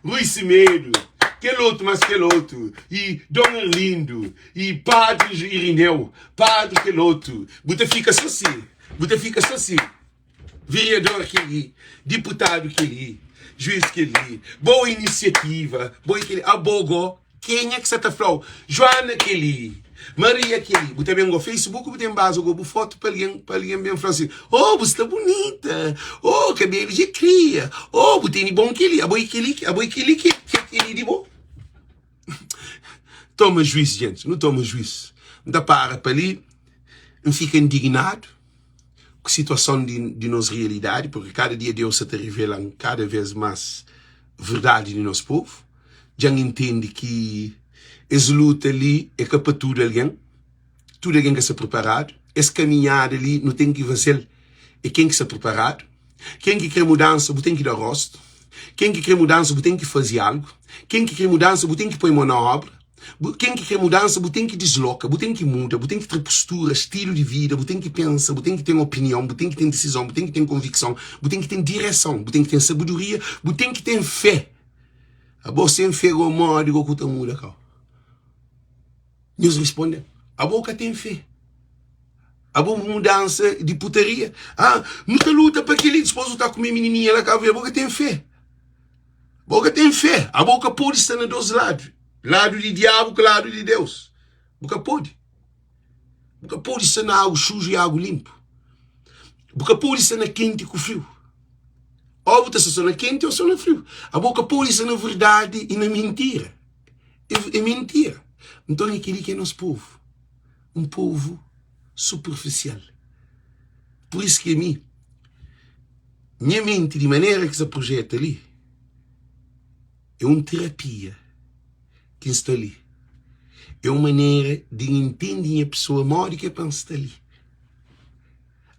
[SPEAKER 1] Rui Semedo, kel otu mas kel otu e Dom Arlindo e Padre Irineu, Padre kel otu. Bu ta fika so si, bu ta fika so si. Vereador kel-li, diputadu kel-li, juiz kel-li, boa inisiativa, bo é kel-li. Abo go, kenha ki sa ta fla-u, Joana kel-li, Maria kel-li. Bu ta ben go Facebook, bu ten baza go bu fotu pa algen, pa algen ben fla-u si, oh, bu sta bunita, oh, kabelu dja kria, oh, bu tene bon kel-li. Abo é kel-li, abo é kel-li ki kel-li di bo. Toma juiz, gentis, nu toma juiz. N ta para pa li, N fika indignadu. ku situason di, di nos realidadi, porque kada dia Deus sa ta revela-m kada vez más verdadi di nos povu. Dja N intende ki es luta li é ka pa tudu algen. Tudu algen ka sta priparadu. Es kaminhada li nu ten ki faze-l é ken ki sta priparadu. Ken ki kre mudansa bu ten ki da rostu. Ken ki kre mudansa bu ten ki faze algu. Ken ki kre mudansa bu ten ki poi mon na obra. Bu, ken ki kre mudansa bu ten ki disloka, bu ten ki muda, bu ten ki tra postura, stilu di vida, bu ten ki pensa, bu ten ki ten opinion, bu ten ki ten disizon, bu ten ki ten konvikson, bu ten ki ten direson, bu ten ki ten sabedoria, bu ten ki ten fé. Abo sen fé go modi go ku ta muda kau? Nhos responde, Abo ka ten fé. Abo bu mudansa di putaria. Ah, nu ta luta pa kel-li, dispôs nu ta kume minininha la Kabu Verdi. Abo ka ten fé. Abo ka ten fé. Abo ka pode sta na dos ladu, ladu di diabu ku ladu di Deus. Bu ka pode. Bu ka pode sta na agu suju i agu linpu. Bu ka pode sta na kenti ku friu. Ô bu ta sta sô na kenti ô sô na friu. Abo ka pode sta na verdadi i na mintira. É mintira. Nton é kel-li ki é nos povu, un povu superfisial. Pur isu ki ami, nha menti di manera ki sta projeta li, é un terapia ki N sta li. É un manera di N intende nha pesoa modi ki é pa N sta li.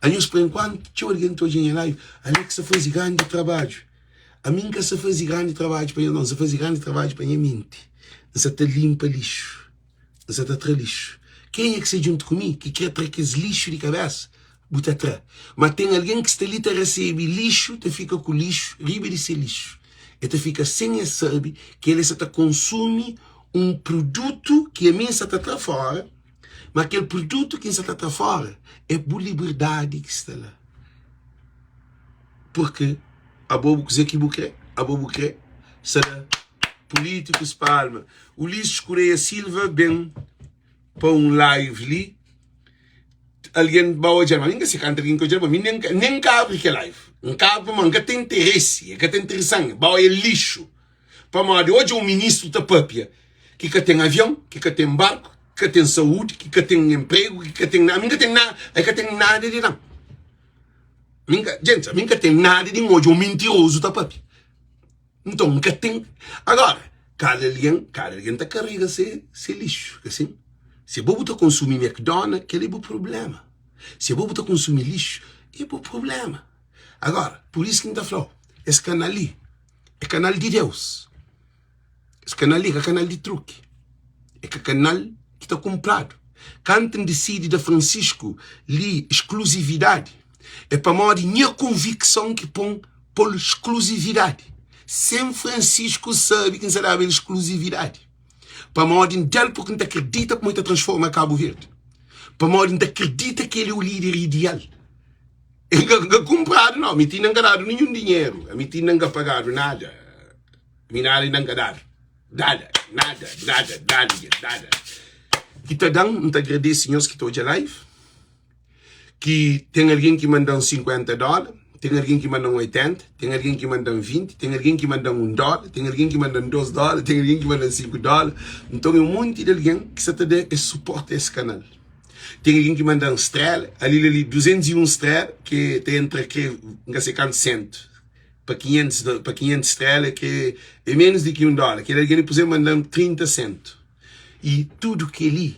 [SPEAKER 1] Anhos por enkuantu txeu algen ta odja nha live, Alex sta faze grandi trabadju. Ami N ka sta faze grandi trabadju pa nhos nau, N sta faze grandi trabadju pa nha menti. N sta ta linpa lixu, N sta ta tra lixu. Kenha ki sta djuntu ku mi ki kre tra kes lixu di kabesa, bu ta tra. Ma ten algen ki sta li ta resebe lixu, ta fika ku lixu riba di se lixu. El ta fika sen el sabe ki el sta ta konsumi un produtu ki ami N sta ta tra fora. Ma kel produtu ki N sa ta tra fora é bu liberdadi ki sta la. Purki abo bu kuze ki bu kre, abo bu kre sta da pulítikus palma. Ulisses Correia Silva ben pa un live li, algen ba odja-l, ma mi N ka se kantu algen ki odja-l, ma mi nen N ka abri kel live. N ka abri pamodi N ka ten interesi, e ka ta interesa-m, ba odja lixu. Pamodi odja un ministru ta papia ki ka ten avion, ki ka ten barku, ki ka ten saúdi, ki ka ten enpregu, ki ka ten nada. Ami N ka ten nada, el ka ten nada di dan. Ami N ka, jentis, ami N ka ten nada di N odja un mintirozu ta papia. Nton, N ka ten. Agora, kada algen, kada algen ta karega se, se lixu, ka sin? Se bo bu ta konsumi McDonald, kel-li é bu prubléma. Se bo bu ta konsumi lixu, é bu prubléma. Agora, pur isu ki N ta fla-u, es kanal li, É kanal di Deus. Es kanal li é ka kanal di truki. É ka kanal ki ta kunpradu. Kantu N disidi da Francisco li skluzividadi, é pamodi nha konvikson ki pô-m pô-l skluzividadi. Sen Francisco sabe ki N sa daba el skluzividadi. Pamodi N da-l purki N ta kridita kuma el ta transforma Kabu Verdi. Pamodi N ta kridita ki el é o líder ideal. N ka kunpradu nau, mi ti inda N ka dadu ninhun dinheru, ami ti inda N ka pagadu nada, mi nada inda N ka dadu, nada, nada, nada, nada, nada. Ki ta dan, N ta agradese nhos ki ta odja live, ki ten algen ki manda-m 50 dóla, ten algen ki manda-m 80, ten algen ki manda-m 20, ten algen ki manda-m 1 dóla, ten algen ki manda-m 2 dóla, ten algen ki manda-m 5 dóla. Nton é un monti di algen ki sa ta da es suporti a es kanal. Ten algen ki manda-m strela, ali la li, 201 strela, ki ta entra kre, N ka se kantu sentu, pa 500, pa 500 strela, ki é menus di ki un dóla. Kel algen li, pur izénplu, manda-m 30 sentu. I tudu kel-li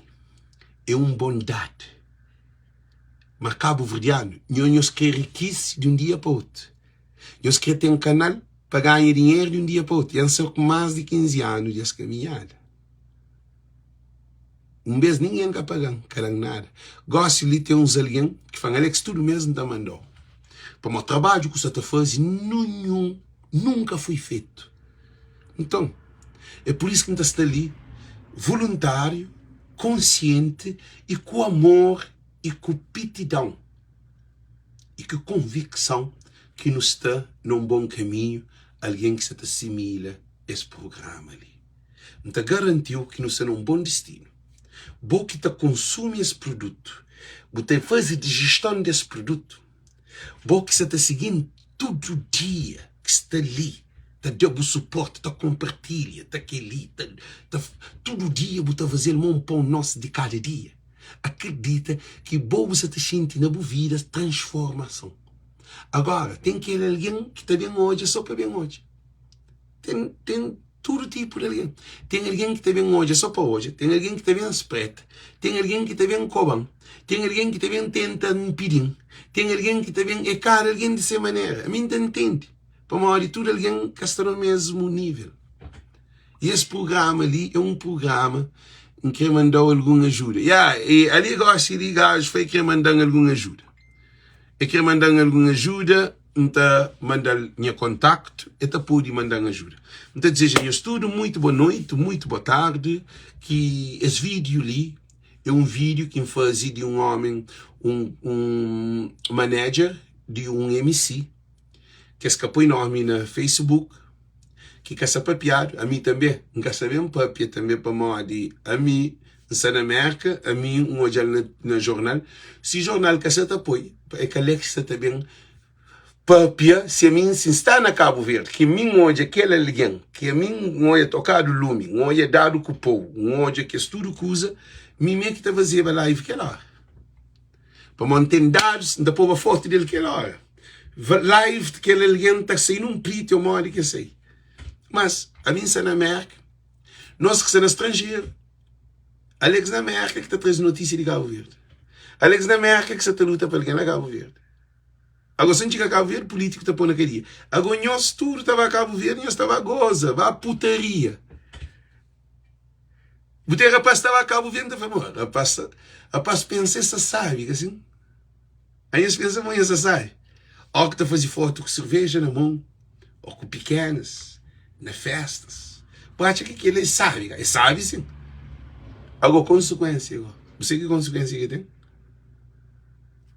[SPEAKER 1] é un bondadi. Ma kabuverdianu, nho nhos kre rikise di un dia pa otu. Nhos kre ten kanal pa ganha dinheru di un dia pa otu. Dja N sta ku más di 15 anu di es kaminhada. Un bês ningen ka paga-m, ka da-m nada. Gósi li ten uns algen ki fla-m, Alex, tudu mês N ta manda-u. Pamodi trabadju ku sta ta faze ninhun nunka foi fetu. Nton, é pur isu ki N ta sta li voluntáriu, konsienti i ku amor i ku pitidon i ku konvikson ki nu sta na un bon kaminhu, algen ki sta ta simila es prugrama li. N ta garanti-u ki nu sta na un bon distinu. Bo ki ta konsumi es produtu, bu ta faze dijeston des produtu. Bo ki sta ta sigi-m tudu dia, ki sta li ta da bu suporti, ta konpartilha, ta kel-li, ta, ta, tudu dia bu ta faze-l ma un pon nos di kada dia. Akredita ki bo bu sta ta xinti na bu vida transformason. Agora, ten kel algen ki ta ben odja so pa ben odja. Ten, ten. tudu tipu di algen. Ten algen ki ta ben odja sô pa odja, ten algen ki ta ben spreta, ten algen ki ta ben koba-m, ten algen ki ta ben tenta npidi-m, ten algen ki ta ben. É kada algen di se manera. Ami N ta ntende, pamodi tudu algen ka sta na mésmu nível. I es prugrama li é un prugrama N krê manda-u algun ajuda. Ya, e ali gósi li gaju fla e krê manda-m algun ajuda. E krê manda-m algun ajuda, N ta manda-l nha kontaktu, e ta pode manda-m ajuda. N ta dizeja nhos tudu muitu bo noitu, muitu bo tardi, ki es vídiu li é un vídiu ki N faze di un ómi, un un manager di un MC, ki es ka poi nómi na Facebook, ki ka sa papiadu, ami tanbe N ka sa ben papia tanbe pamodi ami N sta na Merka, ami N odja-l na na jornal, si jornal ka sa ta poi, é kal é ki sa ta ben papia si ami si N sta na Kabu Verdi, ki mi N odja kel algen, ki ami N odja tokadu lumi, N odja dadu ku pou, N odja kes tudu kuza, mi mê ki ta fazeba live kel óra. Pamodi N ten dadus, N ta poba fotu del kel óra. Live di kel algen ta sai nun priti ô modi ki sai. Mas, ami N sta na Mérka, nos ki sta na stranjeru, Alex na Mérka ki ta traze notísia di Kabu Verdi. Alex na Mérka ki sta ta luta pa algen na Kabu Verdi. Ago si N txiga Kabu Verdi, pulítiku ta pô na kadia. Ago nhos tudu ta ba Kabu Verdi, nhos ta ba goza, ba putaria. Bu ten rapaz ta ba Cabo Verde ta fla, bo, rapaz, rapaz pensa essa sabe, ka assim? Aí eles pensa, bom, essa sabe. Ou que ta faze foto com cerveja na mão, ou com pequenas, na festas. Bu acha que aquele é sabe, é sabe sim. Agora, consequência, agora. Você que consequência que tem?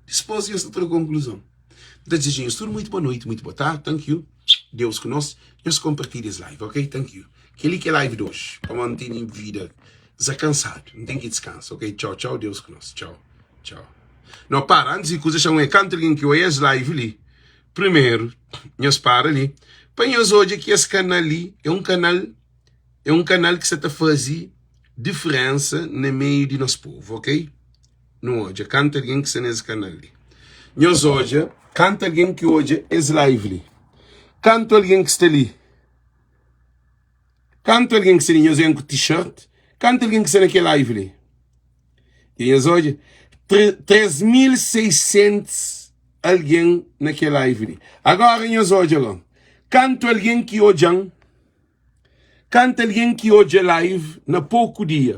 [SPEAKER 1] Depois eu tra conclusão. N ta dizeja nhos tudu muitu boa noiti, muitu boa tardi, thank you, Deus ku nos, nhos konpartilha es live, ok, thank you. Kel-li ki é live di oji, pamodi N tene vida za kansadu, N ten ki diskansa, ok, txau, txau, Deus ku nos, txau, txau. No para, antis di kuza xa un é kantu algen ki oia es live li, primeru nhos para li, pa nhos odja ki es kanal li é un kanal, é un kanal ki sa ta faze diferensa na meiu di nos povu, ok. Nu odja kantu algen ki sta nes kanal li. Nhos odja kantu algen ki odja es live li. Kantu algen ki sta li. Kantu algen ki sta li. Nhos ven ku t-shirt. Kantu algen ki sta na kel live li. E nhos odja 3600 algen na kel live li. Agora nhos odja go. Kantu algen ki odjan. Kantu algen ki odja live na poku dia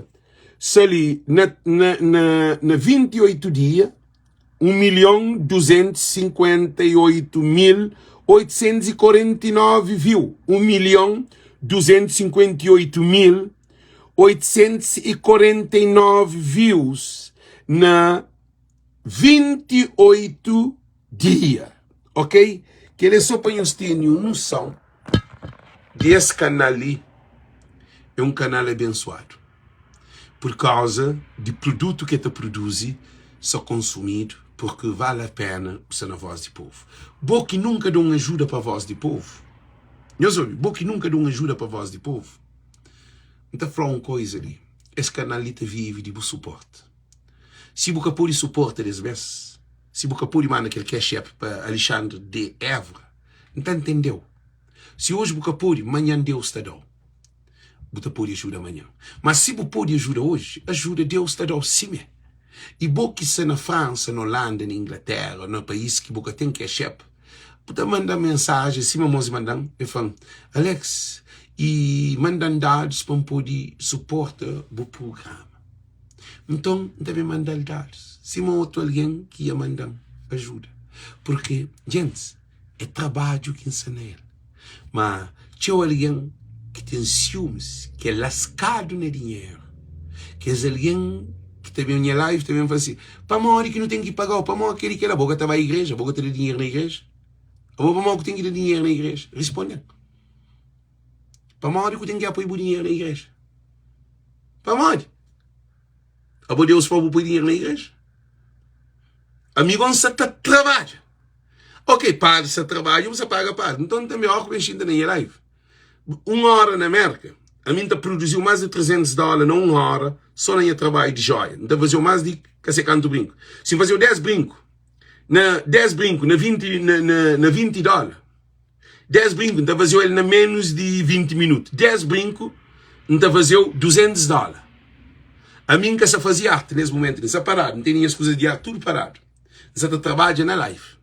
[SPEAKER 1] sta li na na na na 28 dia 1 milhon 258 mil 849 view 1 milhon 258 mil 849 views na 28 dia ok kel é só pa nhos tene un noção di es kanal li é un kanal abensuadu por kauza di produtu ke ta produzi sa konsumidu porque vale a pena bu sta na voz di povu bo ki nunka da un ajuda pa voz di povu nhos obi bo ki nunka da un ajuda pa voz di povu N ta fla un koiza li es kanal li ta vive di bu suporte Si bu ka pode suporta des bes, si bu ka pode manda kel cash app pa Alexandre de Évora, N ta ntende-u. Si oji bu ka pode, manhan Deus ta da-u. Bu ta pode ajuda manhan. Ma si bu pode ajuda oji, ajuda, Deus ta da-u simé. I bo ki sta na Fransa, na Holanda, na Inglatéra, na país ki bu ka ten cash app, bu ta manda-m mensajen sima Mozi manda-m, el fla-m, Alex, i manda-m dadus pa N pode suporta bu prugrama. Nton, N ta ben manda-l dadus, sima otu algen ki ia manda-m ajuda. Purkê, gentis, é trabadju ki N sta na el. Má, txeu algen ki ten siumis, ki é laskadu na dinheru, kes algen ki ta ben nha live ta ben fla si, Pamodi ki nu ten ki paga-u? Pamodi kel-li, kel-la? Bo ka ta bai igreja? Bo ka ta da dinheru na igreja? Abo pamodi ku ten ki da dinheru na igreja? Risponde-m. Pamodi ku ten ki poi bu dinheru na igreja? Pamodi? Abo Deus fla bu poi dinheru na igreja? Amigo N sa ta trabadja. Ok, padre sa trabadja, bu sa paga padre. Nton tanbe óki bu ben xinta na nha live, un óra na Merka, ami N ta produziu más di 300 dóla na un óra só na nha trabadju di jóia. N ta fazeu más di ka sei kantu brinku. Si N fazeu 10 brinku na 10 brinku na 20 na, na, na 20 dóla. 10 brinku N ta fazeu el na menus di 20 minutu 10 brinku N ta fazeu 200 dóla Ami N ka sa faze arte nes mumentu li N sa paradu N tene nhas kuzas di arte tudu paradu N sa ta trabadja na live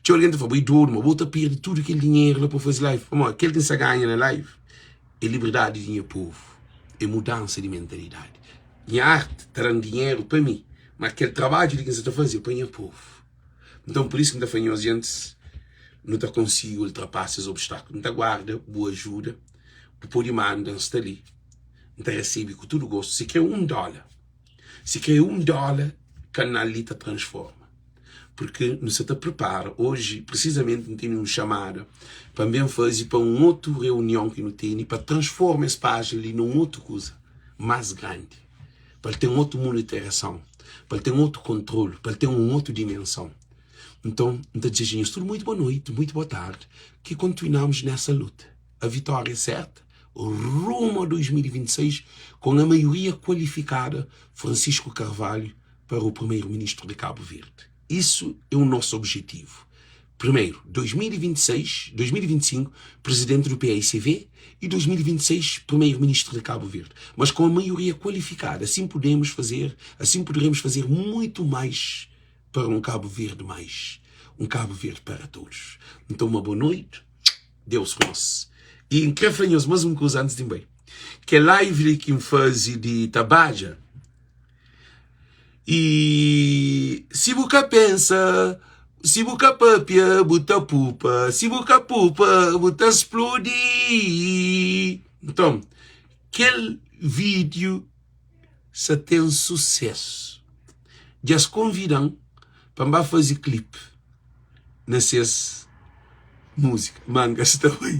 [SPEAKER 1] Txeu algen ta fla, bo é dodu, ma bo ta perde tudu kel dinheru la pa faze live Pamodi kel ki N sa ganha na live é liberdadi di nha povu É mudansa di mentalidadi Nha arte ta da-m dinheru pa mi Ma kel trabadju li ki N sa ta faze é pa nha povu Nton, pur isu ki N ta fla nhos, gentis, nu ta konsigi ultrapasa es obstakulu. N ta guarda bu ajuda, bu pode manda, N sta li, N ta resebe ku tudu gostu. Si kre un dóla, si kre un dóla, kanal li ta transforma. Purki nu sa ta pripara. Oji, prisizamenti, N tene un xamada pa N ben faze pa un otu reunion ki nu tene pa transforma es pájina li na un otu kuza más grandi. pa el ten otu monitorason, pa el ten otu kontrolu, pa el ten un otu dimenson. Nton, N ta dizeja nhos tudu muitu boa noiti, muitu boa tardi, ki kontinuamus nessa luta. A vitória é serta, rumo a 2026, com a maioria qualificada, Francisco Carvalho para o primeiro-ministro de Cabo Verde. Isso é o nosso objetivo. Primeiro, 2026, 2025, presidente do PAICV e 2026, primeiro-ministro de Cabo Verde. Mas com a maioria qualificada, assim podemos fazer, assim poderemos fazer muito mais para um Cabo Verde mais, um Cabo Verde para todos. Então, uma boa noite, Deus com nós. E N kre fla nhos mais um kuza antes de N bai. Kel live li ki N faze di Tabadja, I si bu ka pensa, si bu ka papia, bu ta pupa, si bu ka pupa, bu ta spludi. Nton, kel vídiu sa ten susésu. Dja es konvida-m pa N ba faze klip na ses múzika. Má N ka sta bai.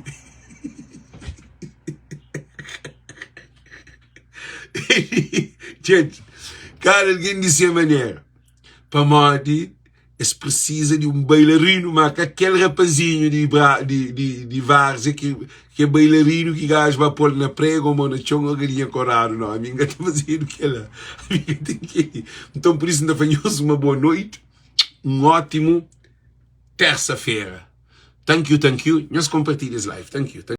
[SPEAKER 1] Gente, cada alguém de sua maneira. Pamodi es precisa de um bailarino, mas ka aquele rapazinho de, bra, de, de, de várzea que, que é bailarino que gajo vai pôr na prega ou mão na chão ou galinha corado, não. A mim tá fazendo que lá. A mim tem que ir. Então por isso ainda fanhoso uma boa noite, um ótimo terça-feira. Thank you, thank you. Nhos compartilha esse live. Thank you. Thank.